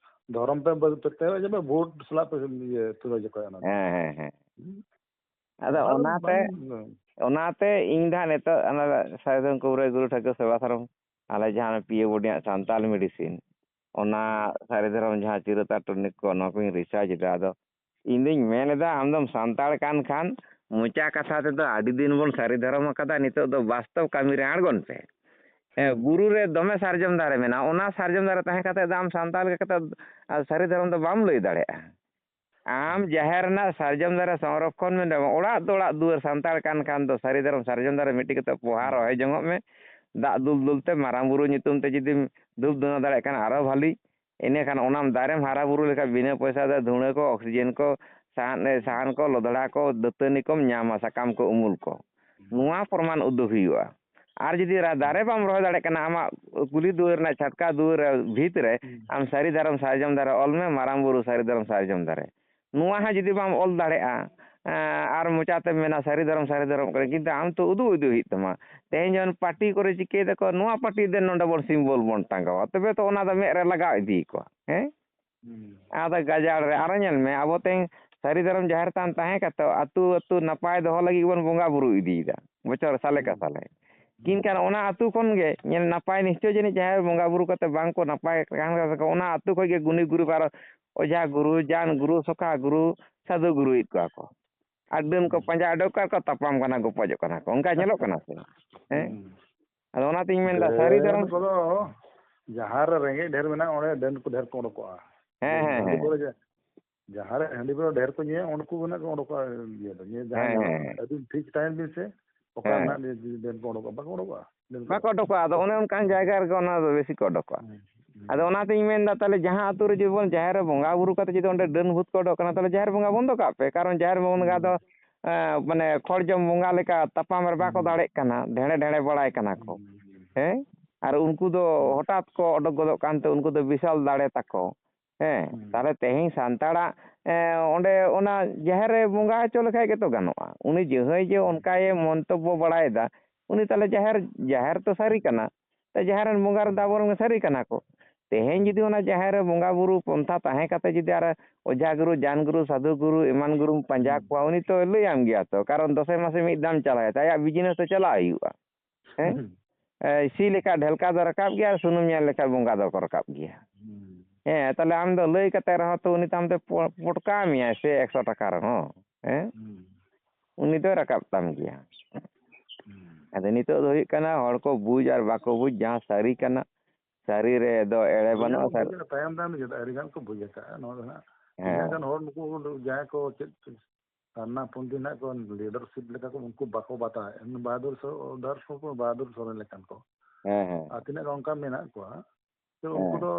ᱫᱷᱚᱨᱚᱢ ᱯᱮ ᱵᱟᱹᱜᱤ ᱯᱮ, ᱯᱮ ᱵᱷᱳᱴ ᱥᱟᱞᱟᱜ ᱯᱮ ᱤᱭᱟᱹ ᱛᱩᱞᱟᱹ ᱡᱚᱠᱷᱟᱭᱟ ᱚᱱᱟ ᱫᱚ᱾ ᱦᱮᱸ, ᱦᱮᱸ, ᱦᱮᱸ᱾ ᱟᱫᱚ ᱚᱱᱟ ᱚᱱᱟᱛᱮ, ᱵᱟᱝ ᱚᱱᱟᱛᱮ ᱤᱧ ᱫᱚ ᱦᱟᱸᱜ ᱱᱤᱛᱚᱜ ᱚᱱᱟ ᱥᱟᱹᱫᱷᱩ ᱠᱩᱵᱨᱟᱹᱭ ᱜᱩᱨᱩ ᱴᱷᱟᱹᱠᱩᱨ ᱥᱮᱵᱟ ᱥᱟᱨᱚᱢ, ᱟᱞᱮ ᱡᱟᱦᱟᱸ ᱯᱤᱭᱟᱹ ᱵᱳᱨᱰ ᱨᱮᱭᱟᱜ ᱥᱟᱱᱛᱟᱞ ᱢᱮᱰᱤᱥᱤᱱ, ᱚᱱᱟ ᱦᱩᱸ᱾ ᱥᱟᱹᱨᱤ ᱫᱷᱚᱨᱚᱢ ᱡᱟᱦᱟᱸ ᱪᱤᱨᱟᱹᱛᱟ ᱴᱚᱱᱤᱠ ᱠᱚ, ᱱᱚᱣᱟ ᱠᱚᱧ ᱨᱤᱥᱟᱨᱪ ᱮᱫᱟ᱾ ᱟᱫᱚ ᱤᱧ ᱫᱩᱧ ᱢᱮᱱ ᱮᱫᱟ, ᱟᱢ ᱫᱚᱢ ᱥᱟᱱᱛᱟᱲ ᱠᱟᱱ ᱠᱷᱟᱱ ᱢᱚᱪᱟ ᱠᱟᱛᱷᱟ ᱛᱮᱫᱚ ᱟᱹᱰᱤ ᱫᱤᱱ ᱵᱚᱱ ᱥᱟᱹᱨᱤ ᱫᱷᱚᱨᱚᱢ ᱟᱠᱟᱫᱟ, ᱱᱤᱛᱚᱜ ᱫᱚ ᱵᱟᱥᱛᱚᱵ ᱠᱟᱹᱢᱤ ᱨᱮ ᱟᱬᱜᱚᱱ ᱯᱮ᱾ ᱮ, ᱦᱩᱸ᱾ ᱵᱩᱨᱩ ᱨᱮ ᱫᱚᱢᱮ ᱥᱟᱨᱡᱚᱢ ᱫᱟᱨᱮ ᱢᱮᱱᱟᱜᱼᱟ, ᱚᱱᱟ ᱥᱟᱨᱡᱚᱢ ᱫᱟᱨᱮ ᱛᱟᱦᱮᱸ ᱠᱟᱛᱮ ᱫᱚ ᱟᱢ ᱥᱟᱱᱛᱟᱲ ᱞᱮᱠᱟ ᱠᱟᱛᱮ, ᱟ, ᱥᱟᱹᱨᱤ ᱫᱷᱚᱨᱚᱢ ᱫᱚ ᱵᱟᱢ ᱞᱟᱹᱭ ᱫᱟᱲᱮᱭᱟᱜᱼᱟ᱾ ᱟᱢ ᱦᱩᱸ᱾ ᱡᱟᱦᱮᱨ ᱨᱮᱱᱟᱜ ᱥᱟᱨᱡᱚᱢ ᱫᱟᱨᱮ ᱥᱚᱝᱨᱚᱠᱷᱚᱱ ᱢᱮᱱᱛᱮ ᱚᱲᱟᱜ ᱫᱚ ᱚᱲᱟᱜ ᱫᱩᱣᱟᱹᱨ ᱥᱟᱱᱛᱟᱲ ᱠᱟᱱ ᱠᱷᱟᱱ ᱫᱚ ᱥᱟᱹᱨᱤ ᱫᱷᱚᱨᱚᱢ ᱥᱟᱨᱡᱚᱢ ᱫᱟᱨᱮ ᱢᱤᱫᱴᱤᱡ ᱠᱟᱛᱮ ᱯᱚᱦᱟ ᱦᱩᱸ᱾ ᱨᱚᱦᱚᱭ ᱡᱚᱝᱚᱜ ᱢᱮ᱾ ᱫᱟᱜ ᱫᱩᱞ ᱫᱩᱞ ᱛᱮ ᱢᱟᱨᱟᱝ ᱵᱩᱨᱩ ᱧᱩᱛᱩᱢ ᱛᱮ ᱡᱩᱫᱤᱢ ᱫᱷᱩᱯ ᱫᱷᱩᱱᱟᱹ ᱫᱟᱲᱮᱭᱟᱜ ᱠᱷᱟᱱ ᱟᱨᱚ ᱵᱷᱟᱹᱞᱤ᱾ ᱤᱱᱟᱹ ᱠᱷᱟᱱ ᱚᱱᱟᱢ ᱫᱟᱨᱮᱢ ᱦᱟᱨᱟ ᱵᱩᱨᱩ ᱞᱮᱠᱷᱟᱱ ᱵᱤᱱᱟᱹ ᱯᱚᱭᱥᱟ ᱛᱮ ᱫᱷᱩᱬᱟᱹ ᱠᱚ, ᱚᱠᱥᱤᱡᱮᱱ ᱠᱚ, ᱥᱟᱦᱟᱱ, ᱥᱟᱦᱟᱱ ᱠᱚ, ᱞᱚᱫᱷᱲᱟ ᱠᱚ, ᱫᱟᱹᱛᱟᱹᱱᱤ ᱠᱚᱢ ᱧᱟᱢᱟ, ᱥᱟᱠᱟᱢ ᱠᱚ, ᱩᱢᱩᱞ ᱠᱚ᱾ ᱱᱚᱣᱟ ᱯᱨᱚᱢᱟᱱ ᱩᱫᱩᱜ ᱦᱩᱭᱩᱜᱼᱟ᱾ ᱟᱨ ᱡᱩᱫᱤ ᱨᱟ-, ᱫᱟᱨᱮ ᱵᱟᱢ ᱨᱚᱦᱚᱭ ᱫᱟᱲᱮᱭᱟᱜ ᱠᱟᱱᱟ, ᱟᱢᱟᱜ ᱠᱩᱞᱦᱤ ᱫᱩᱣᱟᱹᱨ ᱨᱮᱱᱟᱜ ᱪᱷᱟᱴᱠᱟ ᱫᱩᱣᱟᱹᱨ ᱨᱮ, ᱵᱷᱤᱛ ᱨᱮ ᱦᱩᱸ᱾ ᱟᱢ ᱥᱟᱹᱨᱤ ᱫᱷᱚᱨᱚᱢ ᱥᱟᱨᱡᱚᱢ ᱫᱟᱨᱮ ᱚᱞ ᱢᱮ, ᱢᱟᱨᱟᱝ ᱵᱩᱨᱩ ᱥᱟᱹᱨᱤ ᱫᱷᱚᱨᱚᱢ ᱥᱟᱨᱡᱚᱢ ᱫᱟᱨᱮ᱾ ᱱᱚᱣᱟ ᱦᱚᱸ ᱡᱩᱫᱤ ᱵᱟᱢ ᱚᱞ ᱫᱟᱲᱮᱭᱟᱜᱼᱟ, ᱮᱸ, ᱟᱨ ᱢᱚᱪᱟᱛᱮᱢ ᱢᱮᱱᱟ ᱥᱟᱹᱨᱤ ᱫᱷᱚᱨᱚᱢ, ᱥᱟᱹᱨᱤ ᱫᱷᱚᱨᱚᱢ ᱠᱟᱱᱟ, ᱠᱤᱱᱛᱩ ᱟᱢ ᱛᱚ ᱩᱫᱩᱜ ᱤᱫᱤ ᱦᱩᱭᱩᱜ ᱛᱟᱢᱟ᱾ ᱛᱮᱦᱮᱧ ᱡᱮᱢᱚᱱ ᱯᱟᱨᱴᱤ ᱠᱚᱨᱮ ᱪᱤᱠᱟᱹᱭ ᱫᱟᱠᱚ, ᱱᱚᱣᱟ ᱯᱟᱨᱴᱤ ᱫᱮᱱ ᱱᱚᱰᱮ ᱵᱚᱱ ᱥᱤᱢᱵᱚᱞ ᱵᱚᱱ ᱴᱟᱸᱜᱟᱣᱟ, ᱛᱚᱵᱮ ᱛᱚ ᱚᱱᱟ ᱫᱚ ᱢᱮᱫ ᱨᱮ ᱞᱟᱜᱟᱣ ᱤᱫᱤ ᱠᱚᱣᱟ, ᱦᱮᱸ? ᱦᱩᱸ᱾ ᱟᱫᱚ ᱜᱟᱡᱟᱲ ᱨᱮ ᱟᱨᱚ ᱧᱮᱞ ᱢᱮ, ᱟᱵᱚ ᱛᱮᱦᱮᱧ ᱥᱟᱹᱨᱤ ᱫᱷᱚᱨᱚᱢ ᱡᱟᱦᱮᱨ ᱛᱷᱟᱱ ᱛᱟᱦᱮᱸ ᱠᱟᱛᱮ ᱟᱹᱛᱩ ᱟᱹᱛᱩ ᱱᱟᱯᱟᱭ ᱫᱚᱦᱚ ᱞᱟᱹᱜᱤᱫ ᱵᱚᱱ ᱵᱚᱸᱜᱟ ᱵᱩᱨᱩ ᱤᱫᱤᱭᱮᱫᱟ ᱵᱚᱪᱷᱚᱨ ᱥᱟᱞᱮ ᱠᱟ ᱦᱩᱸ᱾ ᱥᱟᱞᱮ᱾ ᱦᱩᱸ᱾ ᱠᱤᱱᱠᱷᱟᱱ ᱚᱱᱟ ᱟᱹᱛᱩ ᱠᱷᱚᱱ ᱜᱮ ᱧᱮᱞ ᱱᱟᱯᱟᱭ ᱱᱤᱥᱪᱚᱭ ᱡᱟᱹᱱᱤᱡ ᱡᱟᱦᱟᱸᱭ ᱵᱚᱸᱜᱟ ᱵᱩᱨᱩ ᱠᱟᱛᱮ ᱵᱟᱝ ᱠᱚ ᱱᱟᱯᱟᱭ ᱠᱟᱱ ᱠᱷᱟᱱ ᱠᱚ, ᱚᱱᱟ ᱟᱹᱛᱩ ᱠᱷᱚᱱ ᱜᱮ ᱜᱩᱱᱤ ᱜᱩᱨᱩ ᱟᱨᱚ ᱚᱡᱷᱟ ᱜᱩᱨᱩ, ᱡᱟᱱ ᱜᱩᱨᱩ, ᱥᱚᱠᱷᱟ ᱜᱩᱨᱩ, ᱥᱟᱹᱫᱷᱩ ᱜᱩᱨᱩᱭᱮᱫ ᱠᱚᱣᱟ ᱠᱚ᱾ ᱟᱨ ᱰᱟᱹᱱ ᱠᱚ ᱦᱩᱸ᱾ ᱯᱟᱸᱡᱟ ᱩᱰᱩᱠ ᱠᱚᱣᱟ ᱠᱚ, ᱛᱟᱯᱟᱢ ᱠᱟᱱᱟ, ᱜᱚᱯᱚᱡᱚᱜ ᱠᱟᱱᱟ ᱠᱚ᱾ ᱚᱱᱠᱟ ᱧᱮᱞᱚᱜ ᱠᱟᱱᱟ ᱥᱮ? ᱦᱮᱸ? ᱦᱩᱸ᱾ ᱟᱫᱚ ᱚᱱᱟᱛᱤᱧ ᱢᱮᱱᱫᱟ, ᱥᱟᱹᱨᱤ ᱰᱟᱹᱱ ᱫᱷᱚᱨᱚᱢ ᱠᱚᱫᱚ ᱡᱟᱦᱟᱸ ᱨᱮ ᱨᱮᱸᱜᱮᱡ ᱰᱷᱮᱨ ᱢᱮᱱᱟᱜᱼᱟ, ᱚᱸᱰᱮ ᱰᱟᱹᱱ ᱠᱚ ᱰᱷᱮᱨ ᱠᱚ ᱩᱰᱩᱠᱚᱜᱼᱟ᱾ ᱦᱮᱸ, ᱦᱮᱸ, ᱵᱷᱟᱹᱞᱤ ᱦᱮᱸ᱾ ᱠᱚᱨᱮ ᱡᱟ-, ᱡᱟᱦᱟᱸ ᱨᱮ ᱦᱟᱺᱰᱤ ᱯᱟᱹᱣᱨᱟᱹ ᱰᱷᱮᱨ ᱠᱚ ᱧᱩᱭᱟ, ᱩᱱᱠᱩ ᱜᱮ ᱱᱟᱜ ᱠᱚ ᱚᱰᱚᱠᱚᱜᱼᱟ ᱤᱭᱟᱹ ᱫᱚ᱾ ᱧᱮᱞ ᱡᱟᱦᱟᱸ ᱦᱮᱸ, ᱧᱮᱞ ᱦᱮᱸ᱾ ᱟᱹᱵᱤᱱ ᱴᱷᱤᱠ ᱛᱟᱦᱮᱱ ᱵᱤᱱ ᱥᱮ, ᱚᱠᱟ ᱦᱮᱸ᱾ ᱨᱮᱱᱟᱜ ᱰᱮᱱ ᱠᱚ ᱚᱰᱚᱠᱚᱜᱼᱟ? ᱵᱟᱠᱚ ᱚᱰᱚᱠᱚᱜᱼᱟ᱾ ᱰᱮᱱ ᱠᱚ ᱵᱟᱠᱚ ᱚᱰᱚᱠᱚᱜᱼᱟ᱾ ᱟᱫᱚ ᱚᱱᱮ ᱚᱱᱠᱟᱱ ᱡᱟᱭᱜᱟ ᱨᱮᱜᱮ ᱚᱱᱟ ᱫᱚ ᱵᱮᱥᱤ ᱠᱚ ᱚᱰᱚᱠᱚᱜᱼᱟ᱾ ᱦᱩᱸ, ᱦᱩᱸ᱾ ᱟᱫᱚ ᱚᱱᱟᱛᱤᱧ ᱢᱮᱱᱫᱟ, ᱛᱟᱦᱚᱞᱮ ᱡᱟᱦᱟᱸ ᱟᱹᱛᱩ ᱨᱮ ᱡᱩᱫᱤ ᱵᱚᱱ ᱡᱟᱦᱮᱨ ᱨᱮ ᱵᱚᱸᱜᱟ ᱵᱩᱨᱩ ᱠᱟᱛᱮ ᱡᱩᱫᱤ ᱚᱸᱰᱮ ᱰᱟᱹᱱ ᱵᱷᱩᱛ ᱠᱚ ᱚᱰᱚᱠ ᱠᱟᱱᱟ, ᱛᱟᱦᱚᱞᱮ ᱡᱟᱦᱮᱨ ᱵᱚᱸᱜᱟ ᱵᱚᱱᱫᱚ ᱠᱟᱜ ᱯᱮ᱾ ᱠᱟᱨᱚᱱ ᱡᱟᱦᱮᱨ ᱵᱚᱸᱜᱟ ᱦᱩᱸ᱾ ᱫᱚ, ᱮᱸ, ᱢᱟᱱᱮ ᱠᱷᱚᱲ ᱡᱚᱢ ᱵᱚᱸᱜᱟ ᱞᱮᱠᱟ ᱛᱟᱯᱟᱢ ᱨᱮ ᱵᱟᱠᱚ ᱦᱩᱸ᱾ ᱫᱟᱲᱮᱜ ᱠᱟᱱᱟ, ᱰᱷᱮᱲᱮ ᱰᱷᱮᱲᱮ ᱵᱟᱲᱟᱭ ᱠᱟᱱᱟ ᱠᱚ᱾ ᱦᱩᱸ, ᱦᱩᱸ, ᱦᱩᱸ᱾ ᱦᱮᱸ? ᱟᱨ ᱩᱱᱠᱩ ᱫᱚ ᱦᱩᱸ᱾ ᱦᱚᱴᱟᱛ ᱠᱚ ᱚᱰᱚᱠ ᱜᱚᱫᱚᱜ ᱠᱟᱱᱛᱮ ᱩᱱᱠᱩ ᱫᱚ ᱵᱤᱥᱟᱞ ᱫᱟᱲᱮ ᱛᱟᱠᱚ᱾ ᱦᱮᱸ, ᱦᱩᱸ᱾ ᱛᱟᱦᱞᱮ ᱛᱮᱦᱮᱧ ᱥᱟᱱᱛᱟᱲᱟᱜ, ᱮᱸ, ᱚᱸᱰᱮ ᱚᱱᱟ ᱡᱟᱦᱮᱨ ᱨᱮ ᱵᱚᱸᱜᱟ ᱦᱚᱪᱚ ᱞᱮᱠᱷᱟᱡ ᱜᱮᱛᱚ ᱜᱟᱱᱚᱜᱼᱟ᱾ ᱩᱱᱤ ᱡᱟᱹᱦᱟᱹᱭ ᱡᱮ ᱦᱩᱸ᱾ ᱚᱱᱠᱟᱭᱮ ᱢᱚᱱᱛᱚᱵᱵᱚ ᱵᱟᱲᱟᱭᱮᱫᱟ, ᱩᱱᱤ ᱛᱟᱦᱞᱮ ᱡᱟᱦᱮᱨ, ᱡᱟᱦᱮᱨ ᱛᱚ ᱥᱟᱹᱨᱤ ᱠᱟᱱᱟ, ᱛᱚ ᱡᱟᱦᱮᱨ ᱨᱮᱱ ᱵᱚᱸᱜᱟ ᱨᱮᱱ ᱫᱚ ᱟᱵᱚᱨᱮᱱ ᱥᱟᱹᱨᱤ ᱠᱟᱱᱟ ᱠᱚ᱾ ᱛᱮᱦᱮᱧ ᱦᱩᱸ᱾ ᱡᱩᱫᱤ ᱚᱱᱟ ᱡᱟᱦᱮᱨ ᱨᱮ ᱵᱚᱸᱜᱟ ᱵᱩᱨᱩ ᱯᱚᱱᱛᱷᱟ ᱛᱟᱦᱮᱸ ᱠᱟᱛᱮ ᱡᱩᱫᱤ ᱟᱨ ᱚᱡᱷᱟ ᱜᱩᱨᱩ, ᱡᱟᱱ ᱜᱩᱨᱩ, ᱥᱟᱫᱷᱩ ᱜᱩᱨᱩ ᱮᱢᱟᱱ ᱜᱩᱨᱩᱢ ᱯᱟᱸᱡᱟ ᱦᱩᱸ᱾ ᱠᱚᱣᱟ, ᱩᱱᱤ ᱛᱚ ᱞᱟᱹᱭᱟᱢ ᱜᱮᱭᱟ ᱛᱚ, ᱠᱟᱨᱚᱱ ᱫᱚᱥᱮ ᱢᱟᱥᱮ ᱢᱤᱫ ᱫᱷᱟᱣ ᱪᱟᱞᱟᱣᱮᱱ ᱛᱟᱭᱟ, ᱟᱭᱟᱜ business ᱛᱮ ᱪᱟᱞᱟᱜ ᱦᱩᱭᱩᱜᱼᱟ᱾ ᱦᱮᱸ? ᱦᱩᱸ᱾ ᱮ, ᱥᱤ ᱞᱮᱠᱟ ᱰᱷᱮᱞᱠᱟ ᱫᱚ ᱨᱟᱠᱟᱵ ᱜᱮᱭᱟ, ᱟᱨ ᱥᱩᱱᱩᱢ ᱧᱮᱞ ᱞᱮᱠᱟ ᱵᱚᱸᱜᱟ ᱫᱚᱠᱚ ᱨᱟᱠᱟᱵ ᱜᱮᱭᱟ᱾ ᱦᱩᱸ᱾ ᱦᱮᱸ, ᱛᱟᱦᱞᱮ ᱟᱢ ᱫᱚ ᱞᱟᱹᱭ ᱠᱟᱛᱮ ᱨᱮᱦᱚᱸ ᱛᱚ ᱩᱱᱤ ᱛᱟᱢ ᱛᱮ ᱯᱚ-, ᱯᱚᱴᱠᱟᱣ ᱢᱮᱭᱟᱭ ᱥᱮ ᱮᱠᱥᱚ ᱴᱟᱠᱟ ᱨᱮᱦᱚᱸ, ᱦᱮᱸ? ᱦᱩᱸ᱾ ᱩᱱᱤ ᱫᱚᱭ ᱨᱟᱠᱟᱵ ᱛᱟᱢ ᱜᱮᱭᱟ᱾ ᱦᱩᱸ᱾ ᱟᱫᱚ ᱱᱤᱛᱚᱜ ᱫᱚ ᱦᱩᱭᱩᱜ ᱠᱟᱱᱟ ᱦᱚᱲ ᱠᱚ ᱵᱩᱡᱽ ᱟᱨ ᱵᱟᱠᱚ ᱵᱩᱡᱽ, ᱡᱟᱦᱟᱸ ᱥᱟᱹᱨᱤ ᱠᱟᱱᱟ, ᱥᱟᱹᱨᱤ ᱨᱮ ᱫᱚ ᱮᱲᱮ ᱵᱩᱡᱽ ᱵᱟᱹᱱᱩᱜᱼᱟ, ᱦᱚᱸᱠᱚ ᱥᱟᱹᱨᱤ ᱵᱩᱡᱽ ᱠᱟᱜᱼᱟ, ᱛᱟᱭᱚᱢ ᱫᱟᱨᱟᱢ ᱫᱚ ᱡᱚᱛᱚ ᱟᱹᱰᱤ ᱜᱟᱱ ᱠᱚ ᱵᱩᱡᱽ ᱟᱠᱟᱫᱼᱟ ᱱᱚᱣᱟ ᱫᱚ ᱦᱟᱸᱜ᱾ ᱦᱮᱸ᱾ ᱛᱤᱱᱟᱹᱜ ᱜᱟᱱ ᱦᱚᱲ ᱱᱩᱠᱩ ᱡᱟᱦᱟᱸᱭ ᱠᱚ ᱪᱮᱫ ᱥᱟᱨᱱᱟ ᱯᱚᱱᱛᱷᱤ ᱨᱮᱱᱟᱜ ᱠᱚ leadership ᱞᱮᱠᱟ ᱠᱚ ᱩᱱᱠᱩ ᱵᱟᱠᱚ ᱵᱟᱛᱟᱣᱮᱫ, ᱵᱟᱦᱟᱫᱩᱨ ᱥᱚ-, ᱵᱟᱦᱟᱫᱩᱨ ᱥᱚᱨᱮᱱ ᱞᱮᱠᱟᱱ ᱠᱚ᱾ ᱦᱮᱸ, ᱦᱮᱸ᱾ ᱟᱨ ᱛᱤᱱᱟᱹᱜ ᱜᱟᱱ ᱚᱱᱠᱟ ᱢᱮᱱᱟᱜ ᱠᱚᱣᱟ, ᱛᱚ ᱩᱱᱠᱩ ᱦᱮᱸ᱾ ᱫᱚ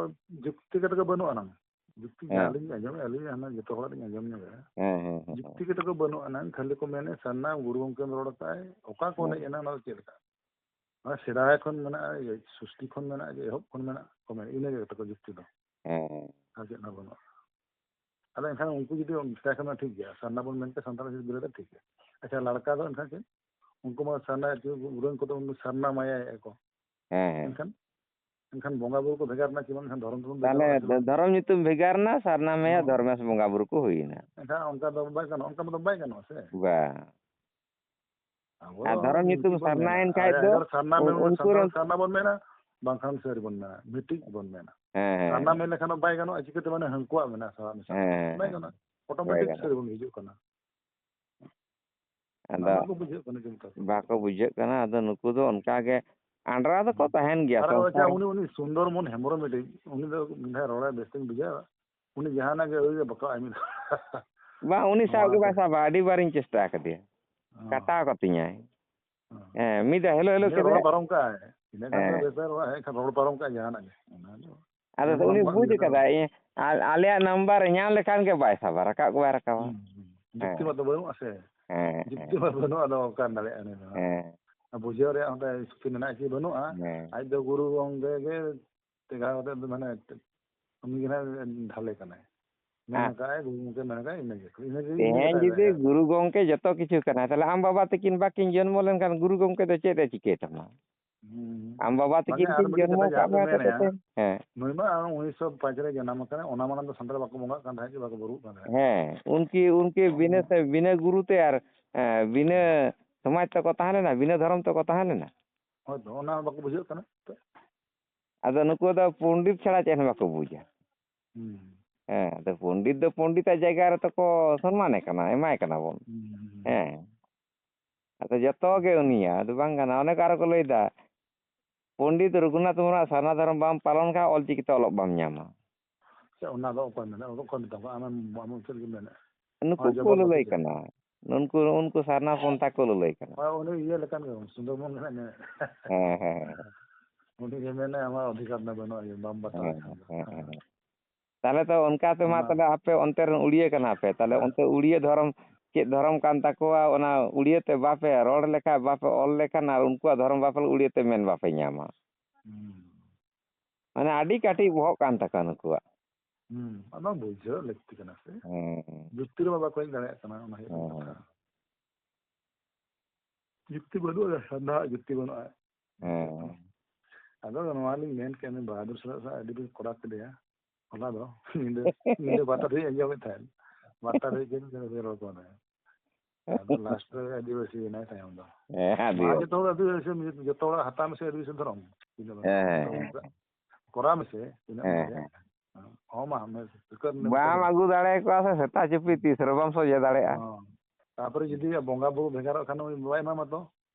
ᱡᱩᱠᱛᱤ ᱠᱟᱛᱮ ᱠᱚ ᱵᱟᱹᱱᱩᱜ ᱟᱱᱟᱝ᱾ ᱡᱩᱠᱛᱤ ᱦᱮᱸ᱾ ᱡᱟᱦᱟᱸ ᱞᱤᱧ ᱟᱸᱡᱚᱢᱮᱫᱼᱟ, ᱟᱹᱞᱤᱧ ᱦᱟᱱᱟ ᱡᱚᱛᱚ ᱦᱚᱲᱟᱜ ᱞᱤᱧ ᱟᱸᱡᱚᱢ ᱧᱚᱜᱮᱫᱼᱟ᱾ ᱦᱮᱸ, ᱦᱮᱸ, ᱦᱮᱸ, ᱡᱩᱠᱛᱤ ᱦᱮᱸ᱾ ᱠᱟᱛᱮ ᱠᱚ ᱵᱟᱹᱱᱩᱜ ᱟᱱᱟᱝ, ᱠᱷᱟᱹᱞᱤ ᱠᱚ ᱢᱮᱱᱮᱫ ᱥᱟᱨᱱᱟ ᱜᱩᱨᱩ ᱜᱚᱢᱠᱮᱢ ᱨᱚᱲ ᱠᱟᱜᱼᱟᱭ, ᱚᱠᱟ ᱠᱚ ᱦᱮᱸ᱾ ᱦᱮᱡ ᱮᱱᱟ, ᱚᱱᱟ ᱫᱚ ᱪᱮᱫ ᱞᱮᱠᱟ? ᱚᱱᱟ ᱥᱮᱫᱟᱭ ᱠᱷᱚᱱ ᱢᱮᱱᱟᱜᱼᱟ, ᱤᱭᱟᱹ, ᱥᱩᱥᱴᱤ ᱠᱷᱚᱱ ᱢᱮᱱᱟᱜᱼᱟ, ᱡᱮ ᱮᱦᱚᱵ ᱠᱷᱚᱱ ᱢᱮᱱᱟᱜᱼᱟ ᱠᱚ ᱢᱮᱱ, ᱤᱱᱟᱹ ᱜᱮ ᱛᱟᱠᱚ ᱡᱩᱠᱛᱤ ᱫᱚ᱾ ᱦᱮᱸ, ᱦᱮᱸ᱾ ᱟᱨ ᱪᱮᱫ ᱦᱚᱸ ᱵᱟᱹᱱᱩᱜᱼᱟ᱾ ᱟᱫᱚ ᱮᱱᱠᱷᱟᱱ ᱩᱱᱠᱩ ᱡᱩᱫᱤ ᱥᱮᱫᱟᱭ ᱠᱷᱚᱱ ᱢᱮᱱᱟ ᱴᱷᱤᱠ ᱜᱮᱭᱟ, ᱥᱟᱨᱱᱟ ᱵᱚᱱ ᱢᱮᱱ ᱠᱮᱫᱟ, ᱥᱟᱱᱛᱟᱲ ᱥᱮᱫ ᱵᱤᱨᱟᱹᱫ ᱴᱷᱤᱠ ᱜᱮᱭᱟ᱾ ᱟᱪᱪᱷᱟ, ᱞᱟᱲᱠᱟ ᱫᱚ ᱮᱱᱠᱷᱟᱱ ᱪᱮᱫ? ᱩᱱᱠᱩ ᱢᱟ ᱥᱟᱨᱱᱟ, ᱩᱨᱟᱹᱝ ᱠᱚᱫᱚ ᱩᱱᱠᱩ ᱥᱟᱨᱱᱟ ᱢᱟᱭᱟᱭᱮᱫᱼᱟ ᱠᱚ᱾ ᱦᱮᱸ, ᱦᱮᱸ᱾ ᱮᱱᱠᱷᱟᱱ, ᱮᱱᱠᱷᱟᱱ ᱵᱚᱸᱜᱟ ᱵᱩᱨᱩ ᱠᱚ ᱵᱷᱮᱜᱟᱨ ᱮᱱᱟ ᱠᱤ ᱵᱟᱝ? ᱮᱱᱠᱷᱟᱱ ᱫᱷᱚᱨᱚᱢ ᱛᱮᱵᱚᱱ ᱵᱷᱮᱜᱟᱨ ᱛᱟᱦᱞᱮ ᱮᱱᱟ ᱥᱮ ᱵᱟᱝ? ᱫᱷᱚᱨᱚᱢ ᱧᱩᱛᱩᱢ ᱵᱷᱮᱜᱟᱨ ᱮᱱᱟ, ᱥᱟᱨᱱᱟ ᱢᱟᱭᱟ ᱦᱚᱸ᱾ ᱫᱷᱚᱨᱢᱮᱥ ᱵᱚᱸᱜᱟ ᱵᱩᱨᱩ ᱠᱚ ᱦᱩᱭᱮᱱᱟ᱾ ᱮᱱᱠᱷᱟᱱ ᱚᱱᱠᱟ ᱫᱚ ᱵᱟᱭ ᱜᱟᱱᱚᱜᱼᱟ, ᱚᱱᱠᱟ ᱫᱚ ᱵᱟᱭ ᱜᱟᱱᱚᱜᱼᱟ ᱥᱮ᱾ ᱵᱟᱝ᱾ ᱟᱵᱚ ᱟᱨ ᱫᱚ ᱫᱷᱚᱨᱚᱢ ᱢᱤᱫ ᱧᱩᱛᱩᱢ ᱜᱮᱵᱚᱱ ᱢᱮᱱᱟ, ᱥᱟᱨᱱᱟᱭᱮᱱ ᱠᱷᱟᱡ ᱟᱭᱟᱜ ᱫᱚ ᱟᱭᱟᱜ ᱥᱟᱨᱱᱟ ᱩᱱ-, ᱢᱮᱱ, ᱩᱱᱠᱩ ᱥᱟᱱᱛᱟᱲ ᱨᱮᱱ ᱥᱟᱨᱱᱟ ᱵᱚᱱ ᱢᱮᱱᱟ, ᱵᱟᱝᱠᱷᱟᱱ ᱥᱟᱹᱨᱤ ᱵᱚᱱ ᱢᱮᱱᱟ, ᱢᱤᱫᱴᱤᱡ ᱵᱚᱱ ᱢᱮᱱᱟ᱾ ᱦᱮᱸ, ᱦᱮᱸ, ᱥᱟᱨᱱᱟ ᱦᱮᱸ᱾ ᱢᱮᱱ ᱞᱮᱠᱷᱟᱱ ᱦᱚᱸ ᱵᱟᱭ ᱜᱟᱱᱚᱜᱼᱟ, ᱪᱤᱠᱟᱹᱛᱮ ᱢᱟᱱᱮ ᱦᱟᱹᱱᱠᱩᱣᱟᱜ ᱢᱮᱱᱟᱜᱼᱟ ᱥᱟᱨᱱᱟ ᱢᱮᱥᱟ? ᱦᱮᱸ, ᱦᱮᱸ, ᱵᱟᱭ ᱦᱮᱸ᱾ ᱜᱟᱱᱚᱜᱼᱟ, ᱵᱟᱭ automatic ᱜᱟᱱᱚᱜᱼᱟ᱾ ᱥᱟᱹᱨᱤ ᱵᱚᱱ ᱦᱤᱡᱩᱜ ᱠᱟᱱᱟ᱾ ᱟᱫᱚ ᱵᱟᱝ ᱠᱚ ᱵᱩᱡᱷᱟᱹᱜ ᱠᱟᱱᱟ ᱪᱮᱫ ᱞᱮᱠᱟ ᱠᱚ᱾ ᱵᱟᱠᱚ ᱵᱩᱡᱷᱟᱹᱜ ᱠᱟᱱᱟ, ᱟᱫᱚ ᱱᱩᱠᱩ ᱫᱚ ᱚᱱᱠᱟ ᱜᱮ ᱟᱸᱰᱨᱟ ᱫᱚᱠᱚ ᱦᱩᱸ᱾ ᱛᱟᱦᱮᱱ ᱜᱮᱭᱟ ᱟᱨ ᱥᱚᱝᱥᱟᱨ᱾ ᱟᱪᱪᱷᱟ, ᱩᱱᱤ, ᱩᱱᱤ ᱥᱩᱱᱫᱚᱨ ᱢᱳᱦᱚᱱ ᱦᱮᱢᱵᱨᱚᱢ ᱢᱤᱫᱴᱤᱡ, ᱩᱱᱤ ᱫᱚ ᱢᱤᱫ ᱫᱷᱟᱣ ᱨᱚᱲᱟᱭ ᱵᱮᱥ ᱛᱤᱧ ᱵᱩᱡᱷᱟᱹᱣᱟ᱾ ᱩᱱᱤ ᱡᱟᱦᱟᱱᱟᱜ ᱜᱮ ᱟᱹᱣᱨᱤ ᱵᱟᱠᱟᱣᱟᱭ ᱢᱤᱫ ᱫᱷᱟᱣ᱾ ᱵᱟᱝ, ᱩᱱᱤ ᱥᱟᱶ ᱜᱮ ᱵᱟᱭ ᱥᱟᱵᱟ, ᱟᱹᱰᱤ ᱵᱟᱨᱤᱧ ᱪᱮᱥᱴᱟ ᱟᱠᱟᱫᱮᱭᱟ᱾ ᱦᱮᱸ᱾ ᱠᱟᱴᱟᱣ ᱠᱟᱹᱛᱤᱧᱟᱭ᱾ ᱦᱮᱸ᱾ ᱦᱮᱸ, ᱢᱤᱫ ᱫᱷᱟᱣ ᱦᱮᱞᱳ ᱦᱮᱞᱳ ᱤᱱᱟᱹ ᱠᱮᱫᱟᱭ᱾ ᱨᱚᱲ ᱯᱟᱨᱚᱢ ᱠᱟᱜᱼᱟᱭ, ᱤᱱᱟᱹ ᱠᱷᱟᱱ ᱫᱚ ᱦᱮᱸ᱾ ᱵᱮᱥ ᱵᱟᱭ ᱨᱚᱲᱟ, ᱮᱱᱠᱷᱟᱱ ᱨᱚᱲ ᱯᱟᱨᱚᱢ ᱠᱟᱜᱼᱟᱭ ᱡᱟᱦᱟᱱᱟᱜ ᱜᱮ᱾ ᱚᱱᱟ ᱫᱚ ᱟᱫᱚ ᱵᱟᱝ, ᱩᱱᱤ ᱵᱟᱝ ᱵᱩᱡᱽ ᱤᱭᱟᱹ ᱠᱟᱱᱟ᱾ ᱠᱟᱫᱟᱭ, ᱤᱧ, ᱟ-, ᱟᱞᱮᱭᱟᱜ ᱱᱟᱢᱵᱟᱨ ᱧᱟᱢ ᱞᱮᱠᱷᱟᱱ ᱜᱮ ᱵᱟᱭ ᱥᱟᱵᱟ, ᱨᱟᱠᱟᱵ ᱜᱮ ᱵᱟᱭ ᱨᱟᱠᱟᱵᱟ᱾ ᱦᱩᱸ, ᱦᱩᱸ᱾ ᱡᱩᱠᱛᱤ ᱦᱮᱸ᱾ ᱢᱟ ᱛᱚ ᱵᱟᱹᱱᱩᱜᱼᱟ ᱥᱮ᱾ ᱦᱮᱸ, ᱡᱩᱠᱛᱤ ᱦᱮᱸ᱾ ᱢᱟ ᱵᱟᱹᱱᱩᱜᱼᱟ, ᱟᱫᱚ ᱚᱠᱟ ᱫᱟᱲᱮᱭᱟᱜᱼᱟ ᱩᱱᱤ ᱫᱚ᱾ ᱦᱮᱸ᱾ ᱟᱨ ᱵᱩᱡᱷᱟᱹᱣ ᱨᱮᱭᱟᱜ ᱚᱱᱠᱟ ᱥᱚᱠᱛᱤ ᱢᱮᱱᱟᱜᱼᱟ ᱠᱤ ᱵᱟᱹᱱᱩᱜᱼᱟ, ᱦᱮᱸ᱾ ᱟᱡ ᱫᱚ ᱜᱩᱨᱩ ᱜᱚᱝᱠᱮ ᱜᱮ ᱴᱮᱠᱟᱣ ᱠᱟᱛᱮ ᱫᱚ ᱢᱟᱱᱮ ᱩᱱᱤ ᱜᱮ ᱱᱟᱦᱟᱜ ᱰᱷᱟᱞᱮ ᱠᱟᱱᱟᱭ᱾ ᱢᱮᱱ ᱦᱮᱸ᱾ ᱠᱟᱜᱼᱟᱭ, ᱜᱩᱨᱩ ᱜᱚᱝᱠᱮ ᱢᱮᱱ ᱠᱟᱜᱼᱟᱭ, ᱤᱱᱟᱹ ᱜᱮ, ᱤᱱᱟᱹ ᱜᱮ, ᱤᱱᱟᱹ ᱛᱮᱦᱮᱧ ᱜᱮᱛᱟᱭ ᱡᱩᱫᱤ ᱫᱟᱭᱟ᱾ ᱜᱩᱨᱩ ᱜᱚᱝᱠᱮ ᱡᱚᱛᱚ ᱠᱤᱪᱷᱩ ᱠᱟᱱᱟᱭ, ᱛᱟᱦᱞᱮ ᱟᱢ ᱵᱟᱵᱟ ᱛᱟᱹᱠᱤᱱ ᱵᱟᱹᱠᱤᱱ ᱡᱚᱱᱢᱚ ᱞᱮᱱᱠᱷᱟᱱ ᱜᱩᱨᱩ ᱜᱚᱝᱠᱮ ᱫᱚ ᱪᱮᱫ ᱮ ᱪᱤᱠᱟᱹᱭ ᱛᱟᱢᱟ? ᱦᱩᱸ᱾ ᱟᱢ ᱵᱟᱵᱟ ᱵᱟᱝ ᱛᱟᱹᱠᱤᱱ ᱜᱮ, ᱟᱨ ᱠᱤᱱ ᱢᱤᱫᱴᱤᱡ ᱡᱚᱱᱢᱚ ᱠᱟᱛᱷᱟ ᱠᱟᱜ ᱡᱟᱦᱟᱸ ᱢᱮ ᱯᱮ ᱦᱚᱛᱮ ᱢᱮᱱᱮᱜᱼᱟ, ᱛᱮ? ᱦᱮᱸ᱾ ᱱᱩᱭ ᱢᱟ ᱩᱱᱤᱥᱥᱚ ᱯᱟᱸᱪ ᱨᱮ ᱡᱟᱱᱟᱢ ᱟᱠᱟᱱᱟ, ᱚᱱᱟ ᱢᱟᱲᱟᱝ ᱫᱚ ᱥᱟᱱᱛᱟᱲ ᱵᱟᱠᱚ ᱵᱚᱸᱜᱟᱜ ᱠᱟᱱ ᱛᱟᱦᱮᱸᱫ ᱡᱮ ᱵᱟᱠᱚ ᱵᱩᱨᱩᱜ ᱠᱟᱱ ᱛᱟᱦᱮᱸᱫ᱾ ᱦᱮᱸ, ᱩᱱᱠᱤ-, ᱩᱱᱠᱤ ᱵᱤᱱᱟᱹ ᱦᱩᱸ᱾ ᱥᱮ ᱵᱤᱱᱟᱹ ᱜᱩᱨᱩ ᱛᱮ ᱟᱨ, ᱮᱸ, ᱵᱤᱱᱟᱹ ᱥᱚᱢᱟᱡᱽ ᱛᱮᱠᱚ ᱛᱟᱦᱮᱸ ᱞᱮᱱᱟ, ᱵᱤᱱᱟᱹ ᱫᱷᱚᱨᱚᱢ ᱛᱮᱠᱚ ᱛᱟᱦᱮᱸ ᱞᱮᱱᱟ᱾ ᱦᱳᱭ ᱛᱚ, ᱚᱱᱟ ᱵᱟᱠᱚ ᱵᱩᱡᱷᱟᱹᱜ ᱠᱟᱱᱟ᱾ ᱟᱫᱚ ᱱᱩᱠᱩ ᱫᱚ ᱯᱚᱱᱰᱤᱛ ᱪᱷᱟᱲᱟ ᱪᱮᱫ ᱦᱚᱸ ᱵᱟᱠᱚ ᱵᱩᱡᱟ᱾ ᱦᱩᱸ᱾ ᱦᱮᱸ, ᱟᱫᱚ ᱯᱚᱱᱰᱤᱛ ᱫᱚ ᱯᱚᱱᱰᱤᱛᱟᱜ ᱡᱟᱭᱜᱟ ᱨᱮᱛᱚ ᱠᱚ ᱥᱚᱱᱢᱟᱱᱮ ᱠᱟᱱᱟ, ᱮᱢᱟᱭ ᱠᱟᱱᱟ ᱵᱚᱱ᱾ ᱦᱩᱸ, ᱦᱩᱸ, ᱦᱩᱸ᱾ ᱦᱮᱸ᱾ ᱟᱫᱚ ᱡᱚᱛᱚ ᱜᱮ ᱩᱱᱤᱭᱟᱜ, ᱟᱫᱚ ᱵᱟᱝ ᱜᱟᱱᱚᱜᱼᱟ᱾ ᱚᱱᱮ ᱠᱚ ᱟᱨᱚ ᱠᱚ ᱞᱟᱹᱭᱫᱟ, "ᱯᱚᱱᱰᱤᱛ ᱨᱚᱜᱷᱩᱱᱟᱛᱷ ᱢᱩᱨᱢᱩᱣᱟᱜ ᱥᱟᱨᱱᱟ ᱫᱷᱚᱨᱚᱢ ᱵᱟᱢ ᱯᱟᱞᱚᱱ ᱠᱷᱟᱱ ᱚᱞᱪᱤᱠᱤ ᱛᱮ ᱚᱞᱚᱜ ᱵᱟᱢ ᱧᱟᱢᱟ᱾" ᱥᱮ ᱚᱱᱟ ᱫᱚ ᱚᱠᱚᱭ ᱢᱮᱱᱟ? ᱚᱠᱚᱭ ᱢᱮᱛᱟᱢ ᱠᱟᱱᱟ? ᱟᱢᱮᱢ, ᱟᱢ ᱩᱛᱟᱹᱨ ᱜᱮᱢ ᱢᱮᱱᱟ᱾ ᱱᱩᱠᱩ ᱦᱳᱭ, ᱠᱚ ᱡᱚᱵᱚᱨ ᱞᱟᱹᱞᱟᱹᱭ ᱵᱟᱹᱛᱤ ᱠᱟᱱᱟ᱾ ᱱᱩᱠᱩ, ᱩᱱᱠᱩ ᱥᱟᱨᱱᱟ ᱯᱚᱱᱛᱷᱟ ᱠᱚ ᱞᱟᱹᱞᱟᱹᱭ ᱠᱟᱱᱟ᱾ ᱦᱳᱭ, ᱩᱱᱤ ᱤᱭᱟᱹ ᱞᱮᱠᱟᱱ ᱜᱮ, ᱥᱩᱱᱫᱚᱨ ᱢᱳᱦᱚᱱ ᱜᱮ ᱢᱮᱱᱟᱭᱟ᱾ ᱦᱮᱸ, ᱦᱮᱸ, ᱦᱮᱸ᱾ ᱩᱱᱤ ᱜᱮ ᱢᱮᱱᱟᱭ, "ᱟᱢᱟᱜ ᱚᱫᱷᱤᱠᱟᱨ ᱫᱚ ᱵᱟᱹᱱᱩᱜᱼᱟ, ᱤᱭᱟᱹ ᱵᱟᱢ ᱵᱟᱛᱟᱣ ᱦᱮᱸ, ᱞᱮᱠᱷᱟᱱ ᱫᱚ᱾" ᱦᱮᱸ, ᱦᱮᱸ᱾ ᱛᱟᱦᱞᱮ ᱛᱚ ᱚᱱᱠᱟ ᱛᱮᱢᱟ ᱚᱱᱟ ᱛᱟᱦᱞᱮ ᱟᱯᱮ ᱚᱱᱛᱮ ᱨᱮᱱ ᱩᱲᱤᱭᱟᱹ ᱠᱟᱱᱟ ᱯᱮ, ᱛᱟᱦᱞᱮ ᱦᱮᱸ᱾ ᱚᱱᱛᱮ ᱩᱲᱤᱭᱟᱹ ᱫᱷᱚᱨᱚᱢ ᱪᱮᱫ ᱫᱷᱚᱨᱚᱢ ᱠᱟᱱ ᱛᱟᱠᱚᱣᱟ, ᱚᱱᱟ ᱩᱲᱤᱭᱟᱹ ᱛᱮ ᱵᱟᱯᱮ ᱨᱚᱲ ᱞᱮᱠᱷᱟᱱ, ᱵᱟᱯᱮ ᱚᱞ ᱞᱮᱠᱷᱟᱱ ᱟᱨ ᱩᱱᱠᱩᱣᱟᱜ ᱫᱷᱚᱨᱚᱢ ᱵᱟᱯᱮ ᱩᱲᱤᱭᱟᱹ ᱛᱮ ᱢᱮᱱ ᱵᱟᱯᱮ ᱧᱟᱢᱟ᱾ ᱦᱩᱸ᱾ ᱢᱟᱱᱮ ᱟᱹᱰᱤ ᱠᱟᱹᱴᱤᱡ ᱵᱚᱦᱚᱜ ᱠᱟᱱ ᱛᱟᱠᱚᱣᱟ ᱱᱩᱠᱩᱣᱟᱜ᱾ ᱦᱩᱸ, ᱚᱱᱟ ᱵᱩᱡᱷᱟᱹᱣ ᱞᱟᱹᱠᱛᱤ ᱠᱟᱱᱟ ᱥᱮ᱾ ᱦᱮᱸ᱾ ᱡᱩᱠᱛᱤ ᱨᱮᱢᱟ ᱵᱟᱠᱚ ᱦᱮᱡ ᱫᱟᱲᱮᱭᱟᱜ ᱠᱟᱱᱟ, ᱚᱱᱟ ᱦᱩᱭᱩᱜ ᱠᱟᱱᱟ ᱦᱮᱸ᱾ ᱠᱟᱛᱷᱟ᱾ ᱡᱩᱠᱛᱤ ᱵᱟᱹᱱᱩᱜᱼᱟ, ᱥᱟᱨᱱᱟᱣᱟᱜ ᱡᱩᱠᱛᱤ ᱵᱟᱹᱱᱩᱜᱼᱟ᱾ ᱦᱮᱸ᱾ ᱟᱫᱚ ᱱᱚᱣᱟ ᱞᱤᱧ ᱢᱮᱱ ᱠᱮᱫ, ᱩᱱᱤ ᱵᱟᱦᱟᱫᱩᱨ ᱥᱟᱞᱟᱜ ᱥᱟᱞᱟᱜ ᱟᱹᱰᱤ ᱵᱤᱱ ᱠᱚᱲᱟ ᱠᱮᱫᱮᱭᱟ᱾ ᱦᱚᱞᱟ ᱫᱚ ᱧᱤᱫᱟᱹ, ᱧᱤᱫᱟᱹ ᱵᱟᱨᱚᱴᱟ ᱫᱷᱟᱹᱵᱤᱡ ᱟᱸᱡᱚᱢᱮᱫ ᱛᱟᱦᱮᱸᱫ᱾ ᱵᱟᱨᱚᱴᱟ ᱫᱷᱟᱹᱵᱤᱡ ᱜᱮ ᱨᱚᱲ ᱠᱚ ᱢᱮ᱾ ᱟᱫᱚ last ᱨᱮ ᱟᱹᱫᱤᱵᱟᱹᱥᱤ ᱮᱱᱟᱭ ᱛᱟᱭᱚᱢ ᱫᱚ᱾ ᱦᱮᱸ, ᱢᱟ ᱟᱹᱫᱤᱵᱟᱹᱥᱤ᱾ ᱡᱚᱛᱚ ᱦᱚᱲ ᱟᱹᱫᱤᱵᱟᱹᱥᱤ, ᱡᱚᱛᱚ ᱦᱚᱲᱟᱜ ᱦᱟᱛᱟᱣ ᱢᱮᱥᱮ ᱟᱹᱫᱤᱵᱟᱹᱥᱤ ᱫᱷᱚᱨᱚᱢ᱾ ᱦᱮᱸ, ᱦᱮᱸ, ᱦᱮᱸ᱾ ᱠᱚᱨᱟᱣ ᱢᱮᱥᱮ, ᱛᱤᱱᱟᱹᱜ ᱮᱢ ᱦᱮᱸ, ᱫᱟᱲᱮᱭᱟᱜᱼᱟ᱾ ᱦᱮᱸ᱾ ᱦᱚᱸ, ᱢᱟ, ᱢᱮ, ᱥᱤᱠᱟᱹᱨ ᱢᱮ, ᱵᱟᱢ ᱢᱮ᱾ ᱟᱹᱜᱩ ᱫᱟᱲᱮᱭᱟᱠᱚᱣᱟ ᱥᱮ, ᱥᱮᱛᱟ ᱪᱩᱯᱤ ᱦᱩᱸ᱾ ᱛᱤᱥ ᱨᱮᱦᱚᱸ ᱵᱟᱢ ᱥᱚᱡᱷᱮ ᱫᱟᱲᱮᱭᱟᱜᱼᱟ᱾ ᱦᱚᱸ᱾ ᱛᱟᱯᱚᱨᱮ ᱡᱩᱫᱤ ᱵᱚᱸᱜᱟ ᱵᱩᱨᱩ ᱵᱷᱮᱜᱟᱨᱚᱜ ᱠᱷᱟᱱ, ᱩᱱᱤ ᱵᱟᱭ ᱮᱢᱟᱢᱟ ᱛᱚ᱾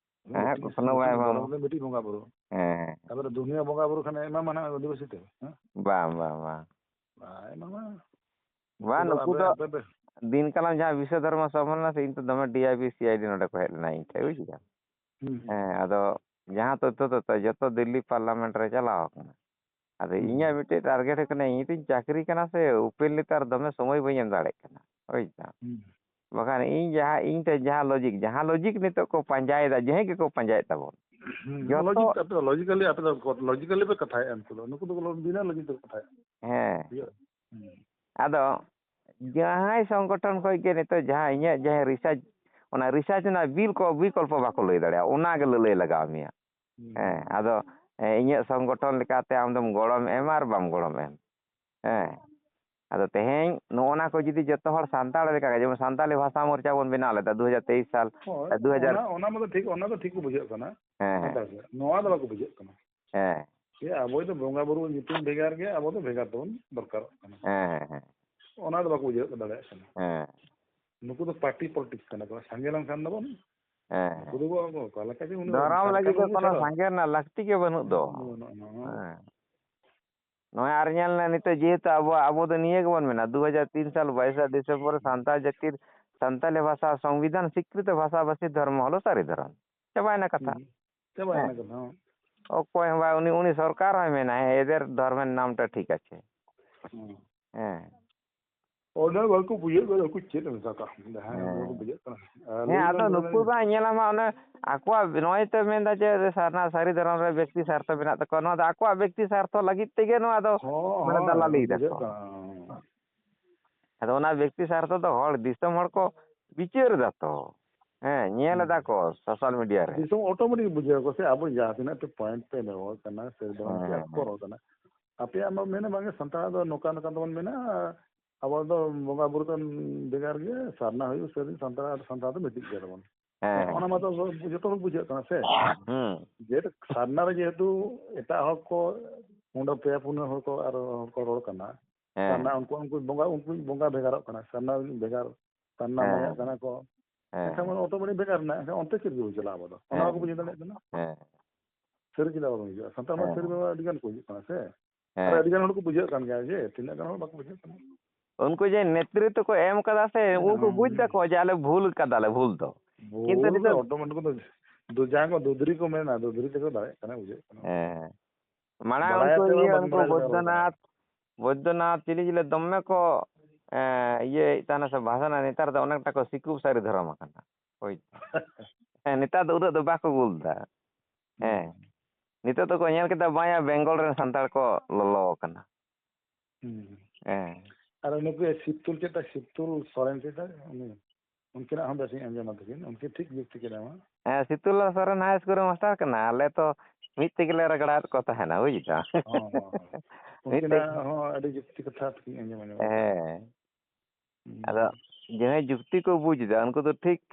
ᱦᱮᱸ, ᱢᱤᱫᱴᱤᱡ ᱠᱚᱠᱷᱚᱱᱳ ᱵᱟᱭ ᱢᱤᱫᱴᱤᱡ ᱮᱢᱟᱢᱟ᱾ ᱫᱷᱚᱨᱚᱢ ᱨᱮ ᱢᱤᱫᱴᱤᱡ ᱵᱚᱸᱜᱟ ᱵᱩᱨᱩ᱾ ᱦᱮᱸ, ᱦᱮᱸ᱾ ᱛᱟᱯᱚᱨᱮ ᱫᱩᱱᱤᱭᱟᱹ ᱵᱚᱸᱜᱟ ᱵᱩᱨᱩ ᱠᱷᱟᱱ ᱮᱢᱟᱢᱟ ᱱᱟᱦᱟᱜ ᱟᱹᱫᱤᱵᱟᱹᱥᱤ ᱛᱮ, ᱦᱮᱸ? ᱵᱟᱝ, ᱵᱟᱝ, ᱵᱟᱝ᱾ ᱵᱟᱭ ᱮᱢᱟᱢᱟ᱾ ᱵᱟᱝ, ᱱᱩᱠᱩ ᱫᱚ ᱫᱤᱱ ᱠᱟᱞᱚᱢ ᱡᱟᱦᱟᱸ ᱵᱤᱥᱥᱚ ᱫᱷᱚᱨᱢᱚ ᱥᱚᱵᱷᱟ ᱨᱮᱱᱟᱜ ᱥᱮ, ᱤᱧ ᱛᱚ ᱫᱚᱢᱮ ᱰᱤ ᱟᱭ ᱵᱤ ᱥᱤ ᱟᱭ ᱰᱤ ᱱᱚᱰᱮ ᱠᱚ ᱦᱮᱡ ᱞᱮᱱᱟ ᱤᱧ ᱴᱷᱮᱱ, ᱵᱩᱡ ᱠᱮᱫᱟᱢ? ᱦᱮᱸ, ᱟᱫᱚ ᱡᱟᱦᱟᱸ ᱛᱚᱛᱛᱷᱚ ᱛᱚᱛᱛᱷᱚ ᱡᱚᱛᱚ ᱫᱤᱞᱞᱤ ᱯᱟᱨᱞᱟᱢᱮᱱᱴ ᱨᱮ ᱪᱟᱞᱟᱣ ᱟᱠᱟᱱᱟ᱾ ᱟᱫᱚ ᱤᱧᱟᱹᱜ ᱢᱤᱫᱴᱮᱡ ᱴᱟᱨᱜᱮᱴ ᱦᱩᱭᱩᱜ ᱠᱟᱱᱟ, ᱤᱧ ᱛᱚᱧ ᱪᱟᱹᱠᱨᱤ ᱠᱟᱱᱟ ᱥᱮ, ᱳᱯᱮᱱᱞᱤ ᱛᱚ ᱟᱨ ᱫᱚᱢᱮ ᱥᱚᱢᱚᱭ ᱵᱟᱹᱧ ᱮᱢ ᱫᱟᱲᱮᱭᱟᱜ ᱠᱟᱱᱟ, ᱵᱩᱡ ᱫᱟᱢ? ᱵᱟᱠᱷᱟᱱ ᱤᱧ ᱡᱟᱦᱟᱸ, ᱤᱧ ᱴᱷᱮᱱ ᱡᱟᱦᱟᱸ ᱞᱚᱡᱤᱠ, ᱡᱟᱦᱟᱸ ᱞᱚᱡᱤᱠ ᱱᱤᱛᱚᱜ ᱠᱚ ᱯᱟᱸᱡᱟᱭᱮᱫᱟ, ᱡᱟᱦᱟᱸᱭ ᱜᱮᱠᱚ ᱯᱟᱸᱡᱟᱭᱮᱫ ᱛᱟᱵᱚᱱ, ᱡᱚᱛᱚ ᱞᱚᱡᱤᱠ, ᱟᱯᱮ ᱫᱚ ᱞᱚᱡᱤᱠᱟᱞᱤ, ᱟᱯᱮ ᱫᱚ ᱞᱚᱡᱤᱠᱟᱞᱤ ᱯᱮ ᱠᱟᱛᱷᱟᱭᱮᱫᱼᱟ, ᱩᱱᱠᱩ ᱫᱚ, ᱱᱩᱠᱩ ᱫᱚ ᱵᱤᱱᱟᱹ ᱞᱚᱡᱤᱠ ᱛᱮᱠᱚ ᱠᱟᱛᱷᱟᱭᱮᱫᱼᱟ᱾ ᱦᱮᱸ᱾ ᱵᱩᱡᱷᱟᱹᱣ? ᱦᱩᱸ᱾ ᱟᱫᱚ ᱡᱟᱦᱟᱸᱭ ᱥᱚᱝᱜᱚᱴᱷᱚᱱ ᱠᱷᱚᱱ ᱜᱮ ᱱᱤᱛᱚᱜ ᱡᱟᱦᱟᱸ ᱤᱧᱟᱹᱜ ᱡᱟᱦᱟᱸ ᱨᱤᱥᱟᱨᱪ, ᱚᱱᱟ ᱨᱤᱥᱟᱨᱪ ᱨᱮᱱᱟᱜ ᱵᱤᱞ ᱠᱚ, ᱵᱤᱠᱚᱞᱯᱚ ᱵᱟᱠᱚ ᱞᱟᱹᱭ ᱫᱟᱲᱮᱭᱟᱜᱼᱟ, ᱚᱱᱟ ᱜᱮ ᱞᱟᱹᱞᱟᱹᱭ ᱞᱟᱜᱟᱣ ᱢᱮᱭᱟ᱾ ᱦᱩᱸ᱾ ᱦᱮᱸ, ᱟᱫᱚ, ᱦᱮᱸ, ᱤᱧᱟᱹᱜ ᱥᱚᱝᱜᱚᱴᱷᱚᱱ ᱞᱮᱠᱟᱛᱮ ᱟᱢ ᱫᱚᱢ ᱜᱚᱲᱚᱢ ᱮᱢᱟ ᱟᱨ ᱵᱟᱢ ᱜᱚᱲᱚᱢ ᱮᱢ᱾ ᱦᱮᱸ᱾ ᱟᱫᱚ ᱛᱮᱦᱮᱧ ᱱᱚᱜᱼᱚ ᱱᱟ ᱠᱚ ᱡᱩᱫᱤ ᱡᱚᱛᱚ ᱦᱚᱲ ᱥᱟᱱᱛᱟᱲ ᱞᱮᱠᱟ ᱜᱮ, ᱡᱮᱢᱚᱱ ᱥᱟᱱᱛᱟᱞᱤ ᱵᱷᱟᱥᱟ ᱢᱳᱨᱪᱟ ᱵᱚᱱ ᱵᱮᱱᱟᱣ ᱞᱮᱫᱟ ᱫᱩ ᱦᱟᱡᱟᱨ ᱛᱮᱭᱤᱥ ᱥᱟᱞ, ᱦᱳᱭ, ᱫᱩ ᱦᱟᱡᱟᱨ ᱚᱱᱟ, ᱚᱱᱟ ᱢᱟ ᱴᱷᱤᱠ, ᱚᱱᱟ ᱫᱚ ᱴᱷᱤᱠ ᱠᱚ ᱵᱩᱡᱷᱟᱹᱜ ᱠᱟᱱᱟ᱾ ᱦᱮᱸ, ᱦᱮᱸ᱾ ᱦᱮᱸ ᱥᱮ? ᱱᱚᱣᱟ ᱫᱚ ᱵᱟᱠᱚ ᱵᱩᱡᱷᱟᱹᱜ ᱠᱟᱱᱟ᱾ ᱦᱮᱸ᱾ ᱡᱮ ᱟᱵᱚ ᱫᱚ ᱵᱚᱸᱜᱟ ᱵᱩᱨᱩ ᱧᱩᱛᱩᱢ ᱵᱷᱮᱜᱟᱨ ᱜᱮ, ᱟᱵᱚ ᱫᱚ ᱵᱷᱮᱜᱟᱨ ᱛᱮᱵᱚᱱ ᱫᱚᱨᱠᱟᱨᱚᱜ ᱠᱟᱱᱟ᱾ ᱦᱮᱸ, ᱦᱮᱸ, ᱦᱮᱸ᱾ ᱚᱱᱟ ᱫᱚ ᱵᱟᱠᱚ ᱵᱩᱡᱷᱟᱹᱣ ᱫᱟᱲᱮᱭᱟᱜ ᱠᱟᱱᱟ᱾ ᱦᱮᱸ᱾ ᱱᱩᱠᱩ ᱫᱚ ᱯᱟᱨᱴᱤ ᱯᱚᱞᱤᱴᱤᱠᱥ ᱠᱟᱱᱟ ᱠᱚ, ᱥᱟᱸᱜᱮ ᱞᱮᱱᱠᱷᱟᱱ ᱫᱚᱵᱚᱱ, ᱦᱮᱸ, ᱱᱩᱠᱩ ᱫᱚ ᱚᱠᱟ ᱞᱮᱠᱟ ᱪᱚ ᱩᱱᱤ ᱫᱚ ᱫᱷᱚᱨᱚᱢ ᱥᱟᱨᱠᱟᱨ ᱞᱟᱹᱜᱤᱫ ᱫᱚ ᱵᱚᱱ ᱠᱳᱱᱳ ᱵᱩᱡᱷᱟᱹᱣᱟ᱾ ᱥᱟᱸᱜᱮ ᱨᱮᱱᱟᱜ ᱞᱟᱹᱠᱛᱤ ᱜᱮ ᱵᱟᱹᱱᱩᱜ ᱫᱚ᱾ ᱵᱟᱹᱱᱩᱜᱼᱟ, ᱱᱚᱣᱟ ᱫᱚ᱾ ᱦᱮᱸ᱾ ᱱᱚᱜᱼᱚᱭ ᱟᱨ ᱧᱮᱞ ᱢᱮ, ᱱᱤᱛᱚᱜ ᱡᱮᱦᱮᱛᱩ ᱟᱵᱚᱣᱟᱜ, ᱟᱵᱚ ᱫᱚ ᱱᱤᱭᱟᱹ ᱜᱮᱵᱚᱱ ᱢᱮᱱᱟ, ᱫᱩ ᱦᱟᱡᱟᱨ ᱛᱤᱱ ᱥᱟᱞ ᱵᱟᱭᱤᱥᱟ ᱰᱤᱥᱮᱢᱵᱚᱨ ᱨᱮ ᱥᱟᱱᱛᱟᱲ ᱡᱟᱹᱛᱤ, ᱥᱟᱱᱛᱟᱞᱤ ᱵᱷᱟᱥᱟ ᱥᱚᱝᱵᱤᱫᱷᱟᱱ ᱥᱤᱠᱨᱤᱛᱚ ᱵᱷᱟᱥᱟᱵᱷᱟᱥᱤ ᱫᱷᱚᱨᱢᱚ ᱦᱚᱞᱚ ᱥᱟᱹᱨᱤ ᱫᱷᱚᱨᱚᱢ᱾ ᱪᱟᱵᱟᱭᱮᱱᱟ ᱠᱟᱛᱷᱟ᱾ ᱦᱩᱸ᱾ ᱪᱟᱵᱟᱭᱮᱱᱟ ᱦᱮᱸ᱾ ᱠᱟᱛᱷᱟ, ᱦᱚᱸ᱾ ᱚᱠᱚᱭ ᱦᱚᱸ ᱵᱟᱭ, ᱩᱱᱤ, ᱩᱱᱤ ᱥᱚᱨᱠᱟᱨ ᱦᱚᱸᱭ ᱢᱮᱱᱟ, "ᱦᱮᱸ, ᱮᱫᱮᱨ ᱫᱷᱚᱨᱢᱮᱨ ᱱᱟᱢᱴᱟ ᱴᱷᱤᱠ ᱟᱪᱷᱮ᱾" ᱦᱩᱸ᱾ ᱦᱮᱸ᱾ ᱚᱱᱟ ᱵᱟᱠᱚ ᱵᱩᱡᱷᱟᱹᱜ ᱠᱟᱱᱟ, ᱩᱱᱠᱩ ᱪᱮᱫ ᱢᱮᱛᱟ ᱠᱚᱣᱟ? ᱡᱟᱦᱟᱸᱭ ᱦᱮᱸ᱾ ᱵᱟᱠᱚ ᱵᱩᱡᱷᱟᱹᱜ ᱠᱟᱱᱟ᱾ ᱟᱨ ᱦᱮᱸ, ᱞᱟᱹᱭ ᱟᱫᱚ ᱵᱟᱝ ᱱᱩᱠᱩ ᱫᱚ ᱧᱮᱞᱟᱢ ᱦᱟᱸᱜ, ᱚᱱᱮ ᱟᱠᱚᱣᱟᱜ ᱱᱚᱜᱼᱚᱭ ᱛᱚ ᱢᱮᱱᱫᱟ ᱡᱮ ᱥᱟᱨᱱᱟ ᱥᱟᱹᱨᱤ ᱫᱷᱚᱨᱚᱢ ᱨᱮ ᱵᱮᱠᱛᱤ ᱥᱟᱨᱛᱷᱚ ᱢᱮᱱᱟᱜ ᱛᱟᱠᱚᱣᱟ, ᱱᱚᱣᱟ ᱫᱚ ᱟᱠᱚᱣᱟᱜ ᱵᱮᱠᱛᱤ ᱥᱟᱨᱛᱷᱚ ᱞᱟᱹᱜᱤᱫ ᱛᱮᱜᱮ ᱱᱚᱣᱟ ᱫᱚ ᱦᱚᱸ, ᱢᱟᱱᱮ ᱦᱚᱸ, ᱫᱟᱞᱟᱞᱤᱭ ᱵᱩᱡᱷᱟᱹᱜ ᱫᱟᱠᱚ᱾ ᱠᱟᱱᱟ᱾ ᱟᱫᱚ ᱚᱱᱟ ᱵᱮᱠᱛᱤ ᱥᱟᱨᱛᱷᱚ ᱫᱚ ᱦᱚᱲ ᱫᱤᱥᱚᱢ ᱦᱚᱲ ᱠᱚ ᱵᱤᱪᱟᱹᱨ ᱮᱫᱟ ᱛᱚ᱾ ᱦᱮᱸ, ᱧᱮᱞ ᱦᱩᱸ᱾ ᱮᱫᱟ ᱠᱚ ᱥᱳᱥᱟᱞ ᱢᱤᱰᱤᱭᱟ ᱨᱮ᱾ ᱫᱤᱥᱚᱢ automatic ᱵᱩᱡᱷᱟᱹᱣ ᱟᱠᱚ ᱥᱮ, ᱟᱵᱚ ᱡᱟᱦᱟᱸ ᱛᱤᱱᱟᱹᱜ ᱯᱮ ᱯᱚᱭᱮᱱᱴ ᱯᱮ ᱵᱮᱵᱚᱦᱟᱨ ᱠᱟᱱᱟ, ᱥᱮ ᱫᱚ ᱦᱮᱸ, ᱪᱮᱫ ᱦᱮᱸ, ᱠᱚ ᱦᱮᱸ᱾ ᱨᱚᱲ ᱠᱟᱱᱟ? ᱟᱯᱮᱭᱟᱜ ᱢᱟ ᱢᱮᱱᱟ ᱵᱟᱝ ᱥᱟᱱᱛᱟᱲ ᱫᱚ ᱱᱚᱝᱠᱟ ᱱᱚᱝᱠᱟ ᱛᱮᱵᱚᱱ ᱢᱮᱱᱟ, ᱟᱵᱚ ᱫᱚ ᱵᱚᱸᱜᱟ ᱵᱩᱨᱩ ᱫᱚ ᱵᱷᱮᱜᱟᱨ ᱜᱮᱭᱟ, ᱥᱟᱨᱱᱟ ᱦᱩᱭᱩᱜ ᱥᱟᱹᱨᱤ ᱥᱟᱱᱛᱟᱲ, ᱥᱟᱱᱛᱟᱲ ᱫᱚ ᱢᱤᱫᱴᱤᱡ ᱜᱮᱭᱟ ᱛᱟᱵᱚᱱ᱾ ᱦᱮᱸ, ᱦᱮᱸ, ᱚᱱᱟ ᱢᱟᱛᱚ ᱡᱚᱛᱚ ᱦᱚᱲ ᱵᱩᱡᱷᱟᱹᱜ ᱠᱟᱱᱟ ᱥᱮ᱾ ᱦᱩᱸ᱾ ᱡᱮ ᱥᱟᱨᱱᱟ ᱨᱮ ᱡᱮᱦᱮᱛᱩ ᱮᱴᱟᱜ ᱦᱚᱲ ᱠᱚ, ᱚᱸᱰᱮ ᱯᱮᱭᱟ ᱯᱩᱱᱭᱟᱹ ᱦᱚᱲ ᱠᱚ ᱟᱨ ᱦᱚᱲ ᱠᱚ ᱨᱚᱲ ᱠᱟᱱᱟ᱾ ᱦᱮᱸ᱾ ᱥᱟᱨᱱᱟ ᱩᱱᱠᱩ, ᱩᱱᱠᱩ ᱵᱚᱸᱜᱟ, ᱩᱱᱠᱩ ᱵᱚᱸᱜᱟ ᱵᱷᱮᱜᱟᱨᱚᱜ ᱠᱟᱱᱟ, ᱥᱟᱨᱱᱟ ᱵᱷᱮᱜᱟᱨ, ᱥᱟᱨᱱᱟ ᱦᱮᱸ, ᱢᱟᱭᱟᱜ ᱦᱮᱸ᱾ ᱠᱟᱱᱟ ᱠᱚ᱾ ᱦᱮᱸ, ᱮᱱᱠᱷᱟᱱ ᱦᱮᱸ᱾ ᱢᱟᱱᱮ automatic ᱵᱷᱮᱜᱟᱨ ᱮᱱᱟ, ᱮᱱᱠᱷᱟᱱ ᱚᱱᱛᱮ ᱪᱮᱫ ᱜᱮ ᱵᱟᱠᱚ ᱪᱟᱞᱟᱣ ᱜᱚᱫᱚᱜ? ᱚᱱᱟ ᱦᱮᱸ, ᱵᱟᱠᱚ ᱵᱩᱡᱷᱟᱹᱣ ᱫᱟᱲᱮᱭᱟᱜ ᱠᱟᱱᱟ᱾ ᱦᱮᱸ᱾ ᱥᱟᱹᱨᱤ ᱪᱮᱫᱟᱜ ᱵᱟᱵᱚᱱ ᱵᱩᱡᱷᱟᱹᱜᱼᱟ? ᱥᱟᱱᱛᱟᱲ ᱢᱟ ᱦᱮᱸ, ᱥᱟᱹᱨᱤ ᱦᱮᱸ᱾ ᱵᱟᱵᱟ ᱟᱹᱰᱤ ᱜᱟᱱ ᱠᱚ ᱦᱤᱡᱩᱜ ᱠᱟᱱᱟ᱾ ᱦᱮᱸ᱾ ᱟᱨ ᱦᱮᱸ᱾ ᱟᱹᱰᱤ ᱜᱟᱱ ᱦᱚᱲ ᱠᱚ ᱵᱩᱡᱷᱟᱹᱜ ᱠᱟᱱ ᱜᱮᱭᱟ ᱡᱮ ᱛᱤᱱᱟᱹᱜ ᱜᱟᱱ ᱦᱚᱲ ᱵᱟᱠᱚ ᱵᱩᱡᱷᱟᱹᱜ ᱠᱟᱱᱟ᱾ ᱩᱱᱠᱩ ᱡᱮ ᱱᱮᱛᱨᱤᱛᱵᱚ ᱠᱚ ᱮᱢ ᱠᱟᱫᱟ ᱥᱮ, ᱩᱱᱠᱩ ᱦᱮᱸ᱾ ᱵᱩᱡᱽ ᱫᱟᱠᱚ ᱡᱮ ᱟᱞᱮ ᱵᱷᱩᱞ ᱠᱟᱫᱟᱞᱮ, ᱵᱷᱩᱞ ᱫᱚ᱾ ᱠᱤᱱᱛᱩ ᱵᱷᱩᱞ ᱫᱚ ᱱᱤᱛᱚᱜ automatic ᱠᱚᱫᱚ ᱫᱩ-, ᱡᱟᱦᱟᱸᱭ ᱠᱚ ᱫᱩᱫᱽᱨᱤ ᱠᱚ ᱢᱮᱱᱟ, ᱫᱩᱫᱽᱨᱤ ᱛᱮᱠᱚ ᱫᱟᱲᱮᱭᱟᱜ ᱠᱟᱱᱟ, ᱵᱩᱡᱷᱟᱹᱜ ᱠᱟᱱᱟ᱾ ᱦᱮᱸ᱾ ᱢᱟᱲᱟᱝ ᱵᱟᱲᱟᱭ ᱩᱱᱠᱩ ᱟᱛᱮ ᱦᱚᱸ ᱤᱭᱟᱹ, ᱵᱟᱝ ᱩᱱᱠᱩ ᱵᱟᱲᱟᱭ ᱞᱮᱠᱟ ᱨᱚᱲ ᱠᱟᱱᱟ᱾ ᱵᱳᱭᱫᱚᱱᱟᱛᱷ, ᱵᱳᱭᱫᱚᱱᱟᱛᱷ ᱪᱤᱞᱤ ᱪᱤᱞᱤ ᱫᱚᱢᱮ ᱠᱚ, ᱮᱸ, ᱤᱭᱟᱹᱭᱮᱫ ᱛᱟᱦᱮᱱᱟ ᱥᱮ ᱵᱷᱟᱥᱚᱱᱟ, ᱱᱮᱛᱟᱨ ᱫᱚ ᱚᱱᱮᱠᱴᱟ ᱠᱚ ᱥᱤᱠᱩᱵ ᱥᱟᱹᱨᱤ ᱫᱷᱚᱨᱚᱢ ᱟᱠᱟᱱᱟ᱾ ᱦᱳᱭ᱾ ᱦᱮᱸ, ᱱᱮᱛᱟᱨ ᱫᱚ ᱩᱱᱟᱹᱜ ᱫᱚ ᱵᱟᱠᱚ ᱜᱳᱞ ᱫᱟ᱾ ᱦᱮᱸ᱾ ᱦᱩᱸ᱾ ᱱᱤᱛᱚᱜ ᱫᱚᱠᱚ ᱧᱮᱞ ᱠᱮᱫᱟ, ᱵᱟᱝᱭᱟ, ᱵᱮᱝᱜᱚᱞ ᱨᱮᱱ ᱥᱟᱱᱛᱟᱲ ᱠᱚ ᱞᱚᱞᱚ ᱟᱠᱟᱱᱟ᱾ ᱦᱩᱸ᱾ ᱦᱮᱸ᱾ ᱟᱨ ᱱᱩᱠᱩ ᱥᱤᱵᱛᱩᱞ ᱪᱮᱫ ᱛᱟᱭ, ᱥᱤᱵᱛᱩᱞ ᱥᱚᱨᱮᱱ ᱪᱮᱫ ᱛᱟᱭ? ᱩᱱᱤ, ᱩᱱᱠᱤᱱᱟᱜ ᱦᱚᱸ ᱵᱮᱥ ᱤᱧ ᱟᱸᱡᱚᱢᱟ ᱛᱟᱹᱠᱤᱱ, ᱩᱱᱠᱤᱱ ᱴᱷᱤᱠ ᱡᱩᱠᱛᱤ ᱠᱤᱱ ᱮᱢᱟ᱾ ᱦᱮᱸ, ᱥᱤᱵᱛᱩᱞ ᱥᱚᱨᱮᱱ ᱦᱟᱭ ᱤᱥᱠᱩᱞ ᱨᱮ ᱢᱟᱥᱴᱟᱨ ᱠᱟᱱᱟ᱾ ᱟᱞᱮ ᱛᱚ ᱢᱤᱫ ᱛᱮᱜᱮ ᱞᱮ ᱨᱟᱜᱽᱲᱟᱣᱮᱫ ᱠᱚ ᱛᱟᱦᱮᱱᱟ, ᱵᱩᱡᱽ ᱫᱟᱢ᱾ ᱦᱚᱸ, ᱦᱚᱸ, ᱦᱚᱸ᱾ ᱢᱤᱫ ᱛᱮ-, ᱩᱱᱠᱤᱱᱟᱜ ᱦᱚᱸ ᱟᱹᱰᱤ ᱡᱩᱠᱛᱤ ᱠᱟᱛᱷᱟ ᱛᱟᱹᱠᱤᱱ ᱟᱸᱡᱚᱢ, ᱟᱸᱡᱚᱢ ᱠᱟᱛᱮ᱾ ᱦᱮᱸ᱾ ᱦᱩᱸ᱾ ᱟᱫᱚ ᱡᱟᱦᱟᱸᱭ ᱡᱩᱠᱛᱤ ᱠᱚ ᱵᱩᱡᱽ ᱮᱫᱟ, ᱩᱱᱠᱩ ᱫᱚ ᱴᱷᱤᱠ,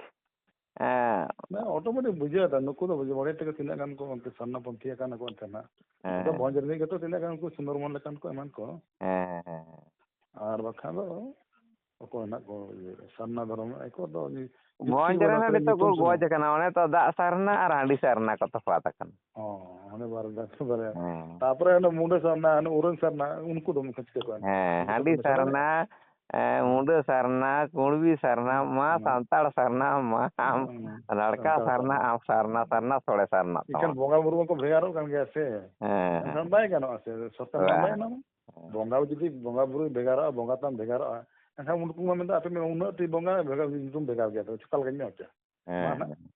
ᱮᱸ, ᱵᱟᱝ, automatic ᱵᱩᱡᱷᱟᱹᱣ ᱮᱫᱟ, ᱱᱩᱠᱩ ᱫᱚ ᱵᱩᱡᱷᱟᱹᱣ ᱵᱟᱲᱟᱭ ᱛᱮᱜᱮ ᱛᱤᱱᱟᱹᱜ ᱜᱟᱱ ᱠᱚ ᱚᱱᱛᱮ ᱥᱟᱨᱱᱟ ᱯᱚᱱᱛᱷᱤ ᱟᱠᱟᱱᱟ ᱠᱚ ᱮᱱᱛᱮ ᱱᱟᱜ᱾ ᱦᱮᱸ᱾ ᱟᱫᱚ ᱵᱷᱚᱸᱡᱽ ᱨᱤᱱᱤᱡ ᱜᱮᱛᱚ ᱛᱤᱱᱟᱹᱜ ᱜᱟᱱ ᱩᱱᱠᱩ ᱥᱩᱱᱫᱚᱨᱢᱳᱦᱚᱱ ᱞᱮᱠᱟᱱ ᱠᱚ ᱮᱢᱟᱱ ᱠᱚ᱾ ᱦᱮᱸ, ᱦᱮᱸ, ᱦᱮᱸ᱾ ᱟᱨ ᱵᱟᱠᱷᱟᱱ ᱫᱚ ᱚᱠᱚᱭ ᱦᱮᱱᱟᱜ ᱠᱚ ᱤᱭᱟᱹ ᱥᱟᱨᱱᱟ ᱫᱷᱚᱨᱚᱢ ᱨᱮᱱ ᱠᱚ ᱫᱚ ᱩᱱᱤ ᱡᱩᱠᱛᱤ ᱵᱷᱚᱸᱡᱽ ᱵᱟᱹᱱᱩᱜ ᱨᱮᱱ ᱛᱟᱭᱟ, ᱱᱤᱛᱚᱜ ᱠᱚ ᱧᱩᱛᱩᱢ ᱜᱚᱡ ᱥᱩᱢᱩᱝ᱾ ᱟᱠᱟᱱᱟ, ᱚᱱᱮ ᱛᱚ ᱫᱟᱜ ᱥᱟᱨᱱᱟ ᱟᱨ ᱦᱟᱺᱰᱤ ᱥᱟᱨᱱᱟ ᱠᱚ ᱛᱚᱯᱟᱛ ᱟᱠᱟᱱᱟ᱾ ᱦᱚᱸ, ᱚᱱᱮ ᱵᱟᱨ ᱫᱷᱟᱣ ᱠᱚ ᱵᱟᱨᱭᱟ᱾ ᱦᱮᱸ᱾ ᱛᱟᱯᱚᱨᱮ ᱚᱱᱮ ᱢᱩᱰᱟᱹ ᱥᱟᱨᱱᱟ, ᱚᱱᱮ ᱩᱨᱟᱹᱝ ᱥᱟᱨᱱᱟ, ᱩᱱᱠᱩ ᱫᱚ ᱢᱩᱠᱷᱚ ᱪᱤᱠᱟᱹ ᱠᱚᱣᱟ? ᱦᱮᱸ, ᱦᱟᱺᱰᱤ ᱥᱟᱨᱱᱟ, ᱮ, ᱦᱩᱸ᱾ ᱢᱩᱰᱟᱹ ᱥᱟᱨᱱᱟ, ᱠᱩᱬᱵᱤ ᱥᱟᱨᱱᱟ, ᱦᱩᱸ, ᱢᱟ ᱦᱩᱸ᱾ ᱥᱟᱱᱛᱟᱲ ᱥᱟᱨᱱᱟ, ᱢᱟ ᱦᱩᱸ᱾ ᱞᱟᱲᱠᱟ ᱥᱟᱱᱛᱟᱲ ᱥᱟᱨᱱᱟ, ᱥᱟᱨᱱᱟ᱾ ᱟᱢ ᱥᱟᱨᱱᱟ, ᱥᱟᱨᱱᱟ ᱥᱚᱲᱮ ᱥᱟᱨᱱᱟ ᱮᱱᱠᱷᱟᱱ ᱛᱟᱢᱟ᱾ ᱵᱚᱸᱜᱟ ᱵᱩᱨᱩ ᱢᱟᱠᱚ ᱵᱷᱮᱜᱟᱨᱚᱜ ᱠᱟᱱ ᱜᱮᱭᱟ ᱥᱮ᱾ ᱦᱮᱸ, ᱮᱱᱠᱷᱟᱱ ᱦᱮᱸ᱾ ᱵᱟᱭ ᱜᱟᱱᱚᱜᱼᱟ ᱥᱮ, ᱥᱚᱨᱠᱟᱨ ᱢᱟ ᱵᱟᱭ ᱵᱟᱝ᱾ ᱮᱢᱟᱢᱟ᱾ ᱦᱮᱸ᱾ ᱵᱚᱸᱜᱟ ᱡᱩᱫᱤ ᱵᱚᱸᱜᱟ ᱵᱩᱨᱩᱭ ᱵᱷᱮᱜᱟᱨᱚᱜᱼᱟ, ᱵᱚᱸᱜᱟ ᱛᱟᱢ ᱵᱷᱮᱜᱟᱨᱚᱜᱼᱟ, ᱮᱱᱠᱷᱟᱱ ᱩᱱᱠᱩ ᱢᱟ ᱢᱮᱱᱫᱟ, "ᱟᱯᱮ ᱢᱟ ᱩᱱᱟᱹᱜ ᱴᱤ ᱵᱚᱸᱜᱟ, ᱵᱷᱮᱜᱟᱨ ᱧᱩᱛᱩᱢ ᱵᱷᱮᱜᱟᱨ ᱜᱮᱭᱟ, ᱛᱚᱵᱮ ᱪᱮᱠᱟ ᱞᱮᱠᱟᱧ ᱧᱟᱢ ᱦᱚᱪᱚᱭᱟ?" ᱢᱟ ᱦᱮᱸ, ᱱᱟᱜ᱾ ᱦᱮᱸ᱾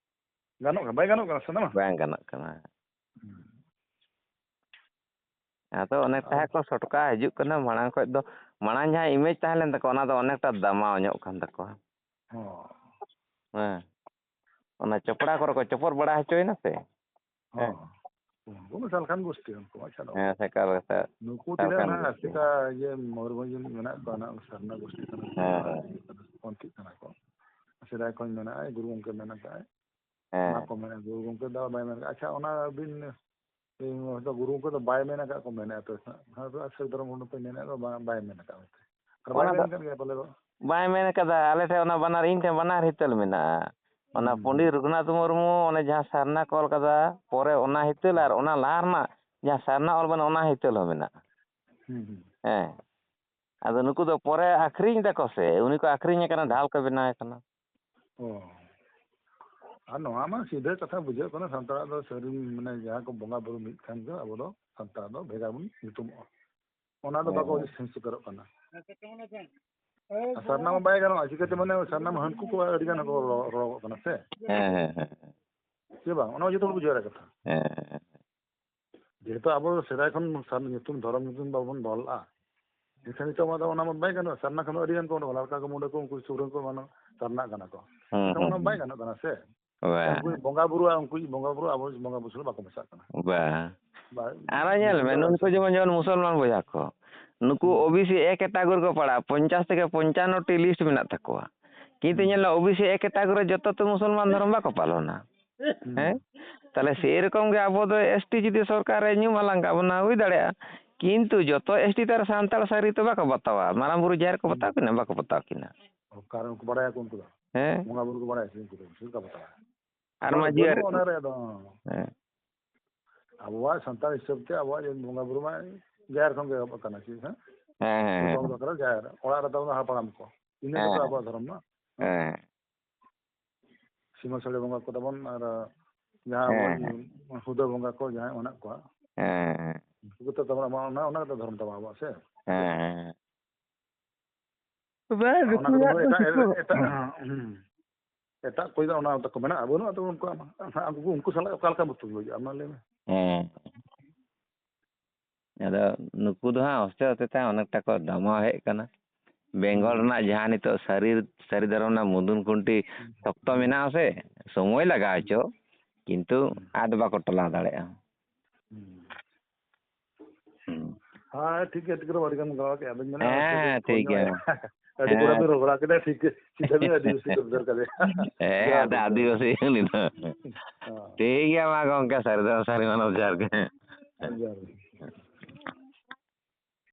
ᱜᱟᱱᱚᱜ ᱠᱟᱱᱟ? ᱵᱟᱭ ᱜᱟᱱᱚᱜ ᱠᱟᱱᱟ ᱥᱮ, ᱚᱱᱟ ᱢᱟ? ᱵᱟᱝ ᱜᱟᱱᱚᱜ ᱠᱟᱱᱟ᱾ ᱦᱩᱸ᱾ ᱟᱫᱚ ᱚᱱᱮᱠᱴᱟ ᱟᱨ ᱦᱟᱸᱜ ᱠᱚ ᱥᱚᱴᱠᱟ ᱦᱤᱡᱩᱜ ᱠᱟᱱᱟ, ᱢᱟᱲᱟᱝ ᱠᱷᱚᱡ ᱫᱚ, ᱢᱟᱲᱟᱝ ᱡᱟᱦᱟᱸ image ᱛᱟᱦᱮᱸ ᱞᱮᱱ ᱛᱟᱠᱚᱣᱟ, ᱚᱱᱟ ᱫᱚ ᱚᱱᱮᱠᱴᱟ ᱫᱟᱢᱟᱣ ᱧᱚᱜ ᱠᱟᱱ ᱛᱟᱠᱚᱣᱟ᱾ ᱦᱚᱸ᱾ ᱦᱮᱸ᱾ ᱚᱱᱟ ᱪᱚᱯᱲᱟ ᱠᱚᱨᱮ ᱠᱚ ᱪᱚᱯᱚᱨ ᱵᱟᱲᱟ ᱦᱚᱪᱚᱭᱮᱱᱟ ᱥᱮ? ᱦᱮᱸ᱾ ᱦᱚᱸ᱾ ᱩᱱᱠᱩ ᱢᱟ ᱥᱟᱞᱠᱷᱟᱱ ᱜᱳᱥᱴᱤ, ᱩᱱᱠᱩ ᱢᱟ ᱪᱷᱟᱰᱟ᱾ ᱦᱮᱸ, ᱥᱮᱠᱟᱞ ᱜᱮ ᱥᱮ-, ᱱᱩᱠᱩ ᱛᱤᱱᱟᱹᱜ ᱥᱟᱞᱠᱷᱟᱱ ᱢᱮᱱᱟᱜᱼᱟ, ᱜᱳᱥᱴᱤ᱾ ᱪᱮᱠᱟ ᱤᱭᱟᱹ ᱢᱚᱭᱩᱨᱵᱷᱚᱸᱡᱽ ᱨᱤᱱᱤᱡ ᱢᱮᱱᱟᱜ ᱠᱚᱣᱟ ᱱᱟᱜ, ᱥᱟᱨᱱᱟ ᱜᱳᱥᱴᱤ ᱠᱟᱱᱟ ᱠᱚ, ᱦᱮᱸ, ᱦᱮᱸ᱾ ᱯᱚᱱᱛᱷᱤᱜ ᱠᱟᱱᱟ ᱠᱚ᱾ ᱥᱮᱫᱟᱭ ᱠᱷᱚᱱ ᱢᱮᱱᱟᱜᱼᱟ, ᱜᱩᱨᱩ ᱜᱚᱢᱠᱮ ᱢᱮᱱ ᱟᱠᱟᱫᱼᱟᱭ᱾ ᱚᱱᱟ ᱦᱮᱸ᱾ ᱠᱚ ᱢᱮᱱᱟ, ᱜᱩᱨᱩ ᱜᱚᱢᱠᱮ ᱫᱚ ᱵᱟᱭ ᱢᱮᱱ ᱠᱟᱜᱼᱟ᱾ ᱟᱪᱪᱷᱟ, ᱚᱱᱟ ᱟᱹᱵᱤᱱ, ᱤᱧ ᱦᱚᱭᱛᱳ ᱜᱩᱨᱩ ᱜᱚᱢᱠᱮ ᱫᱚ ᱵᱟᱭ ᱢᱮᱱ ᱟᱠᱟᱫ ᱠᱚ ᱢᱮᱱᱮᱫᱼᱟ ᱛᱚ, ᱦᱟᱸᱜ ᱦᱟᱸᱜ ᱥᱟᱹᱨᱤ ᱫᱷᱚᱨᱚᱢ ᱜᱚᱢᱠᱮ ᱢᱮᱱᱮᱫ ᱫᱚ ᱵᱟᱝ, ᱵᱟᱭ ᱢᱮᱱ ᱟᱠᱟᱫ ᱢᱮᱱᱛᱮ᱾ ᱟᱨ ᱵᱟᱭ ᱚᱱᱟ ᱫᱚ ᱢᱮᱱ ᱟᱠᱟᱫ ᱜᱮᱭᱟ ᱯᱟᱞᱮ ᱫᱚ᱾ ᱵᱟᱭ ᱢᱮᱱ ᱟᱠᱟᱫᱟ᱾ ᱟᱞᱮ ᱴᱷᱮᱱ ᱚᱱᱟ ᱵᱟᱱᱟᱨ ᱤᱧ ᱴᱷᱮᱱ ᱵᱟᱱᱟᱨ ᱦᱤᱛᱟᱹᱞ ᱢᱮᱱᱟᱜᱼᱟ᱾ ᱚᱱᱟ ᱦᱩᱸ, ᱦᱩᱸ, ᱯᱚᱱᱰᱤᱛ ᱦᱩᱸ᱾ ᱨᱚᱜᱷᱩᱱᱟᱛᱷ ᱢᱩᱨᱢᱩ ᱚᱱᱮ ᱡᱟᱦᱟᱸ ᱥᱟᱨᱱᱟ ᱠᱚ ᱚᱞ ᱠᱟᱫᱟ, ᱯᱚᱨᱮ ᱚᱱᱟ ᱦᱤᱛᱟᱹᱞ ᱟᱨ ᱚᱱᱟ ᱞᱟᱦᱟ ᱨᱮᱱᱟᱜ ᱡᱟᱦᱟᱸ ᱥᱟᱨᱱᱟ ᱚᱞ ᱢᱮᱱᱟᱜᱼᱟ, ᱚᱱᱟ ᱦᱤᱛᱟᱹᱞ ᱦᱚᱸ ᱢᱮᱱᱟᱜᱼᱟ᱾ ᱦᱩᱸ, ᱦᱩᱸ᱾ ᱦᱮᱸ᱾ ᱟᱫᱚ ᱱᱩᱠᱩ ᱫᱚ ᱯᱚᱨᱮ ᱟᱹᱠᱷᱨᱤᱧ ᱫᱟᱠᱚ ᱥᱮ, ᱩᱱᱤ ᱠᱚ ᱟᱹᱠᱷᱨᱤᱧᱮ ᱠᱟᱱᱟ, ᱰᱷᱟᱞ ᱠᱚ ᱵᱮᱱᱟᱣᱮ ᱠᱟᱱᱟ᱾ ᱚ᱾ ᱟᱨ ᱱᱚᱣᱟ ᱢᱟ ᱥᱤᱫᱷᱟᱹ ᱠᱟᱛᱷᱟ ᱵᱩᱡᱷᱟᱹᱜ ᱠᱟᱱᱟ, ᱥᱟᱱᱛᱟᱲᱟᱜ ᱫᱚ ᱥᱟᱹᱨᱤ, ᱢᱟᱱᱮ, ᱡᱟᱦᱟᱸ ᱠᱚ ᱵᱚᱸᱜᱟ ᱵᱩᱨᱩ ᱢᱤᱫ ᱠᱷᱟᱱ ᱜᱮ ᱟᱵᱚ ᱫᱚ ᱥᱟᱱᱛᱟᱲ ᱫᱚ ᱵᱷᱮᱜᱟᱨ ᱵᱚᱱ ᱧᱩᱛᱩᱢᱚᱜᱼᱟ᱾ ᱚᱱᱟ ᱫᱚ ᱵᱟᱠᱚ ᱦᱮᱸ᱾ ᱥᱮᱱ ᱥᱮᱴᱮᱨᱚᱜ ᱠᱟᱱᱟ᱾ ᱟᱨ ᱥᱟᱨᱱᱟ ᱢᱟ ᱵᱟᱭ ᱜᱟᱱᱚᱜᱼᱟ, ᱪᱤᱠᱟᱹᱛᱮ, ᱢᱟᱱᱮ, ᱥᱟᱨᱱᱟ ᱢᱟ ᱦᱟᱹᱱᱠᱩ ᱠᱚ ᱟᱹᱰᱤ ᱜᱟᱱ ᱠᱚ ᱨᱚ-, ᱨᱚᱲᱚᱜᱚᱜ ᱠᱟᱱᱟ ᱥᱮ᱾ ᱦᱮᱸ, ᱦᱮᱸ, ᱦᱮᱸ᱾ ᱥᱮ ᱵᱟᱝ? ᱚᱱᱟ ᱡᱚᱛᱚ ᱦᱚᱲ ᱵᱩᱡᱷᱟᱹᱣ ᱫᱟᱲᱮ ᱠᱟᱛᱷᱟ᱾ ᱦᱮᱸ, ᱦᱮᱸ, ᱦᱮᱸ᱾ ᱡᱮᱦᱮᱛᱩ ᱟᱵᱚ ᱥᱮᱫᱟᱭ ᱠᱷᱚᱱ ᱥᱟᱨ ᱧᱩᱛᱩᱢ, ᱫᱷᱚᱨᱚᱢ ᱧᱩᱛᱩᱢ ᱵᱟᱵᱚᱱ ᱫᱚᱦᱚ ᱞᱮᱫᱼᱟ, ᱮᱱᱠᱷᱟᱱ ᱱᱤᱛᱚᱜ ᱢᱟ ᱟᱫᱚ ᱚᱱᱟ ᱢᱟ ᱵᱟᱭ ᱜᱟᱱᱚᱜᱼᱟ᱾ ᱥᱟᱨᱱᱟ ᱠᱷᱚᱱ ᱫᱚ ᱟᱹᱰᱤ ᱜᱟᱱ ᱠᱚ ᱩᱰᱩᱠᱚᱜᱼᱟ, ᱞᱟᱲᱠᱟ ᱠᱚ, ᱢᱩᱸᱰᱟᱹ ᱠᱚ, ᱩᱱᱠᱩ ᱥᱩᱨ ᱨᱮᱱ ᱠᱚ ᱢᱟᱱᱮ ᱥᱟᱨᱱᱟᱜ ᱠᱟᱱᱟ ᱠᱚ᱾ ᱦᱩᱸ, ᱮᱱᱠᱷᱟᱱ ᱦᱩᱸ, ᱚᱱᱟ ᱢᱟ ᱵᱟᱭ ᱦᱩᱸ᱾ ᱜᱟᱱᱚᱜ ᱠᱟᱱᱟ ᱥᱮ᱾ ᱵᱟ᱾ ᱩᱱᱠᱩ ᱵᱚᱸᱜᱟ ᱵᱩᱨᱩ ᱟᱨ ᱩᱱᱠᱩ ᱵᱚᱸᱜᱟ ᱵᱩᱨᱩ ᱟᱵᱚ ᱵᱚᱸᱜᱟ ᱵᱩᱨᱩ ᱥᱟᱞᱟᱜ ᱵᱟᱠᱚ ᱢᱮᱥᱟᱜ ᱠᱟᱱᱟ᱾ ᱵᱟ᱾ ᱵᱟ-, ᱟᱨᱚ ᱧᱮᱞ ᱢᱮ, ᱵᱩᱡᱷᱟᱹᱣ ᱱᱩᱠᱩ ᱥᱮ? ᱡᱮᱢᱚᱱ, ᱡᱮᱢᱚᱱ ᱢᱩᱥᱚᱞᱢᱟᱱ ᱵᱚᱭᱦᱟ ᱠᱚ, ᱱᱩᱠᱩ ᱦᱩᱸ᱾ ᱳᱵᱤᱥᱤ A category ᱠᱚ ᱯᱟᱲᱟᱜᱼᱟ, ᱯᱚᱧᱪᱟᱥ ᱛᱷᱮᱠᱮ ᱯᱚᱧᱪᱟᱱᱱᱚ ᱴᱤ list ᱢᱮᱱᱟᱜ ᱛᱟᱠᱚᱣᱟ᱾ ᱠᱤᱱᱛᱩ ᱦᱩᱸ᱾ ᱧᱮᱞ ᱢᱮ, ᱳᱵᱤᱥᱤ A category ᱡᱚᱛᱚ ᱛᱚ ᱢᱩᱥᱚᱞᱢᱟᱱ ᱫᱷᱚᱨᱚᱢ ᱵᱟᱠᱚ ᱯᱟᱞᱚᱱᱟ᱾ ᱦᱩᱸ᱾ ᱦᱮᱸ? ᱛᱟᱦᱞᱮ ᱥᱮᱨᱚᱠᱚᱢ ᱜᱮ ᱟᱵᱚ ᱫᱚ ST ᱡᱩᱫᱤ ᱥᱚᱨᱠᱟᱨᱮ ᱧᱩᱢ ᱟᱞᱟᱝ ᱠᱟᱜ ᱵᱚᱱᱟ, ᱦᱩᱭ ᱫᱟᱲᱮᱭᱟᱜᱼᱟ᱾ ᱠᱤᱱᱛᱩ ᱡᱚᱛᱚ ST ᱛᱚ ᱟᱨ ᱥᱟᱱᱛᱟᱲ ᱥᱟᱹᱨᱤ ᱛᱚ ᱵᱟᱠᱚ ᱵᱟᱛᱟᱣᱟ᱾ ᱢᱟᱨᱟᱝ ᱵᱩᱨᱩ ᱡᱟᱦᱮᱨ ᱠᱚ ᱦᱩᱸ᱾ ᱵᱟᱛᱟᱣ ᱠᱤᱱᱟ? ᱵᱟᱠᱚ ᱵᱟᱛᱟᱣ ᱠᱤᱱᱟ᱾ ᱚᱠᱟᱨᱮ ᱩᱱᱠᱩ ᱵᱟᱲᱟᱭᱟᱠᱚ ᱩᱱᱠᱩ ᱫᱚ? ᱦᱮᱸ? ᱵᱚᱸᱜᱟ ᱵᱩᱨᱩ ᱠᱚ ᱵᱟᱲᱟᱭᱟ ᱥᱮ ᱩᱱᱠᱩ ᱫᱚ? ᱪᱮᱫ ᱞᱮᱠᱟ ᱵᱟᱛᱟᱣᱟ? ᱟᱨ ᱟᱫᱚ ᱢᱟᱹᱡᱷᱤ ᱟᱨ ᱵᱟᱹᱱᱩᱜᱼᱟ ᱚᱱᱟ ᱨᱮ ᱫᱚ᱾ ᱦᱮᱸ᱾ ᱟᱵᱚᱣᱟᱜ ᱥᱟᱱᱛᱟᱲ ᱦᱤᱥᱟᱹᱵ ᱛᱮ ᱟᱵᱚᱣᱟᱜ ᱡᱮ ᱵᱚᱸᱜᱟ ᱵᱩᱨᱩ ᱢᱟ ᱡᱟᱦᱮᱨ ᱠᱷᱚᱱ ᱜᱮ ᱮᱦᱚᱵ ᱟᱠᱟᱱᱟ, ᱪᱮᱫ ᱦᱮᱸ? ᱦᱮᱸ, ᱦᱮᱸ, ᱦᱮᱸ᱾ ᱫᱚ ᱚᱠᱟᱨᱮ ᱡᱟᱦᱮᱨ? ᱚᱲᱟᱜ ᱨᱮ ᱛᱟᱵᱚᱱ ᱦᱟᱯᱲᱟᱢ ᱠᱚ᱾ ᱤᱱᱟᱹ ᱦᱮᱸ, ᱜᱮᱛᱚ ᱦᱮᱸ᱾ ᱟᱵᱚᱣᱟᱜ ᱫᱷᱚᱨᱚᱢ ᱢᱟ᱾ ᱦᱮᱸ᱾ ᱥᱤᱢᱟᱹ ᱥᱟᱹᱲᱤ ᱵᱚᱸᱜᱟ ᱠᱚ ᱛᱟᱵᱚᱱ ᱟᱨ ᱡᱟᱦᱟᱸ ᱦᱮᱸ, ᱟᱵᱚᱣᱟᱜ ᱦᱮᱸ᱾ ᱦᱩᱫᱟᱹ ᱵᱚᱸᱜᱟ ᱠᱚ ᱡᱟᱦᱟᱸᱭ ᱢᱮᱱᱟᱜ ᱠᱚᱣᱟ᱾ ᱦᱮᱸ, ᱦᱮᱸ᱾ ᱩᱱᱠᱩ ᱜᱮᱛᱚ ᱛᱟᱵᱚᱱ ᱟᱵᱚᱣᱟᱜ ᱚᱱᱟ, ᱚᱱᱟ ᱜᱮᱛᱚ ᱫᱷᱚᱨᱚᱢ ᱛᱟᱵᱚᱱ ᱟᱵᱚᱣᱟᱜ ᱥᱮ᱾ ᱦᱮᱸ, ᱦᱮᱸ᱾ ᱵᱟᱝ, ᱚᱱᱟ ᱠᱚᱫᱚ ᱱᱩᱠᱩᱣᱟᱜ ᱫᱚ ᱮᱴᱟᱜ, ᱪᱤᱠᱟᱹ ᱮᱴᱟᱜ, ᱦᱩᱸ᱾ ᱮᱴᱟᱜ ᱠᱚ ᱫᱚ ᱚᱱᱟ ᱛᱟᱠᱚ ᱢᱮᱱᱟᱜᱼᱟ, ᱵᱟᱹᱱᱩᱜᱼᱟ ᱛᱚ ᱩᱱᱠᱩᱣᱟᱜ ᱢᱟ᱾ ᱩᱱᱠᱩ, ᱩᱱᱠᱩ ᱥᱟᱞᱟᱜ ᱚᱠᱟ ᱞᱮᱠᱟ ᱵᱚ ᱛᱩᱞᱟᱹᱡᱚᱜᱼᱟ, ᱢᱟ ᱞᱟᱹᱭ ᱢᱮ? ᱦᱮᱸ᱾ ᱟᱫᱚ ᱱᱩᱠᱩ ᱫᱚ ᱦᱟᱸᱜ ᱟᱥᱛᱮ ᱟᱥᱛᱮ ᱛᱮ ᱚᱱᱮᱠᱴᱟ ᱠᱚ ᱫᱟᱢᱟᱣ ᱦᱮᱡ ᱠᱟᱱᱟ᱾ ᱵᱮᱝᱜᱚᱞ ᱦᱩᱸ᱾ ᱨᱮᱱᱟᱜ ᱡᱟᱦᱟᱸ ᱱᱤᱛᱚᱜ ᱥᱟᱹᱨᱤ, ᱥᱟᱹᱨᱤ ᱫᱷᱚᱨᱚᱢ ᱨᱮᱱᱟᱜ ᱢᱩᱫᱩᱱ ᱠᱷᱩᱱᱴᱤ ᱥᱚᱠᱛᱚ ᱦᱩᱸ᱾ ᱢᱮᱱᱟᱜᱼᱟ ᱥᱮ, ᱥᱚᱢᱚᱭ ᱞᱟᱜᱟᱣ ᱦᱩᱸ᱾ ᱦᱚᱪᱚ, ᱠᱤᱱᱛᱩ ᱦᱩᱸ᱾ ᱟᱫ ᱵᱟᱠᱚ ᱴᱚᱞᱟᱣ ᱫᱟᱲᱮᱭᱟᱜᱼᱟ᱾ ᱦᱩᱸ᱾ ᱦᱩᱸ᱾ ᱦᱮᱸ, ᱴᱷᱤᱠ ᱜᱮᱭᱟ, ᱴᱷᱤᱠ ᱜᱮᱭᱟ, ᱟᱹᱰᱤ ᱜᱟᱱ ᱜᱟᱞᱢᱟᱨᱟᱣ ᱠᱮᱫᱼᱟ᱾ ᱟᱫᱚᱧ ᱢᱮᱱᱟ, ᱦᱮᱸ, ᱠᱟᱹᱴᱤᱡ ᱦᱮᱸ, ᱯᱷᱳᱱ ᱴᱷᱤᱠ ᱧᱚᱜ ᱜᱮᱭᱟ ᱟᱭᱟ᱾ ᱢᱟ᱾ ᱟᱹᱰᱤ ᱜᱚᱴᱟ ᱦᱮᱸ᱾ ᱵᱤᱱ ᱨᱚᱲ ᱵᱟᱲᱟ ᱠᱮᱫᱟ, ᱴᱷᱤᱠ ᱜᱮ, ᱥᱤᱫᱷᱟᱹ ᱵᱤᱱ ᱟᱹᱫᱤᱵᱟᱹᱥᱤ ᱠᱚ ᱵᱷᱮᱫᱟᱨ ᱠᱟᱫᱮᱭᱟ᱾ ᱦᱮᱸ, ᱡᱚᱦᱟᱨ ᱟᱫᱚ ᱜᱮ, ᱡᱚᱦᱟᱨ᱾ ᱟᱹᱫᱤᱵᱟᱹᱥᱤ ᱩᱱᱤ ᱫᱚ᱾ ᱦᱮᱸ᱾ ᱴᱷᱤᱠ ᱜᱮᱭᱟ, ᱢᱟ ᱜᱚᱝᱠᱮ, ᱥᱟᱹᱨᱤ ᱫᱚ ᱥᱟᱹᱨᱤ, ᱢᱟᱱᱟᱣ ᱡᱚᱦᱟᱨ ᱜᱮ᱾ ᱦᱮᱸ, ᱡᱚᱦᱟᱨ ᱜᱮ᱾